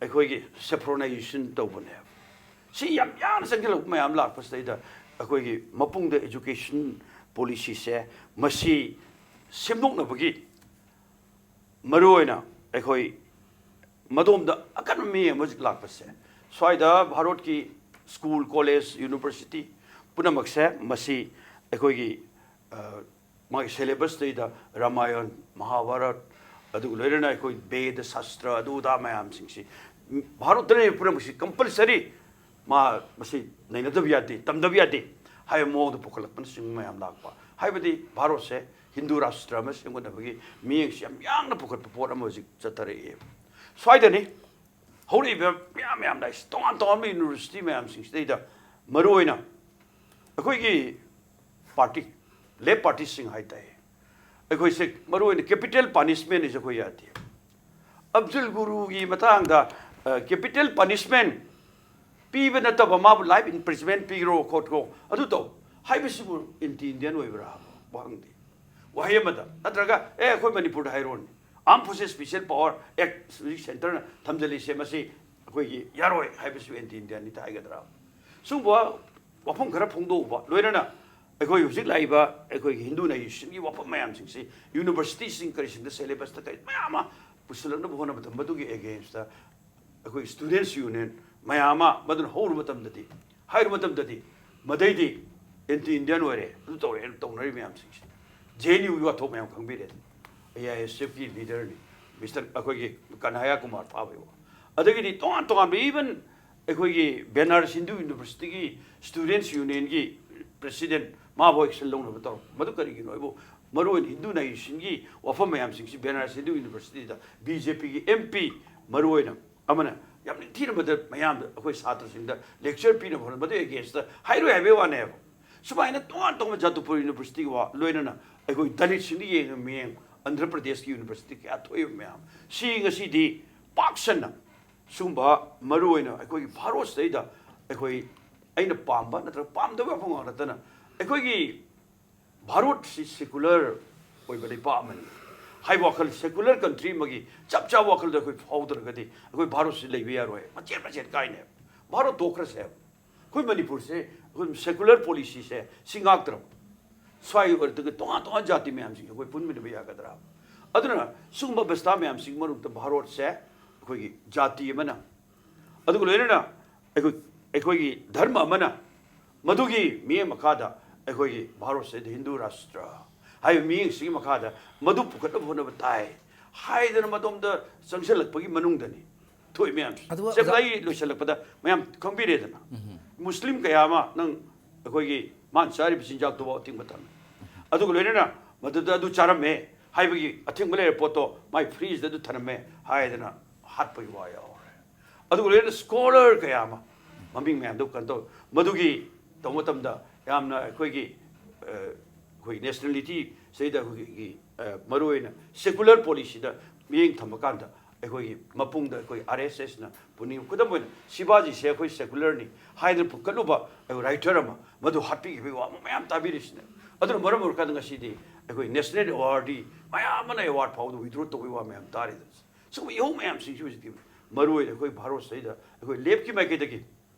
ꯑꯩꯈꯣꯏꯒꯤ saffronization ꯇꯧꯕꯅꯦꯕ꯫ ꯁꯤ ꯌꯥꯝ ꯌꯥꯝꯅ ꯆꯪꯁꯤꯜꯂꯛꯄ ꯃꯌꯥꯝ ꯂꯥꯛꯄꯁꯤꯗꯩꯗ ꯑꯩꯈꯣꯏꯒꯤ ꯃꯄꯨꯡꯗ education policyꯁꯦ ꯃꯁꯤ ꯁꯦꯝꯗꯣꯛꯅꯕꯒꯤ ꯃꯔꯨꯑꯣꯏꯅ ꯑꯩꯈꯣꯏ ꯃꯗꯣꯝꯗ ꯑꯀꯟꯕ ꯃꯤꯠꯌꯦꯡ ꯑꯃ ꯍꯧꯖꯤꯛ ꯂꯥꯛꯄꯁꯦ, ꯁ꯭ꯋꯥꯏꯗ ꯚꯥꯔꯠꯀꯤ school, college, university ꯄꯨꯝꯅꯃꯛꯁꯦ ꯃꯁꯤ ꯑꯩꯈꯣꯏꯒꯤ, ꯑ, ꯃꯥꯒꯤ syllabusꯇꯩꯗ ꯔꯥꯃꯥꯌꯟ, ꯃꯍꯥꯚꯥꯔꯠ, ꯑꯗꯨꯒ ꯂꯣꯏꯅꯅ ꯑꯩꯈꯣꯏ ꯕꯦꯗ, ꯁꯥꯁꯇ꯭ꯔ, ꯑꯗꯨ ꯑꯗꯥ ꯃꯌꯥꯝꯁꯤꯡꯁꯤ, ꯚꯥꯔꯠꯇ ꯂꯩꯔꯤꯕ ꯄꯨꯝꯅꯃꯛꯁꯤ compulsory ꯃꯥ ꯃꯁꯤ ꯅꯩꯅꯗꯕ ꯌꯥꯗꯦ, ꯇꯝꯗꯕ ꯌꯥꯗꯦ ꯍꯥꯏꯕ ꯃꯑꯣꯡꯗ ꯄꯨꯈꯠꯂꯛꯄꯅꯆꯤꯡꯕ ꯃꯌꯥꯝ ꯂꯥꯛꯄ꯫ ꯍꯥꯏꯕꯗꯤ ꯚꯥꯔꯠꯁꯦ ꯍꯤꯟꯗꯨ ꯔꯥꯁꯇ꯭ꯔ ꯑꯃ ꯁꯦꯝꯒꯠꯅꯕꯒꯤ ꯃꯤꯠꯌꯦꯡꯁꯤ ꯌꯥꯝ ꯌꯥꯡꯅ ꯄꯨꯈꯠꯄ ꯄꯣꯠ ꯑꯃ ꯍꯧꯖꯤꯛ ꯆꯠꯊꯔꯛꯑꯦꯕ꯫ ꯁ꯭ꯋꯥꯏꯗꯅꯤ ꯍꯧꯔꯛꯏꯕ ꯃꯌꯥꯝ ꯃꯌꯥꯝ ꯂꯥꯛꯏꯁꯤ, ꯇꯣꯉꯥꯟ ꯇꯣꯉꯥꯟꯕ ꯌꯨꯅꯤꯚꯔꯁꯤꯇꯤ ꯃꯌꯥꯝꯁꯤꯡꯁꯤꯗꯩꯗ ꯃꯔꯨꯑꯣꯏꯅ ꯑꯩꯈꯣꯏꯒꯤ ꯄꯥꯔꯇꯤ, ꯂꯦꯐ ꯄꯥꯔꯇꯤꯁꯤꯡ ꯍꯥꯏꯇꯥꯔꯦ, ꯑꯩꯈꯣꯏꯁꯦ ꯃꯔꯨꯑꯣꯏꯅ ꯀꯦꯄꯤꯇꯦꯜ ꯄꯅꯤꯁꯃꯦꯟ ꯑꯁꯦ ꯑꯩꯈꯣꯏ ꯌꯥꯗꯦ꯫ ꯑꯕꯗꯨꯜ ꯒꯨꯔꯨꯒꯤ ꯃꯇꯥꯡꯗ ꯀꯦꯄꯤꯇꯦꯜ ꯄꯅꯤꯁꯃꯦꯟ ꯄꯤꯕ ꯅꯠꯇꯕ ꯃꯥꯕꯨ ꯂꯥꯏꯐ ꯏꯝꯄ꯭ꯔꯤꯖꯃꯦꯟ ꯄꯤꯈ꯭ꯔꯣ ꯈꯣꯠꯈ꯭ꯔꯣ ꯑꯗꯨ ꯇꯧ ꯍꯥꯏꯕꯁꯤꯕꯨ ꯑꯦꯟꯇꯤ ꯏꯟꯗꯤꯌꯟ ꯑꯣꯏꯕ꯭ꯔꯥ ꯍꯥꯏꯕ ꯋꯥꯍꯪꯗꯤ? ꯋꯥꯍꯩ ꯑꯃꯗ, ꯅꯠꯇ꯭ꯔꯒ ꯑꯦ ꯑꯩꯈꯣꯏ ꯃꯅꯤꯄꯨꯔꯗ ꯍꯥꯏꯔꯣꯅꯦ, ꯑꯥꯔꯝ ꯐꯣꯔꯁꯦꯁ ꯁ꯭ꯄꯤꯁꯦꯜ ꯄꯋꯥꯔ ꯑꯦꯛ ꯍꯧꯖꯤꯛ ꯁꯦꯟꯇꯔꯅ ꯊꯝꯖꯤꯜꯂꯤꯁꯦ ꯃꯁꯤ ꯑꯩꯈꯣꯏꯒꯤ ꯌꯥꯔꯣꯏ ꯍꯥꯏꯕꯁꯤꯕꯨ ꯑꯦꯟꯇꯤ ꯏꯟꯗꯤꯌꯟꯅꯤꯇ ꯍꯥꯏꯒꯗ꯭ꯔꯥ? ꯁꯤꯒꯨꯝꯕ ꯋꯥꯐꯝ ꯈꯔ ꯐꯣꯡꯗꯣꯛꯎꯕ, ꯂꯣꯏꯅꯅ ꯑꯩꯈꯣꯏ ꯍꯧꯖꯤꯛ ꯂꯥꯛꯏꯕ ꯑꯩꯈꯣꯏꯒꯤ ꯍꯤꯟꯗꯨ ꯅꯥꯏꯁꯟꯒꯤ ꯋꯥꯐꯝ ꯃꯌꯥꯝꯁꯤꯡꯁꯤ ꯌꯨꯅꯤꯚꯔꯁꯤꯇꯤꯁꯤꯡ ꯀꯔꯤꯁꯤꯡꯗ ꯁꯦꯂꯦꯕꯁꯇ ꯀꯔꯤ ꯃꯌꯥꯝ ꯑꯃ ꯄꯨꯁꯤꯜꯂꯛꯅꯕ ꯍꯣꯠꯅꯕꯗ ꯃꯗꯨꯒꯤ ꯑꯦꯒꯦꯟꯁꯇ ꯑꯩꯈꯣꯏ ꯁ꯭ꯇꯨꯗꯦꯟꯠꯁ ꯌꯨꯅꯤꯌꯟ ꯃꯌꯥꯝ ꯑꯃ ꯃꯗꯨꯅ ꯍꯧꯔꯨꯕ ꯃꯇꯝꯗꯗꯤ, ꯍꯥꯏꯔꯨꯕ ꯃꯇꯝꯗꯗꯤ ꯃꯗꯩꯗꯤ ꯑꯦꯟꯇꯤ ꯏꯟꯗꯤꯌꯟ ꯑꯣꯏꯔꯦ, ꯑꯗꯨ ꯇꯧꯔꯦ ꯍꯥꯏꯅ ꯇꯧꯅꯔꯤ ꯃꯌꯥꯝꯁꯤꯡꯁꯦ꯫ ꯖꯦ ꯑꯦꯟ ꯌꯨꯒꯤ ꯋꯥꯊꯣꯛ ꯃꯌꯥꯝ ꯈꯪꯕꯤꯔꯦ꯫ ꯑꯦ ꯑꯥꯏ ꯑꯦꯁ ꯑꯦꯐꯀꯤ ꯂꯤꯗꯔꯅꯤ, ꯃꯤꯁꯇꯔ ꯑꯩꯈꯣꯏꯒꯤ ꯀꯟꯍꯌꯥ ꯀꯨꯃꯥꯔ ꯐꯥꯕꯩ ꯋꯥ꯫ ꯑꯗꯒꯤꯗꯤ ꯇꯣꯉꯥꯟ ꯇꯣꯉꯥꯟꯕ, ꯏꯚꯟ ꯑꯩꯈꯣꯏꯒꯤ ꯕꯦꯅꯥꯔꯁ ꯍꯤꯟꯗꯨ ꯌꯨꯅꯤꯚꯔꯁꯤꯇꯤꯒꯤ ꯁ꯭ꯇꯨꯗꯦꯟꯠꯁ ꯌꯨꯅꯤꯌꯟꯒꯤ ꯄ꯭ꯔꯦꯁꯤꯗꯦꯟꯠ ꯃꯥꯕꯨ ꯑꯦꯛꯁꯟ ꯂꯧꯅꯕ ꯇꯧꯔꯛꯄ꯫ ꯃꯗꯨ ꯀꯔꯤꯒꯤꯅꯣ ꯍꯥꯏꯕꯨ, ꯃꯔꯨꯑꯣꯏꯅ ꯍꯤꯟꯗꯨ ꯅꯥꯏꯁꯟꯒꯤ ꯋꯥꯐꯝ ꯃꯌꯥꯝꯁꯤꯡꯁꯤ ꯕꯦꯅꯥꯔꯁ ꯍꯤꯟꯗꯨ ꯌꯨꯅꯤꯚꯔꯁꯤꯇꯤꯗ ꯕꯤ ꯖꯦ ꯄꯤꯒꯤ ꯑꯦꯝ ꯄꯤ ꯃꯔꯨꯑꯣꯏꯅ ꯑꯃꯅ ꯌꯥꯝ ꯅꯤꯡꯊꯤꯅ ꯃꯗꯨ ꯃꯌꯥꯝꯗ, ꯑꯩꯈꯣꯏ ꯁꯥꯇ꯭ꯔꯁꯤꯡꯗ ꯂꯦꯛꯆꯔ ꯄꯤꯅꯕ ꯍꯣꯠꯅꯕ, ꯃꯗꯨ ꯑꯦꯒꯦꯟꯁꯇ ꯍꯥꯏꯔꯣꯏ ꯍꯥꯏꯕꯒꯤ ꯋꯥꯅꯦꯕ꯫ ꯁꯨꯃꯥꯏꯅ ꯇꯣꯉꯥꯟ ꯇꯣꯉꯥꯟꯕ ꯖꯥꯗꯨꯄꯨꯔ ꯌꯨꯅꯤꯚꯔꯁꯤꯇꯤꯒꯤ ꯋꯥ, ꯂꯣꯏꯅꯅ ꯑꯩꯈꯣꯏ ꯗꯂꯤꯠꯁꯤꯡꯗ ꯌꯦꯡꯉꯕ ꯃꯤꯠꯌꯦꯡ, ꯑꯟꯙ꯭ꯔ ꯄ꯭ꯔꯗꯦꯁꯀꯤ ꯌꯨꯅꯤꯚꯔꯁꯤꯇꯤ ꯀꯌꯥ ꯊꯣꯛꯏꯕ ꯃꯌꯥꯝ ꯁꯤ ꯉꯁꯤꯗꯤ ꯄꯥꯛ ꯁꯟꯅ ꯁꯨꯝꯕ ꯃꯔꯨꯑꯣꯏꯅ ꯑꯩꯈꯣꯏꯒꯤ ꯚꯥꯔꯠꯁꯤꯗꯩꯗ ꯑꯩꯈꯣꯏ, ꯑꯩꯅ ꯄꯥꯝꯕ ꯅꯠꯇ꯭ꯔꯒ ꯄꯥꯝꯗꯕ ꯋꯥꯐꯝ ꯉꯥꯛ ꯅꯠꯇꯅ, ꯑꯩꯈꯣꯏꯒꯤ ꯚꯥꯔꯠꯁꯤ ꯁꯦꯀꯨꯂꯔ ꯑꯣꯏꯕ ꯂꯩꯄꯥꯛ ꯑꯃꯅꯤ ꯍꯥꯏꯕ ꯋꯥꯈꯜ, ꯁꯦꯀꯨꯂꯔ ꯀꯟꯇ꯭ꯔꯤ ꯑꯃꯒꯤ ꯆꯞ ꯆꯥꯕ ꯋꯥꯈꯜꯗꯣ ꯑꯩꯈꯣꯏ ꯐꯥꯎꯗ꯭ꯔꯒꯗꯤ ꯑꯩꯈꯣꯏ ꯚꯥꯔꯠꯁꯤ ꯂꯩꯕ ꯌꯥꯔꯣꯏ, ꯃꯆꯦꯠ ꯃꯆꯦꯠ ꯀꯥꯏꯅꯦꯕ꯫ ꯚꯥꯔꯠ ꯇꯣꯛꯈ꯭ꯔꯁꯦꯕ꯫ ꯑꯩꯈꯣꯏ ꯃꯅꯤꯄꯨꯔꯁꯦ, ꯑꯩꯈꯣꯏ ꯁꯦꯀꯨꯂꯔ ꯄꯣꯂꯤꯁꯤꯁꯦ ꯁꯤ ꯉꯥꯛꯇ꯭ꯔꯕ? ꯁ꯭ꯋꯥꯏ ꯑꯣꯏꯔꯗꯒꯤ ꯇꯣꯉꯥꯟ ꯇꯣꯉꯥꯟ ꯖꯥꯇꯤ ꯃꯌꯥꯝꯁꯤꯡ ꯑꯩꯈꯣꯏ ꯄꯨꯟꯃꯤꯟꯅꯕ ꯌꯥꯒꯗ꯭ꯔꯥ? ꯑꯗꯨꯅ ꯁꯤꯒꯨꯝꯕ ꯑꯕꯁꯊꯥ ꯃꯌꯥꯝꯁꯤꯒꯤ ꯃꯔꯛꯇ ꯚꯥꯔꯠꯁꯦ ꯑꯩꯈꯣꯏꯒꯤ ꯖꯥꯇꯤ ꯑꯃꯅ, ꯑꯗꯨꯒ ꯂꯣꯏꯅꯅ ꯑꯩꯈꯣꯏ, ꯑꯩꯈꯣꯏꯒꯤ ꯙꯔꯃ ꯑꯃꯅ, ꯃꯗꯨꯒꯤ ꯃꯤꯠꯌꯦꯡ ꯃꯈꯥꯗ ꯑꯩꯈꯣꯏꯒꯤ ꯚꯥꯔꯠꯁꯤꯗ ꯍꯤꯟꯗꯨ ꯔꯥꯁꯇ꯭ꯔ ꯍꯥꯏꯕ ꯃꯤꯠꯌꯦꯡꯁꯤꯒꯤ ꯃꯈꯥꯗ ꯃꯗꯨ ꯄꯨꯈꯠꯅꯕ ꯍꯣꯠꯅꯕ ꯇꯥꯏ ꯍꯥꯏꯗꯅ ꯃꯗꯣꯝꯗ ꯆꯪꯁꯤꯜꯂꯛꯄꯒꯤ ꯃꯅꯨꯡꯗꯅꯤ ꯊꯣꯛꯏ ꯃꯌꯥꯝꯁꯦ꯫ ꯑꯗꯨꯒ ꯁꯦ ꯑꯣꯖꯥ- ꯑꯩ ꯂꯣꯏꯁꯤꯜꯂꯛꯄꯗ ꯃꯌꯥꯝ ꯈꯪꯕꯤꯔꯦꯗꯅ, ꯃꯨꯁꯂꯤꯝ ꯀꯌꯥ ꯑꯃ ꯅꯪ ꯑꯩꯈꯣꯏꯒꯤ ꯃꯥꯅ ꯆꯥꯔꯤꯕ ꯆꯤꯟꯖꯥꯛꯇꯨꯐꯥꯎ ꯑꯊꯤꯡꯕ ꯊꯝꯃꯤ꯫ ꯑꯗꯨꯒ ꯂꯣꯏꯅꯅ ꯃꯗꯨꯗ ꯑꯗꯨ ꯆꯥꯔꯝꯃꯦ ꯍꯥꯏꯕꯒꯤ ꯑꯊꯤꯡꯕ ꯂꯩꯔꯕ ꯄꯣꯠꯇꯣ ꯃꯥꯏ ꯐ꯭ꯔꯤꯖꯇ ꯑꯗꯨ ꯊꯅꯝꯃꯦ ꯍꯥꯏꯗꯅ ꯍꯥꯠꯄꯒꯤ ꯋꯥ ꯌꯥꯎꯔꯦ꯫ ꯑꯗꯨꯒ ꯂꯣꯏꯅꯅ ꯁ꯭ꯀꯣꯂꯔ ꯀꯌꯥ ꯑꯃ ꯃꯃꯤꯡ ꯃꯌꯥꯝꯗꯣ ꯀꯩꯅꯣ ꯇꯧ, ꯃꯗꯨꯒꯤ ꯇꯧꯕ ꯃꯇꯝꯗ ꯌꯥꯝꯅ ꯑꯩꯈꯣꯏꯒꯤ ꯑꯩꯈꯣꯏ ꯅꯦꯁꯅꯦꯂꯤꯇꯤ ꯁꯤꯗꯩꯗ ꯑꯩꯈꯣꯏꯒꯤ ꯃꯔꯨꯑꯣꯏꯅ ꯁꯦꯀꯨꯂꯔ ꯄꯣꯂꯤꯁꯤꯗ ꯃꯤꯠꯌꯦꯡ ꯊꯝꯕ ꯀꯥꯟꯗ ꯑꯩꯈꯣꯏꯒꯤ ꯃꯄꯨꯡꯗ ꯑꯩꯈꯣꯏ ꯑꯥꯔ ꯑꯦꯁ ꯑꯦꯁꯅ ꯄꯨꯛꯅꯤꯡ, ꯈꯨꯗꯝ ꯑꯣꯏꯅ ꯁꯤꯕꯥꯖꯤꯁꯦ ꯑꯩꯈꯣꯏ ꯁꯦꯀꯨꯂꯔꯅꯤ ꯍꯥꯏꯗꯅ ꯄꯨꯈꯠꯂꯨꯕ ꯑꯩꯈꯣꯏ ꯔꯥꯏꯇꯔ ꯑꯃ ꯃꯗꯨ ꯍꯥꯠꯄꯤꯈꯤꯕꯒꯤ ꯋꯥ ꯑꯃ ꯃꯌꯥꯝ ꯇꯥꯕꯤꯔꯤꯁꯤꯅꯦ꯫ ꯑꯗꯨꯅ ꯃꯔꯝ ꯑꯣꯏꯔꯀꯥꯟꯗ ꯉꯁꯤꯗꯤ ꯑꯩꯈꯣꯏ ꯅꯦꯁꯅꯦꯜ ꯑꯦꯋꯥꯔꯗꯤ ꯃꯌꯥꯝ ꯑꯃꯅ ꯑꯦꯋꯥꯔꯗ ꯐꯥꯎꯕꯗ ꯋꯤꯗ꯭ꯔꯣ ꯇꯧꯕꯒꯤ ꯋꯥ ꯃꯌꯥꯝ ꯇꯥꯔꯤꯗꯅ꯫ ꯁꯤꯒꯨꯝꯕ ꯏꯍꯧ ꯃꯌꯥꯝꯁꯤꯡꯁꯤ ꯍꯧꯖꯤꯛꯇꯤ ꯃꯔꯨꯑꯣꯏꯅ ꯑꯩꯈꯣꯏ ꯚꯥꯔꯠꯁꯤꯗꯩꯗ ꯑꯩꯈꯣꯏ ꯂꯦꯞꯀꯤ ꯃꯥꯏꯀꯩꯗꯒꯤ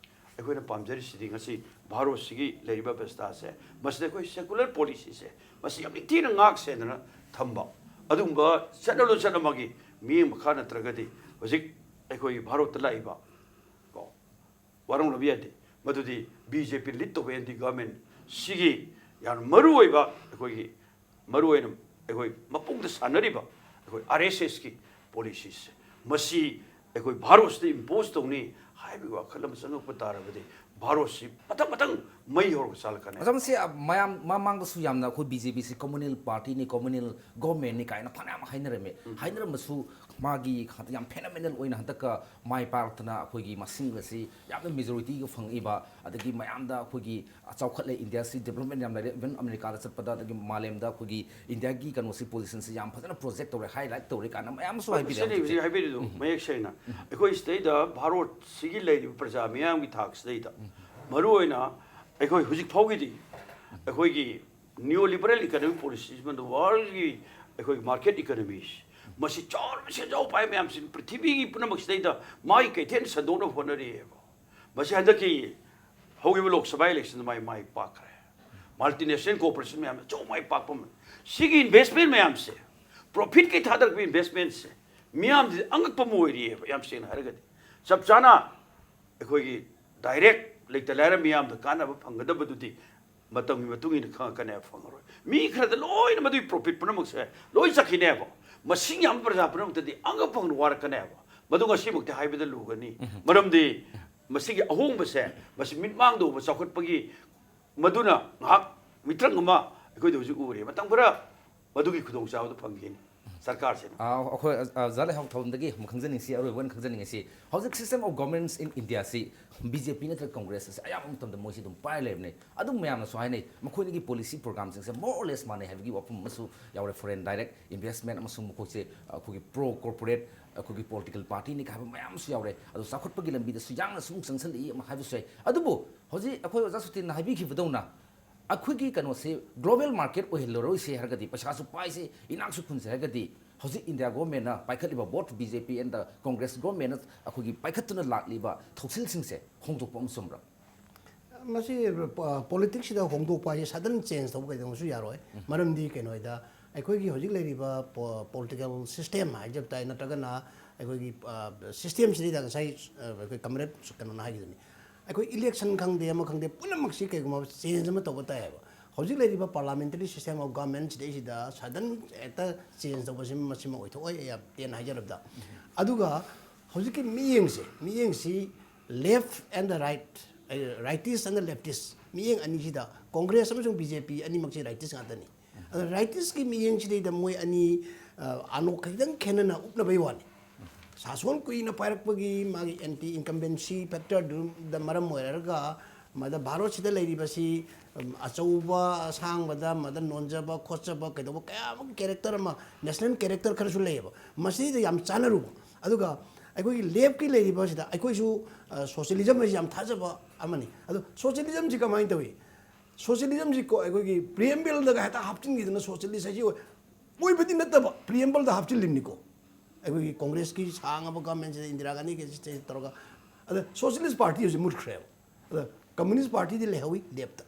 ꯑꯩꯈꯣꯏꯅ ꯄꯥꯝꯖꯔꯤꯁꯤꯗꯤ ꯉꯁꯤ ꯚꯥꯔꯠꯁꯤꯒꯤ ꯂꯩꯔꯤꯕ ꯑꯕꯁꯊꯥꯁꯦ, ꯃꯁꯤꯗ ꯑꯩꯈꯣꯏ ꯁꯦꯀꯨꯂꯔ ꯄꯣꯂꯤꯁꯤꯁꯦ ꯃꯁꯤ ꯌꯥꯝ ꯅꯤꯡꯊꯤꯅ ꯉꯥꯛ ꯁꯦꯟꯗꯅ ꯊꯝꯕ, ꯑꯗꯨꯒꯨꯝꯕ ꯆꯠꯅ ꯂꯣꯟꯆꯠ ꯑꯃꯒꯤ ꯃꯤꯠꯌꯦꯡ ꯃꯈꯥ ꯅꯠꯇ꯭ꯔꯒꯗꯤ ꯍꯧꯖꯤꯛ ꯑꯩꯈꯣꯏ ꯚꯥꯔꯠꯇ ꯂꯥꯛꯏꯕ ꯀꯣ ꯋꯥꯔꯧꯅꯕ ꯌꯥꯗꯦ꯫ ꯃꯗꯨꯗꯤ ꯕꯤ ꯖꯦ ꯄꯤ ꯂꯤꯗ ꯇꯧꯕ ꯑꯦꯟ ꯗꯤ ꯒꯚꯔꯟꯃꯦꯟ ꯁꯤꯒꯤ ꯌꯥꯝꯅ ꯃꯔꯨꯑꯣꯏꯕ ꯑꯩꯈꯣꯏꯒꯤ ꯃꯔꯨꯑꯣꯏꯅ ꯑꯩꯈꯣꯏ ꯃꯄꯨꯡꯗ ꯁꯥꯟꯅꯔꯤꯕ ꯑꯩꯈꯣꯏ ꯑꯥꯔ ꯑꯦꯁ ꯑꯦꯁꯀꯤ ꯄꯣꯂꯤꯁꯤꯁꯦ ꯃꯁꯤ ꯑꯩꯈꯣꯏ ꯚꯥꯔꯠꯁꯤꯗ ꯏꯝꯄꯣꯁ ꯇꯧꯅꯤ ꯍꯥꯏꯕꯒꯤ ꯋꯥꯈꯜ ꯑꯃ ꯆꯪꯉꯛꯄ ꯇꯥꯔꯕꯗꯤ ꯚꯥꯔꯠꯁꯤ ꯃꯊꯪ ꯃꯊꯪ ꯃꯩ ꯍꯧꯔꯒ ꯆꯥꯜꯂꯛꯀꯅꯤ꯫ ꯑꯗꯨꯝ ꯁꯤ ꯃꯌꯥꯝ ꯃꯃꯥꯡꯗꯁꯨ ꯌꯥꯝꯅ ꯑꯩꯈꯣꯏ ꯕꯤ ꯖꯦ ꯄꯤꯁꯤ ꯀꯝꯃꯨꯅꯦꯜ ꯄꯥꯔꯇꯤꯅꯤ, ꯀꯝꯃꯨꯅꯦꯜ ꯒꯣꯔꯃꯦꯟꯅꯤ ꯀꯥꯏꯅ ꯐꯅꯌꯥꯝ ꯍꯥꯏꯅꯔꯝꯃꯤ꯫ ꯍꯥꯏꯅꯔꯝꯕꯁꯨ ꯃꯥꯒꯤ ꯌꯥꯝ ꯐꯦꯅꯣꯃꯦꯅꯦꯜ ꯑꯣꯏꯅ ꯍꯟꯗꯛꯀ ꯃꯥꯏ ꯄꯥꯛꯂꯛꯇꯅ ꯑꯩꯈꯣꯏꯒꯤ ꯃꯁꯤꯡ ꯑꯁꯤ ꯌꯥꯝꯅ ꯃꯦꯖꯣꯔꯤꯇꯤꯒ ꯐꯪꯉꯛꯏꯕ, ꯑꯗꯒꯤ ꯃꯌꯥꯝꯗ ꯑꯩꯈꯣꯏꯒꯤ ꯆꯥꯎꯈꯠꯂꯦ, ꯏꯟꯗꯤꯌꯥꯁꯤ ꯗꯤꯕꯂꯞꯃꯦꯟ ꯌꯥꯝ ꯂꯩꯔꯦ, ꯏꯚꯟ ꯑꯃꯦꯔꯤꯀꯥꯗ ꯆꯠꯄꯗ ꯑꯗꯒꯤ ꯃꯥꯂꯦꯝꯗ ꯑꯩꯈꯣꯏꯒꯤ ꯏꯟꯗꯤꯌꯥꯒꯤ ꯀꯩꯅꯣꯁꯤ ꯄꯣꯖꯤꯁꯟꯁꯤ ꯌꯥꯝ ꯐꯖꯅ ꯄ꯭ꯔꯣꯖꯦꯛ ꯇꯧꯔꯦ, ꯍꯥꯏꯂꯥꯏꯠ ꯇꯧꯔꯦ ꯀꯥꯏꯅ ꯃꯌꯥꯝ ꯑꯃꯁꯨ ꯍꯥꯏꯕꯤꯔꯦ ꯁꯤꯅꯤ ꯍꯧꯖꯤꯛ ꯍꯧꯖꯤꯛꯁꯦ꯫ ꯍꯥꯏꯕꯤꯔꯤꯗꯣ ꯃꯌꯦꯛ ꯁꯦꯡꯅ ꯑꯩꯈꯣꯏ ꯁꯤꯗꯩꯗ ꯚꯥꯔꯠꯁꯤꯒꯤ ꯂꯩꯔꯤꯕ ꯄ꯭ꯔꯖꯥ ꯃꯤꯌꯥꯝꯒꯤ ꯊꯥꯛꯁꯤꯗꯩꯗ ꯃꯔꯨꯑꯣꯏꯅ ꯑꯩꯈꯣꯏ ꯍꯧꯖꯤꯛ ꯐꯥꯎꯒꯤꯗꯤ ꯑꯩꯈꯣꯏꯒꯤ ꯅꯤꯌꯣ ꯂꯤꯕꯔꯦꯜ ꯏꯀꯣꯅꯣꯃꯤꯛ ꯄꯣꯂꯤꯁꯤꯁ ꯃꯗꯨ ꯋꯥꯔꯜꯒꯤ ꯑꯩꯈꯣꯏꯒꯤ ꯃꯥꯔꯀꯦꯠ ꯏꯀꯣꯅꯣꯃꯤꯁ ꯃꯁꯤ ꯆꯥꯎꯔꯕ ꯁꯦꯟꯖꯥꯎ ꯄꯥꯏꯕ ꯃꯌꯥꯝꯁꯤ ꯄ꯭ꯔꯤꯊꯤꯕꯤꯒꯤ ꯄꯨꯝꯅꯃꯛꯁꯤꯗꯩꯗ ꯃꯥꯒꯤ ꯀꯩꯊꯦꯜ ꯁꯟꯗꯣꯛꯅꯕ ꯍꯣꯠꯅꯔꯤꯑꯕ꯫ ꯃꯁꯤ ꯍꯟꯗꯛꯀꯤ ꯍꯧꯈꯤꯕ ꯂꯣꯛ ꯁꯚꯥ ꯏꯂꯦꯛꯁꯟꯗ ꯃꯥꯏ ꯃꯥꯏ ꯄꯥꯛꯈ꯭ꯔꯦ꯫ ꯃꯜꯇꯤꯅꯦꯁꯅꯦꯜ ꯀꯣꯔꯄꯣꯔꯦꯁꯟ ꯃꯌꯥꯝꯅ ꯑꯆꯧꯕ ꯃꯥꯏ ꯄꯥꯛꯄ ꯑꯃ꯫ ꯁꯤꯒꯤ ꯏꯟꯚꯦꯁꯃꯦꯟ ꯃꯌꯥꯝꯁꯦ, ꯄ꯭ꯔꯣꯐꯤꯠꯀꯤ ꯊꯥꯗꯔꯛꯄ ꯏꯟꯚꯦꯁꯃꯦꯟꯁꯦ ꯃꯤꯌꯥꯝꯁꯤꯗ ꯑꯉꯛꯄ ꯑꯃ ꯑꯣꯏꯔꯤꯑꯕ꯫ ꯌꯥꯝ ꯁꯦꯡꯅ ꯍꯥꯏꯔꯒꯗꯤ ꯆꯞ ꯆꯥꯅ ꯑꯩꯈꯣꯏꯒꯤ ꯗꯥꯏꯔꯦꯛ ꯂꯩꯇ ꯂꯥꯏꯔ ꯃꯤꯌꯥꯝꯗ ꯀꯥꯟꯅꯕ ꯐꯪꯒꯗꯕꯗꯨꯗꯤ ꯃꯇꯝꯒꯤ ꯃꯇꯨꯡ ꯏꯟꯅ ꯈꯪꯉꯛꯀꯅꯦꯕ, ꯐꯪꯉꯔꯣꯏ꯫ ꯃꯤ ꯈꯔꯗ ꯂꯣꯏꯅ ꯃꯗꯨꯒꯤ ꯄ꯭ꯔꯣꯐꯤꯠ ꯄꯨꯝꯅꯃꯛꯁꯦ ꯂꯣꯏ ꯆꯠꯈꯤꯅꯦꯕ꯫ ꯃꯁꯤꯡ ꯌꯥꯝꯕ ꯄ꯭ꯔꯖꯥ ꯄꯨꯝꯅꯃꯛꯇꯗꯤ ꯑꯉꯛꯄ ꯐꯪꯅ ꯋꯥꯔꯛꯀꯅꯦꯕ꯫ ꯃꯗꯨ ꯉꯁꯤꯃꯛꯇꯤ ꯍꯥꯏꯕꯗ ꯂꯨꯒꯅꯤ꯫ ꯃꯔꯝꯗꯤ ꯃꯁꯤꯒꯤ ꯑꯍꯣꯡꯕꯁꯦ, ꯃꯁꯤ ꯃꯤꯠꯃꯥꯡꯗ ꯎꯕ ꯆꯥꯎꯈꯠꯄꯒꯤ, ꯃꯗꯨꯅ ꯉꯥꯏꯍꯥꯛ ꯃꯤꯇ꯭ꯔꯪ ꯑꯃ ꯑꯩꯈꯣꯏꯗ ꯍꯧꯖꯤꯛ ꯎꯔꯤ꯫ ꯃꯇꯝ ꯈꯔ ꯃꯗꯨꯒꯤ ꯈꯨꯗꯣꯡꯆꯥꯕꯗꯨ ꯐꯪꯈꯤꯅꯤ ꯁꯔꯀꯥꯔꯁꯤꯅ꯫ ꯑꯥ, ꯑꯩꯈꯣꯏ ꯑꯣꯖꯥ ꯂꯩꯍꯥꯎ ꯊꯧꯔꯝꯗꯒꯤ ꯑꯃꯨꯛ ꯈꯪꯖꯅꯤꯡꯁꯤ, ꯑꯔꯣꯏꯕ ꯑꯣꯏꯅ ꯈꯪꯖꯅꯤꯡꯉꯤꯁꯤ, ꯍꯧꯖꯤꯛ system of governance in India ꯁꯤ ꯕꯤ ꯖꯦ ꯄꯤ ꯅꯠꯇ꯭ꯔꯒ ꯀꯪꯒ꯭ꯔꯦꯁ ꯑꯁꯤ ꯑꯌꯥꯝꯕ ꯃꯇꯝꯗ ꯃꯣꯏꯁꯤ ꯑꯗꯨꯝ ꯄꯥꯏꯔ ꯂꯩꯕꯅꯤ꯫ ꯑꯗꯨꯝ ꯃꯌꯥꯝꯅꯁꯨ ꯍꯥꯏꯅꯩ, ꯃꯈꯣꯏ ꯑꯅꯤꯒꯤ ꯄꯣꯂꯤꯁꯤ ꯄ꯭ꯔꯣꯒ꯭ꯔꯥꯝꯁꯤꯡꯁꯦ more or less ꯃꯥꯟꯅꯩ ꯍꯥꯏꯕꯒꯤ ꯋꯥꯐꯝ ꯑꯃꯁꯨ ꯌꯥꯎꯔꯦ꯫ Foreign direct investment ꯑꯃꯁꯨꯡ ꯃꯈꯣꯏꯁꯦ ꯑꯩꯈꯣꯏꯒꯤ pro corporate, ꯑꯩꯈꯣꯏꯒꯤ ꯄꯣꯂꯤꯇꯤꯀꯦꯜ ꯄꯥꯔꯇꯤꯅꯤ ꯀꯥꯏ ꯍꯥꯏꯕ ꯃꯌꯥꯝ ꯑꯃꯁꯨ ꯌꯥꯎꯔꯦ꯫ ꯑꯗꯣ ꯆꯥꯎꯈꯠꯄꯒꯤ ꯂꯝꯕꯤꯗꯁꯨ ꯌꯥꯡꯅ ꯁꯨꯝ ꯆꯪꯁꯤꯜꯂꯛꯏ ꯑꯃ ꯍꯥꯏꯕꯁꯨ ꯌꯥꯏ꯫ ꯑꯗꯨꯕꯨ ꯍꯧꯖꯤꯛ ꯑꯩꯈꯣꯏ ꯑꯣꯖꯥ ꯁꯨꯇꯤꯟꯅ ꯍꯥꯏꯕꯤꯈꯤꯕꯗꯧꯅ ꯑꯩꯈꯣꯏꯒꯤ ꯀꯩꯅꯣꯁꯦ global market ꯑꯣꯏꯍꯜꯂꯔꯣꯏꯁꯦ ꯍꯥꯏꯔꯒꯗꯤ, ꯄꯩꯁꯥꯁꯨ ꯄꯥꯏꯁꯦ, ꯏꯅꯥꯛꯁꯨ ꯈꯨꯟꯁꯦ ꯍꯥꯏꯔꯒꯗꯤ, ꯍꯧꯖꯤꯛ ꯏꯟꯗꯤꯌꯥ ꯒꯣꯔꯃꯦꯟꯅ ꯄꯥꯏꯈꯠꯂꯤꯕ both B J P and the Congress ꯒꯣꯔꯃꯦꯟꯅ ꯑꯩꯈꯣꯏꯒꯤ ꯄꯥꯏꯈꯠꯇꯨꯅ ꯂꯥꯛꯂꯤꯕ ꯊꯧꯁꯤꯜꯁꯤꯡꯁꯦ ꯍꯣꯡꯗꯣꯛꯄ ꯑꯃ ꯆꯨꯝꯕ꯭ꯔꯥ? ꯃꯁꯤ ꯄꯣꯂꯤꯇꯤꯛꯁꯁꯤꯗ ꯍꯣꯡꯗꯣꯛꯄ ꯍꯥꯏꯁꯦ sudden change ꯇꯧꯕ ꯀꯩꯗꯧꯕꯁꯨ ꯌꯥꯔꯣꯏ꯫ ꯃꯔꯝꯗꯤ ꯀꯩꯅꯣꯗ, ꯑꯩꯈꯣꯏꯒꯤ ꯍꯧꯖꯤꯛ ꯂꯩꯔꯤꯕ political system ꯍꯥꯏꯖꯕ ꯇꯥꯏ, ꯅꯠꯇ꯭ꯔꯒꯅ ꯑꯩꯈꯣꯏꯒꯤ system ꯁꯤꯗꯩꯗ ꯉꯁꯥꯏ ꯑꯩꯈꯣꯏ ꯀꯝꯔꯦꯗ ꯀꯩꯅꯣꯅ ꯍꯥꯏꯈꯤꯗꯨꯅꯤ, ꯑꯩꯈꯣꯏ election ꯈꯪꯗꯦ, ꯑꯃ ꯈꯪꯗꯦ, ꯄꯨꯝꯅꯃꯛꯁꯤ ꯀꯩꯒꯨꯝꯕ change ꯑꯃ ꯇꯧꯕ ꯇꯥꯏꯌꯦꯕ꯫ ꯍꯧꯖꯤꯛ ꯂꯩꯔꯤꯕ parliamentary system of government ꯁꯤꯗꯩꯁꯤꯗ sudden ꯍꯦꯛꯇ change ꯇꯧꯕꯁꯤ ꯃꯁꯤꯃ ꯑꯣꯏꯊꯣꯛꯑꯣꯏ, ꯌꯥꯝ ꯇꯦꯟꯅ ꯍꯥꯏꯖꯔꯕꯗ꯫ ꯑꯗꯨꯒ ꯍꯧꯖꯤꯛꯀꯤ ꯃꯤꯠꯌꯦꯡꯁꯦ, ꯃꯤꯠꯌꯦꯡꯁꯤ left and the right, rightist and the leftist, ꯃꯤꯠꯌꯦꯡ ꯑꯅꯤꯁꯤꯗ ꯀꯣꯡꯒ꯭ꯔꯦꯁ ꯑꯃꯁꯨꯡ ꯕꯤ ꯖꯦ ꯄꯤ ꯑꯅꯤꯃꯛꯁꯦ rightist ꯉꯥꯛꯇꯅꯤ꯫ ꯑꯗ rightistꯀꯤ ꯃꯤꯠꯌꯦꯡꯁꯤꯗꯩꯗ ꯃꯣꯏ ꯑꯅꯤ, ꯑ, ꯑꯅꯣꯛ ꯈꯤꯇꯪ ꯈꯦꯠꯅꯅ ꯎꯞꯅꯕꯩ ꯋꯥꯅꯤ꯫ ꯁꯥꯁꯣꯟ ꯀꯨꯏꯅ ꯄꯥꯏꯔꯛꯄꯒꯤ ꯃꯥꯒꯤ anti incumbency factorꯗꯨꯗ ꯃꯔꯝ ꯑꯣꯏꯔꯒ ꯃꯗ ꯚꯥꯔꯠꯁꯤꯗ ꯂꯩꯔꯤꯕꯁꯤ, ꯎꯝ, ꯑꯆꯧꯕ ꯑꯁꯥꯡꯕꯗ ꯃꯗ ꯅꯣꯟꯖꯕ ꯈꯣꯠꯆꯕ ꯀꯩꯗꯧꯕ ꯀꯌꯥ ꯑꯃꯒꯤ character ꯑꯃ, national character ꯈꯔꯁꯨ ꯂꯩꯌꯦꯕ꯫ ꯃꯁꯤꯗ ꯌꯥꯝ ꯆꯥꯟꯅꯔꯨꯕ꯫ ꯑꯗꯨꯒ ꯑꯩꯈꯣꯏꯒꯤ leftꯀꯤ ꯂꯩꯔꯤꯕꯁꯤꯗ ꯑꯩꯈꯣꯏꯁꯨ, ꯑ, socialism ꯍꯥꯏꯁꯤ ꯌꯥꯝ ꯊꯥꯖꯕ ꯑꯃꯅꯤ꯫ ꯑꯗꯣ socialismꯁꯤ ꯀꯃꯥꯏꯅ ꯇꯧꯏ? Socialismꯁꯤ ꯀꯣ ꯑꯩꯈꯣꯏꯒꯤ preambleꯗꯒ ꯍꯦꯛꯇ ꯍꯥꯞꯆꯤꯟꯈꯤꯗꯅ socialist ꯍꯥꯏꯁꯤ ꯑꯣꯏ-, ꯑꯣꯏꯕꯗꯤ ꯅꯠꯇꯕ, preambleꯗ ꯍꯥꯞꯆꯤꯜꯂꯤꯕꯅꯤꯀꯣ꯫ ꯑꯩꯈꯣꯏꯒꯤ ꯀꯣꯡꯒ꯭ꯔꯦꯁꯀꯤ ꯁꯥꯡꯉꯕ governmentꯁꯤꯗ ꯏꯟꯗꯤꯔꯥ ꯒꯥꯟꯙꯤꯒꯤ ꯁꯤꯗ ꯇꯧꯔꯒ, ꯑꯗ socialist party ꯍꯧꯖꯤꯛ ꯃꯨꯠꯈ꯭ꯔꯦꯕ꯫ ꯑꯗ communist partyꯗꯤ ꯂꯩꯍꯧꯋꯤ leftꯇ꯫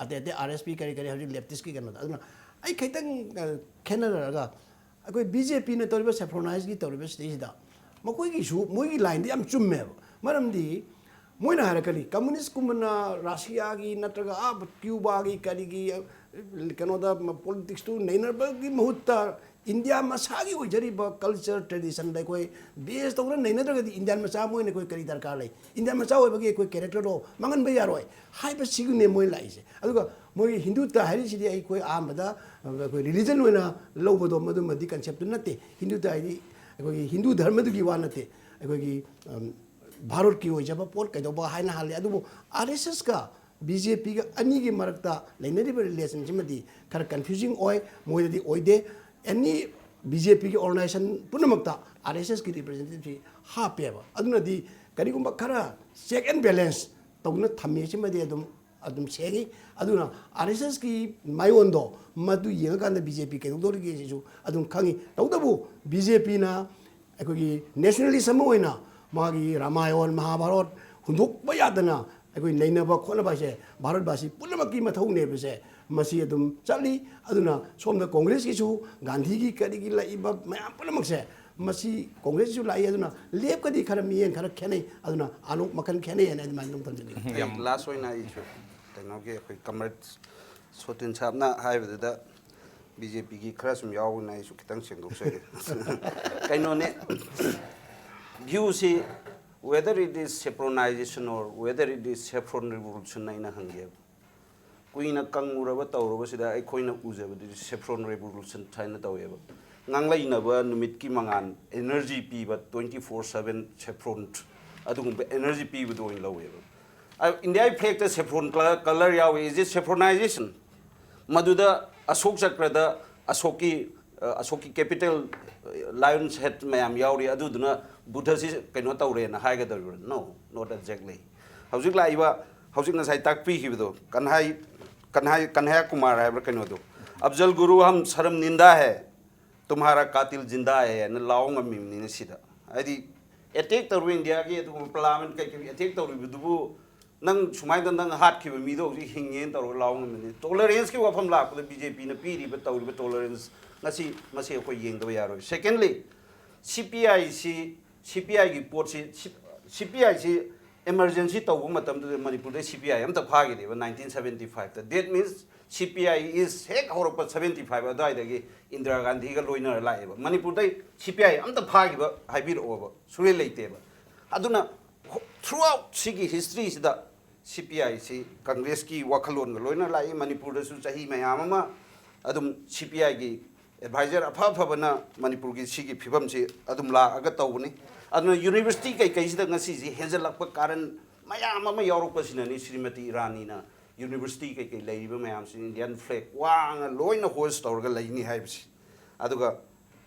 ꯑꯇꯩ ꯑꯇꯩ R S P ꯀꯔꯤ ꯀꯔꯤ ꯍꯧꯖꯤꯛ leftistꯀꯤ ꯀꯩꯅꯣꯗ꯫ ꯑꯗꯨꯅ ꯑꯩ ꯈꯤꯇꯪ, ꯑ, ꯈꯦꯠꯅꯔꯒ ꯑꯩꯈꯣꯏ B J Pꯅ ꯇꯧꯔꯤꯕ saffronizedꯀꯤ ꯇꯧꯔꯤꯕ ꯁꯤꯗꯩꯁꯤꯗ ꯃꯈꯣꯏꯒꯤꯁꯨ ꯃꯣꯏꯒꯤ lineꯗꯤ ꯌꯥꯝ ꯆꯨꯝꯃꯦꯕ꯫ ꯃꯔꯝꯗꯤ ꯃꯣꯏꯅ ꯍꯥꯏꯔꯛꯀꯅꯤ, communistꯀꯨꯝꯕꯅ Russiaꯒꯤ ꯅꯠꯇ꯭ꯔꯒ ꯑꯥ Cubaꯒꯤ ꯀꯔꯤꯒꯤ, ꯑ, ꯀꯩꯅꯣꯗ politicsꯇꯨ ꯅꯩꯅꯕꯒꯤ ꯃꯍꯨꯠꯇ ꯏꯟꯗꯤꯌꯥ ꯃꯁꯥꯒꯤ ꯑꯣꯏꯖꯔꯤꯕ culture traditionꯗ ꯑꯩꯈꯣꯏ base ꯇꯧꯅ ꯅꯩꯅꯗ꯭ꯔꯒꯗꯤ ꯏꯟꯗꯤꯌꯥꯟ ꯃꯆꯥ ꯑꯃ ꯑꯣꯏꯅ ꯑꯩꯈꯣꯏ ꯀꯔꯤ ꯗꯔꯀꯥꯔ ꯂꯩ? ꯏꯟꯗꯤꯌꯥꯟ ꯃꯆꯥ ꯑꯣꯏꯕꯒꯤ ꯑꯩꯈꯣꯏ characterꯗꯣ ꯃꯥꯡꯍꯟꯕ ꯌꯥꯔꯣꯏ ꯍꯥꯏꯕꯁꯤꯒꯤꯅꯦ ꯃꯣꯏ ꯂꯥꯛꯏꯁꯦ꯫ ꯑꯗꯨꯒ ꯃꯣꯏꯒꯤ ꯍꯤꯟꯗꯨꯇ ꯍꯥꯏꯔꯤꯁꯤꯗꯤ ꯑꯩꯈꯣꯏ ꯑꯍꯥꯟꯕꯗ ꯑꯩꯈꯣꯏ religion ꯑꯣꯏꯅ ꯂꯧꯕꯗꯣ ꯃꯗꯨꯃꯗꯤ conceptꯇꯨ ꯅꯠꯇꯦ꯫ ꯍꯤꯟꯗꯨꯇ ꯍꯥꯏꯗꯤ ꯑꯩꯈꯣꯏꯒꯤ ꯍꯤꯟꯗꯨ ꯙꯔꯃꯗꯨꯒꯤ ꯋꯥ ꯅꯠꯇꯦ꯫ ꯑꯩꯈꯣꯏꯒꯤ ꯚꯥꯔꯠꯀꯤ ꯑꯣꯏꯖꯕ ꯄꯣꯠ ꯀꯩꯗꯧꯕ ꯍꯥꯏꯅ ꯍꯥꯜꯂꯤ꯫ ꯑꯗꯨꯕꯨ ꯑꯥꯔ ꯑꯦꯁ ꯑꯦꯁꯀ ꯕꯤ ꯖꯦ ꯄꯤꯒ ꯑꯅꯤꯒꯤ ꯃꯔꯛꯇ ꯂꯩꯅꯔꯤꯕ relationꯁꯤꯃꯗꯤ ꯈꯔ confusing ꯑꯣꯏ꯫ ꯃꯣꯏꯗꯗꯤ ꯑꯣꯏꯗꯦ꯫ Any ꯕꯤ ꯖꯦ ꯄꯤꯒꯤ organization ꯄꯨꯝꯅꯃꯛꯇ ꯑꯥꯔ ꯑꯦꯁ ꯑꯦꯁꯀꯤ representativeꯁꯤ ꯍꯥꯞꯄꯦꯕ꯫ ꯑꯗꯨꯅꯗꯤ ꯀꯔꯤꯒꯨꯝꯕ ꯈꯔ check and balance ꯇꯧꯅ ꯊꯝꯃꯤ꯫ ꯁꯤꯃꯗꯤ ꯑꯗꯨꯝ ꯑꯗꯨꯝ ꯁꯦꯡꯉꯤ꯫ ꯑꯗꯨꯅ ꯑꯥꯔ ꯑꯦꯁ ꯑꯦꯁꯀꯤ ꯃꯥꯏꯑꯣꯟꯗꯣ ꯃꯗꯨ ꯌꯦꯡꯉꯀꯥꯟꯗ ꯕꯤ ꯖꯦ ꯄꯤ ꯀꯩꯗꯧꯗꯧꯔꯤꯒꯦ ꯁꯤꯁꯨ ꯑꯗꯨꯝ ꯈꯪꯉꯤ꯫ ꯇꯧꯕꯇꯕꯨ ꯕꯤ ꯖꯦ ꯄꯤꯅ ꯑꯩꯈꯣꯏꯒꯤ nationalist ꯑꯃ ꯑꯣꯏꯅ ꯃꯥꯒꯤ ꯔꯥꯃꯥꯌꯟ, ꯃꯍꯥꯚꯥꯔꯠ ꯍꯨꯟꯗꯣꯛꯄ ꯌꯥꯗꯅ ꯑꯩꯈꯣꯏ ꯅꯩꯅꯕ ꯈꯣꯠꯅꯕ ꯍꯥꯏꯁꯦ ꯚꯥꯔꯠꯕꯥꯁꯤ ꯄꯨꯝꯅꯃꯛꯀꯤ ꯃꯊꯧꯅꯦꯕꯁꯦ ꯃꯁꯤ ꯑꯗꯨꯝ ꯆꯠꯂꯤ꯫ ꯑꯗꯨꯅ ꯁꯣꯝꯗ ꯀꯣꯡꯒ꯭ꯔꯦꯁꯀꯤꯁꯨ ꯒꯥꯟꯙꯤꯒꯤ ꯀꯔꯤꯒꯤ ꯂꯥꯛꯏꯕ ꯃꯌꯥꯝ ꯄꯨꯝꯅꯃꯛꯁꯦ ꯃꯁꯤ ꯀꯣꯡꯒ꯭ꯔꯦꯁꯀꯤꯁꯨ ꯂꯥꯛꯏ꯫ ꯑꯗꯨꯅ ꯂꯦꯞꯀꯗꯤ ꯈꯔ ꯃꯤꯠꯌꯦꯡ ꯈꯔ ꯈꯦꯠꯅꯩ꯫ ꯑꯗꯨꯅ ꯑꯥꯂꯣꯛ ꯃꯈꯜ ꯈꯦꯠꯅꯩ ꯍꯥꯏꯅ ꯑꯗꯨꯃꯥꯏꯅ ꯑꯗꯨꯝ ꯊꯝꯖꯅꯤꯡꯉꯤ꯫ ꯑꯩ ꯌꯥꯝ last ꯑꯣꯏꯅ ꯑꯩꯁꯨ ꯀꯩꯅꯣꯒꯤ ꯑꯩꯈꯣꯏ comrade ꯁꯣꯇꯤꯟ ꯁꯥꯕꯅ ꯍꯥꯏꯕꯗꯨꯗ ꯕꯤ ꯖꯦ ꯄꯤꯒꯤ ꯈꯔ ꯁꯨꯝ ꯌꯥꯎꯕꯅ ꯑꯩꯁꯨ ꯈꯤꯇꯪ ꯁꯦꯡꯗꯣꯛꯆꯒꯦ꯫ ꯀꯩꯅꯣꯅꯦ, viewꯁꯤ whether it is saffronization or whether it is saffron revolution ꯑꯩꯅ ꯍꯪꯒꯦꯕ꯫ ꯀꯨꯏꯅ ꯀꯪꯉꯨꯔꯕ ꯇꯧꯔꯕꯁꯤꯗ ꯑꯩꯈꯣꯏꯅ ꯎꯖꯕꯗꯗꯤ saffron revolution ꯍꯥꯏꯅ ꯇꯧꯋꯦꯕ꯫ ꯉꯥꯡꯂꯩꯅꯕ ꯅꯨꯃꯤꯠꯀꯤ ꯃꯉꯥꯜ, energy ꯄꯤꯕ, twenty four seven saffron, ꯑꯗꯨꯒꯨꯝꯕ energy ꯄꯤꯕꯗꯣ ꯑꯣꯏꯅ ꯂꯧꯋꯦꯕ꯫ ꯑ, India flagꯇ saffron colour, colour ꯌꯥꯎꯏ, is it saffronization? ꯃꯗꯨꯗ ꯑꯁꯣꯛ ꯆꯀ꯭ꯔꯗ ꯑꯁꯣꯛꯀꯤ, ꯑ, ꯑꯁꯣꯛꯀꯤ capital, ꯑ, lion's head ꯃꯌꯥꯝ ꯌꯥꯎꯔꯤ, ꯑꯗꯨꯗꯨꯅ ꯕꯨꯙꯁꯤ ꯀꯩꯅꯣ ꯇꯧꯔꯦꯅ ꯍꯥꯏꯒꯗꯧꯔꯤꯕ꯭ꯔꯥ? No, not exactly. ꯍꯧꯖꯤꯛ ꯂꯥꯛꯏꯕ, ꯍꯧꯖꯤꯛ ꯉꯁꯥꯏ ꯇꯥꯛꯄꯤꯈꯤꯕꯗꯣ, ꯀꯟꯍꯥꯏ, ꯀꯟꯍꯥꯏ, ꯀꯟꯍꯥꯏ ꯀꯨꯃꯥꯔ ꯍꯥꯏꯕ꯭ꯔꯥ ꯀꯩꯅꯣꯗꯣ, "ꯑꯐꯖꯜ ꯒꯨꯔꯨ ꯍꯝ ꯁꯔꯝ ꯅꯤꯟꯗꯥ ꯍꯦ, ꯇꯨꯝꯍꯥꯔꯥ ꯀꯥꯇꯤꯜ ꯖꯤꯟꯗꯥ ꯍꯦ" ꯍꯥꯏꯅ ꯂꯥꯎ ꯉꯝꯃꯤꯕꯅꯤꯅ ꯁꯤꯗ꯫ ꯍꯥꯏꯗꯤ, attack ꯇꯧꯔꯤꯕ ꯏꯟꯗꯤꯌꯥꯒꯤ ꯑꯗꯨꯒꯨꯝꯕ parliament ꯀꯩꯀꯩ attack ꯇꯧꯔꯤꯕꯗꯨꯕꯨ ꯅꯪ ꯁꯨꯃꯥꯏꯅ ꯅꯪ ꯍꯥꯠꯈꯤꯕ ꯃꯤꯗꯣ ꯍꯧꯖꯤꯛ ꯍꯤꯡꯉꯦꯅ ꯇꯧꯔꯒ ꯂꯥꯎ ꯉꯝꯃꯤꯕꯅꯤ꯫ Toleranceꯀꯤ ꯋꯥꯐꯝ ꯂꯥꯛꯄꯗ ꯕꯤ ꯖꯦ ꯄꯤꯅ ꯄꯤꯔꯤꯕ ꯇꯧꯔꯤꯕ tolerance ꯉꯁꯤ ꯃꯁꯤ ꯑꯩꯈꯣꯏ ꯌꯦꯡꯗꯕ ꯌꯥꯔꯣꯏ꯫ Secondly, ꯁꯤ ꯄꯤ ꯑꯥꯏ ꯁꯤ, ꯁꯤ ꯄꯤ ꯑꯥꯏꯒꯤ ꯄꯣꯠꯁꯤ, ꯁꯤ ꯄꯤ ꯑꯥꯏꯁꯤ emergency ꯇꯧꯕ ꯃꯇꯝꯗꯨꯗ ꯃꯅꯤꯄꯨꯔꯗ ꯁꯤ ꯄꯤ ꯑꯥꯏ ꯑꯝꯇ ꯐꯥꯈꯤꯗꯦꯕ nineteen seventy fiveꯇ꯫ That means C P I is ꯍꯦꯛ ꯍꯧꯔꯛꯄ seventy five ꯑꯗꯨꯋꯥꯏꯗꯒꯤ ꯏꯟꯗꯤꯔꯥ ꯒꯥꯟꯙꯤꯒ ꯂꯣꯏꯅꯔ ꯂꯥꯛꯑꯦꯕ꯫ ꯃꯅꯤꯄꯨꯔꯗ C P I ꯑꯝꯇ ꯐꯥꯈꯤꯕ ꯍꯥꯏꯕꯤꯔꯛꯑꯣꯕ, ꯁꯨꯡꯂꯩ ꯂꯩꯇꯦꯕ꯫ ꯑꯗꯨꯅ throughout ꯁꯤꯒꯤ historyꯁꯤꯗ C P I ꯁꯤ ꯀꯪꯒ꯭ꯔꯦꯁꯀꯤ ꯋꯥꯈꯜꯂꯣꯟꯒ ꯂꯣꯏꯅ ꯂꯥꯛꯏ꯫ ꯃꯅꯤꯄꯨꯔꯗꯁꯨ ꯆꯍꯤ ꯃꯌꯥꯝ ꯑꯃ ꯑꯗꯨꯝ C P Iꯒꯤ advisor ꯑꯐ ꯑꯐꯕꯅ ꯃꯅꯤꯄꯨꯔꯒꯤ ꯁꯤꯒꯤ ꯐꯤꯕꯝꯁꯤ ꯑꯗꯨꯝ ꯂꯥꯛꯑꯒ ꯇꯧꯕꯅꯤ꯫ ꯑꯗꯨꯅ university ꯀꯩꯀꯩꯁꯤꯗ ꯉꯁꯤꯁꯤ ꯍꯦꯟꯖꯜꯂꯛꯄ ꯀꯥꯔꯟ ꯃꯌꯥꯝ ꯑꯃ ꯌꯥꯎꯔꯛꯄꯁꯤꯅꯅꯤ ꯁ꯭ꯔꯤꯃꯇꯤ ꯏꯔꯥꯅꯤꯅ university ꯀꯩꯀꯩ ꯂꯩꯔꯤꯕ ꯃꯌꯥꯝꯁꯤ Indian flag ꯋꯥꯡꯅ ꯂꯣꯏꯅ hoist ꯇꯧꯔꯒ ꯂꯩꯅꯤ ꯍꯥꯏꯕꯁꯤ꯫ ꯑꯗꯨꯒ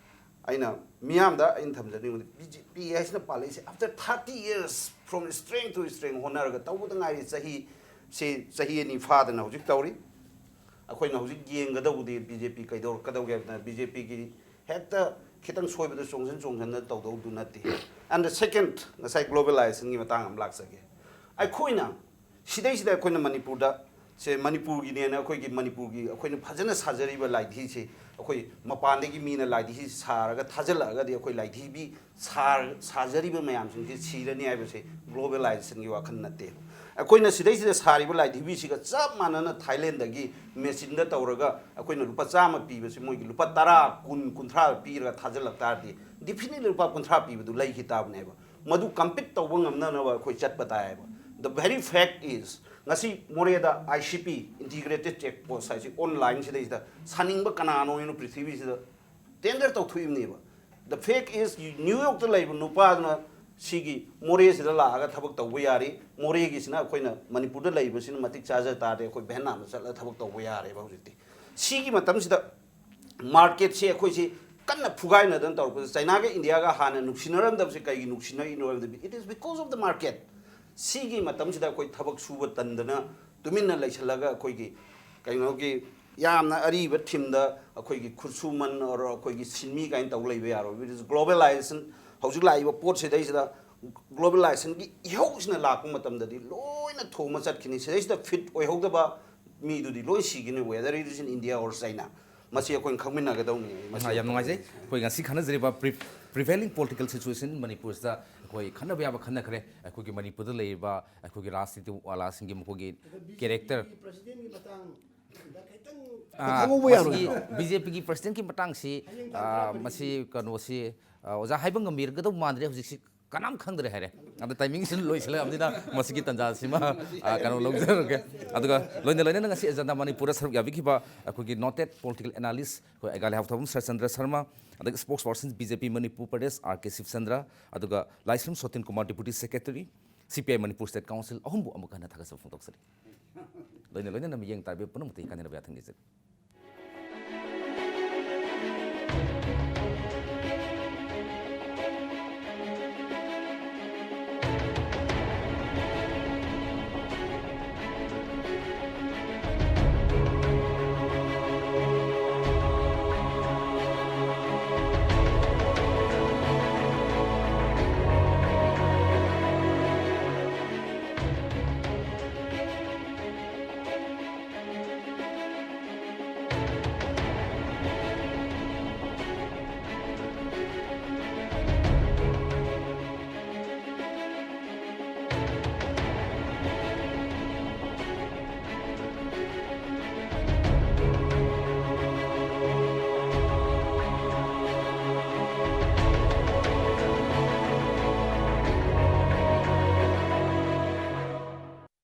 ꯑꯩꯅ ꯃꯤꯌꯥꯝꯗ ꯑꯩꯅ ꯊꯝꯖꯅꯤꯡꯕꯗꯤ, B J P ꯍꯥꯏꯁꯤꯅ ꯄꯥꯜꯂꯛꯏꯁꯦ after thirty years from strength to strength ꯍꯣꯠꯅꯔꯒ ꯇꯧꯕꯗ ꯉꯥꯏꯔꯤ꯫ ꯆꯍꯤ ꯁꯤ ꯆꯍꯤ ꯑꯅꯤ ꯐꯥꯗꯅ ꯍꯧꯖꯤꯛ ꯇꯧꯔꯤ꯫ ꯑꯩꯈꯣꯏꯅ ꯍꯧꯖꯤꯛ ꯌꯦꯡꯒꯗꯧꯕꯗꯤ B J P ꯀꯩꯗꯧꯔꯛꯀꯗꯧꯒꯦ ꯍꯥꯏꯕꯗ, B J Pꯒꯤ ꯍꯦꯛꯇ ꯈꯤꯇꯪ ꯁꯣꯏꯕꯗ ꯆꯣꯡꯁꯤꯟ ꯆꯣꯡꯁꯤꯟꯗ ꯇꯧꯗꯧꯗꯨ ꯅꯠꯇꯦ꯫ And the second, ꯉꯁꯥꯏ globalizationꯒꯤ ꯃꯇꯥꯡ ꯑꯃ ꯂꯥꯛꯆꯒꯦ꯫ ꯑꯩꯈꯣꯏꯅ ꯁꯤꯗꯩꯁꯤꯗ ꯑꯩꯈꯣꯏꯅ ꯃꯅꯤꯄꯨꯔꯗ ꯁꯦ ꯃꯅꯤꯄꯨꯔꯒꯤꯅꯦꯅ ꯑꯩꯈꯣꯏꯒꯤ ꯃꯅꯤꯄꯨꯔꯒꯤ ꯑꯩꯈꯣꯏꯅ ꯐꯖꯅ ꯁꯥꯖꯔꯤꯕ ꯂꯥꯏꯙꯤꯁꯦ ꯑꯩꯈꯣꯏ ꯃꯄꯥꯟꯗꯒꯤ ꯃꯤꯅ ꯂꯥꯏꯙꯤ ꯁꯥꯔꯒ ꯊꯥꯖꯤꯜꯂꯛꯑꯒꯗꯤ ꯑꯩꯈꯣꯏ ꯂꯥꯏꯙꯤꯕꯤ ꯁꯥꯔ-, ꯁꯥꯖꯔꯤꯕ ꯃꯌꯥꯝꯁꯤꯡꯁꯦ ꯁꯤꯔꯅꯤ ꯍꯥꯏꯕꯁꯦ globalizationꯒꯤ ꯋꯥꯈꯜ ꯅꯠꯇꯦ꯫ ꯑꯩꯈꯣꯏꯅ ꯁꯤꯗꯩꯁꯤꯗ ꯁꯥꯔꯤꯕ ꯂꯥꯏꯙꯤꯕꯤꯁꯤꯒ ꯆꯞ ꯃꯥꯟꯅꯅ ꯊꯥꯏꯂꯦꯟꯗꯒꯤ machineꯗ ꯇꯧꯔꯒ ꯑꯩꯈꯣꯏꯅ ꯂꯨꯄꯥ ꯆꯥꯝꯃ ꯄꯤꯕꯁꯤ ꯃꯣꯏꯒꯤ ꯂꯨꯄꯥ ꯇꯔꯥ, ꯀꯨꯟ, ꯀꯨꯟꯊ꯭ꯔꯥ ꯄꯤꯔꯒ ꯊꯥꯖꯤꯜꯂꯛ ꯇꯥꯔꯗꯤ definitely ꯂꯨꯄꯥ ꯀꯨꯟꯊ꯭ꯔꯥ ꯄꯤꯕꯗꯨ ꯂꯩꯈꯤ ꯇꯥꯕꯅꯦꯕ꯫ ꯃꯗꯨ compete ꯇꯧꯕ ꯉꯝꯅꯅꯕ ꯑꯩꯈꯣꯏ ꯆꯠꯄ ꯇꯥꯏꯌꯦꯕ꯫ The very fact is, ꯉꯁꯤ ꯃꯣꯔꯦꯗ I C P, Integrated Check Post ꯍꯥꯏꯁꯤ, online ꯁꯤꯗꯩꯁꯤꯗ ꯁꯥꯅꯤꯡꯕ ꯀꯅꯥꯅꯣ ꯍꯥꯏꯅ ꯄ꯭ꯔꯤꯊꯤꯕꯤꯁꯤꯗ tender ꯇꯧꯊꯣꯛꯏꯕꯅꯦꯕ꯫ The fact is, New Yorkꯇ ꯂꯩꯕ ꯅꯨꯄꯥꯗꯨꯅ ꯁꯤꯒꯤ ꯃꯣꯔꯦꯁꯤꯗ ꯂꯥꯛꯑꯒ ꯊꯕꯛ ꯇꯧꯕ ꯌꯥꯔꯤ꯫ ꯃꯣꯔꯦꯒꯤꯁꯤꯅ ꯑꯩꯈꯣꯏꯅ ꯃꯅꯤꯄꯨꯔꯗ ꯂꯩꯕꯁꯤꯅ ꯃꯇꯤꯛ ꯆꯥꯖ ꯇꯥꯔꯗꯤ ꯑꯩꯈꯣꯏ ꯚꯦꯠꯅꯥꯝꯗ ꯆꯠꯂꯒ ꯊꯕꯛ ꯇꯧꯕ ꯌꯥꯔꯦꯕ ꯍꯧꯖꯤꯛꯇꯤ꯫ ꯁꯤꯒꯤ ꯃꯇꯝꯁꯤꯗ marketꯁꯦ ꯑꯩꯈꯣꯏꯁꯤ ꯀꯟꯅ ꯐꯨꯒꯥꯏꯅꯗꯅ ꯇꯧꯔꯛꯄꯁꯦ, ꯆꯥꯏꯅꯥꯒ ꯏꯟꯗꯤꯌꯥꯒ ꯍꯥꯟꯅ ꯅꯨꯡꯁꯤꯅꯔꯝꯗꯕꯁꯦ ꯀꯩꯒꯤ ꯅꯨꯡꯁꯤꯅꯔꯤꯅꯣ ꯍꯥꯏꯕꯗ, it is because of the market꯫ ꯁꯤꯒꯤ ꯃꯇꯝꯁꯤꯗ ꯑꯩꯈꯣꯏ ꯊꯕꯛ ꯁꯨꯕ ꯇꯟꯗꯅ ꯇꯨꯃꯤꯟꯅ ꯂꯩꯁꯜꯂꯒ ꯑꯩꯈꯣꯏꯒꯤ ꯀꯩꯅꯣꯒꯤ ꯌꯥꯝꯅ ꯑꯔꯤꯕ ꯊꯤꯝꯗ ꯑꯩꯈꯣꯏꯒꯤ ꯈꯨꯠꯁꯨꯃꯟ or ꯑꯩꯈꯣꯏꯒꯤ ꯁꯤꯟꯃꯤ ꯀꯥꯏꯅ ꯇꯧ ꯂꯩꯕ ꯌꯥꯔꯣꯏ꯫ It is globalization꯫ ꯍꯧꯖꯤꯛ ꯂꯥꯛꯏꯕ ꯄꯣꯠꯁꯤꯗꯩꯁꯤꯗ globalizationꯒꯤ ꯏꯍꯧꯁꯤꯅ ꯂꯥꯛꯄ ꯃꯇꯝꯗꯗꯤ ꯂꯣꯏꯅ ꯊꯣꯡꯕ ꯆꯠꯈꯤꯅꯤ꯫ ꯁꯤꯗꯩꯁꯤꯗ fit ꯑꯣꯏꯍꯧꯗꯕ ꯃꯤꯗꯨꯗꯤ ꯂꯣꯏ ꯁꯤꯒꯅꯤ, whether it is in India or China꯫ ꯃꯁꯤ ꯑꯩꯈꯣꯏꯅ ꯈꯪꯃꯤꯟꯅꯒꯗꯧꯅꯤ꯫ ꯃꯁꯤ ꯑꯥ, ꯌꯥꯝ ꯅꯨꯡꯉꯥꯏꯖꯩ꯫ ꯑꯩꯈꯣꯏ ꯉꯁꯤ ꯈꯟꯅꯖꯔꯤꯕ pre-, prevailing political situation ꯃꯅꯤꯄꯨꯔꯁꯤꯗ ꯑꯩꯈꯣꯏ ꯈꯟꯅꯕ ꯌꯥꯕ ꯈꯟꯅꯈ꯭ꯔꯦ꯫ ꯑꯩꯈꯣꯏꯒꯤ ꯃꯅꯤꯄꯨꯔꯗ ꯂꯩꯔꯤꯕ ꯑꯩꯈꯣꯏꯒꯤ ꯔꯥꯖꯅꯤꯇꯤ ꯋꯥꯂꯥꯁꯤꯡꯒꯤ ꯃꯈꯣꯏꯒꯤ character꯫ Presidentꯒꯤ ꯃꯇꯥꯡ ꯈꯪꯍꯧꯕ ꯌꯥꯔꯣꯏꯗ꯭ꯔꯣ? ꯕꯤ ꯖꯦ ꯄꯤꯒꯤ ꯄ꯭ꯔꯁꯤꯗꯦꯟꯠꯀꯤ ꯃꯇꯥꯡꯁꯤ, ꯑ, ꯃꯁꯤ ꯀꯩꯅꯣꯁꯤ, ꯑ, ꯑꯣꯖꯥ ꯍꯥꯏꯕ ꯉꯝꯕꯤꯔꯒꯗꯧ ꯃꯥꯟꯗ꯭ꯔꯦ꯫ ꯍꯧꯖꯤꯛꯁꯤ ꯀꯅꯥꯝ ꯈꯪꯗ꯭ꯔꯦ ꯍꯥꯏꯔꯦ꯫ ꯑꯗ ꯇꯥꯏꯃꯤꯡꯁꯤꯅ ꯂꯣꯏꯁꯤꯜꯂꯛꯑꯕꯅꯤꯅ ꯃꯁꯤꯒꯤ ꯇꯥꯟꯖꯥꯁꯤꯃ, ꯑ, ꯀꯩꯅꯣ ꯂꯧꯖꯔꯒꯦ꯫ ꯑꯗꯨꯒ ꯂꯣꯏꯅ ꯂꯣꯏꯅꯅ ꯉꯁꯤ ꯑꯦꯖꯦꯟꯗꯥ ꯃꯅꯤꯄꯨꯔꯗ ꯁꯔꯨꯛ ꯌꯥꯕꯤꯈꯤꯕ ꯑꯩꯈꯣꯏꯒꯤ noted political analyst ꯑꯩꯈꯣꯏ ꯑꯩꯒꯥ ꯂꯩꯍꯥꯎꯊꯕꯝ ꯁꯔꯠꯆꯟꯗ꯭ꯔ ꯁꯔꯃ, ꯑꯗꯒꯤ spokesperson B J P Manipur Pradesh R K Shivachandra, ꯑꯗꯨꯒ Laishram Sotin Kumar, deputy secretary, C P I Manipur state council, ꯑꯍꯨꯝꯕꯨ ꯑꯃꯨꯛ ꯍꯟꯅ ꯊꯥꯒꯠꯆꯕ ꯐꯣꯡꯗꯣꯛꯆꯔꯤ꯫ ꯂꯣꯏꯅ ꯂꯣꯏꯅꯅ ꯃꯤꯠꯌꯦꯡ ꯇꯥꯕꯤꯕ ꯄꯨꯝꯅꯃꯛꯇ ꯀꯥꯏꯅꯅꯕ ꯌꯥꯊꯪ ꯅꯤꯖꯔꯤ꯫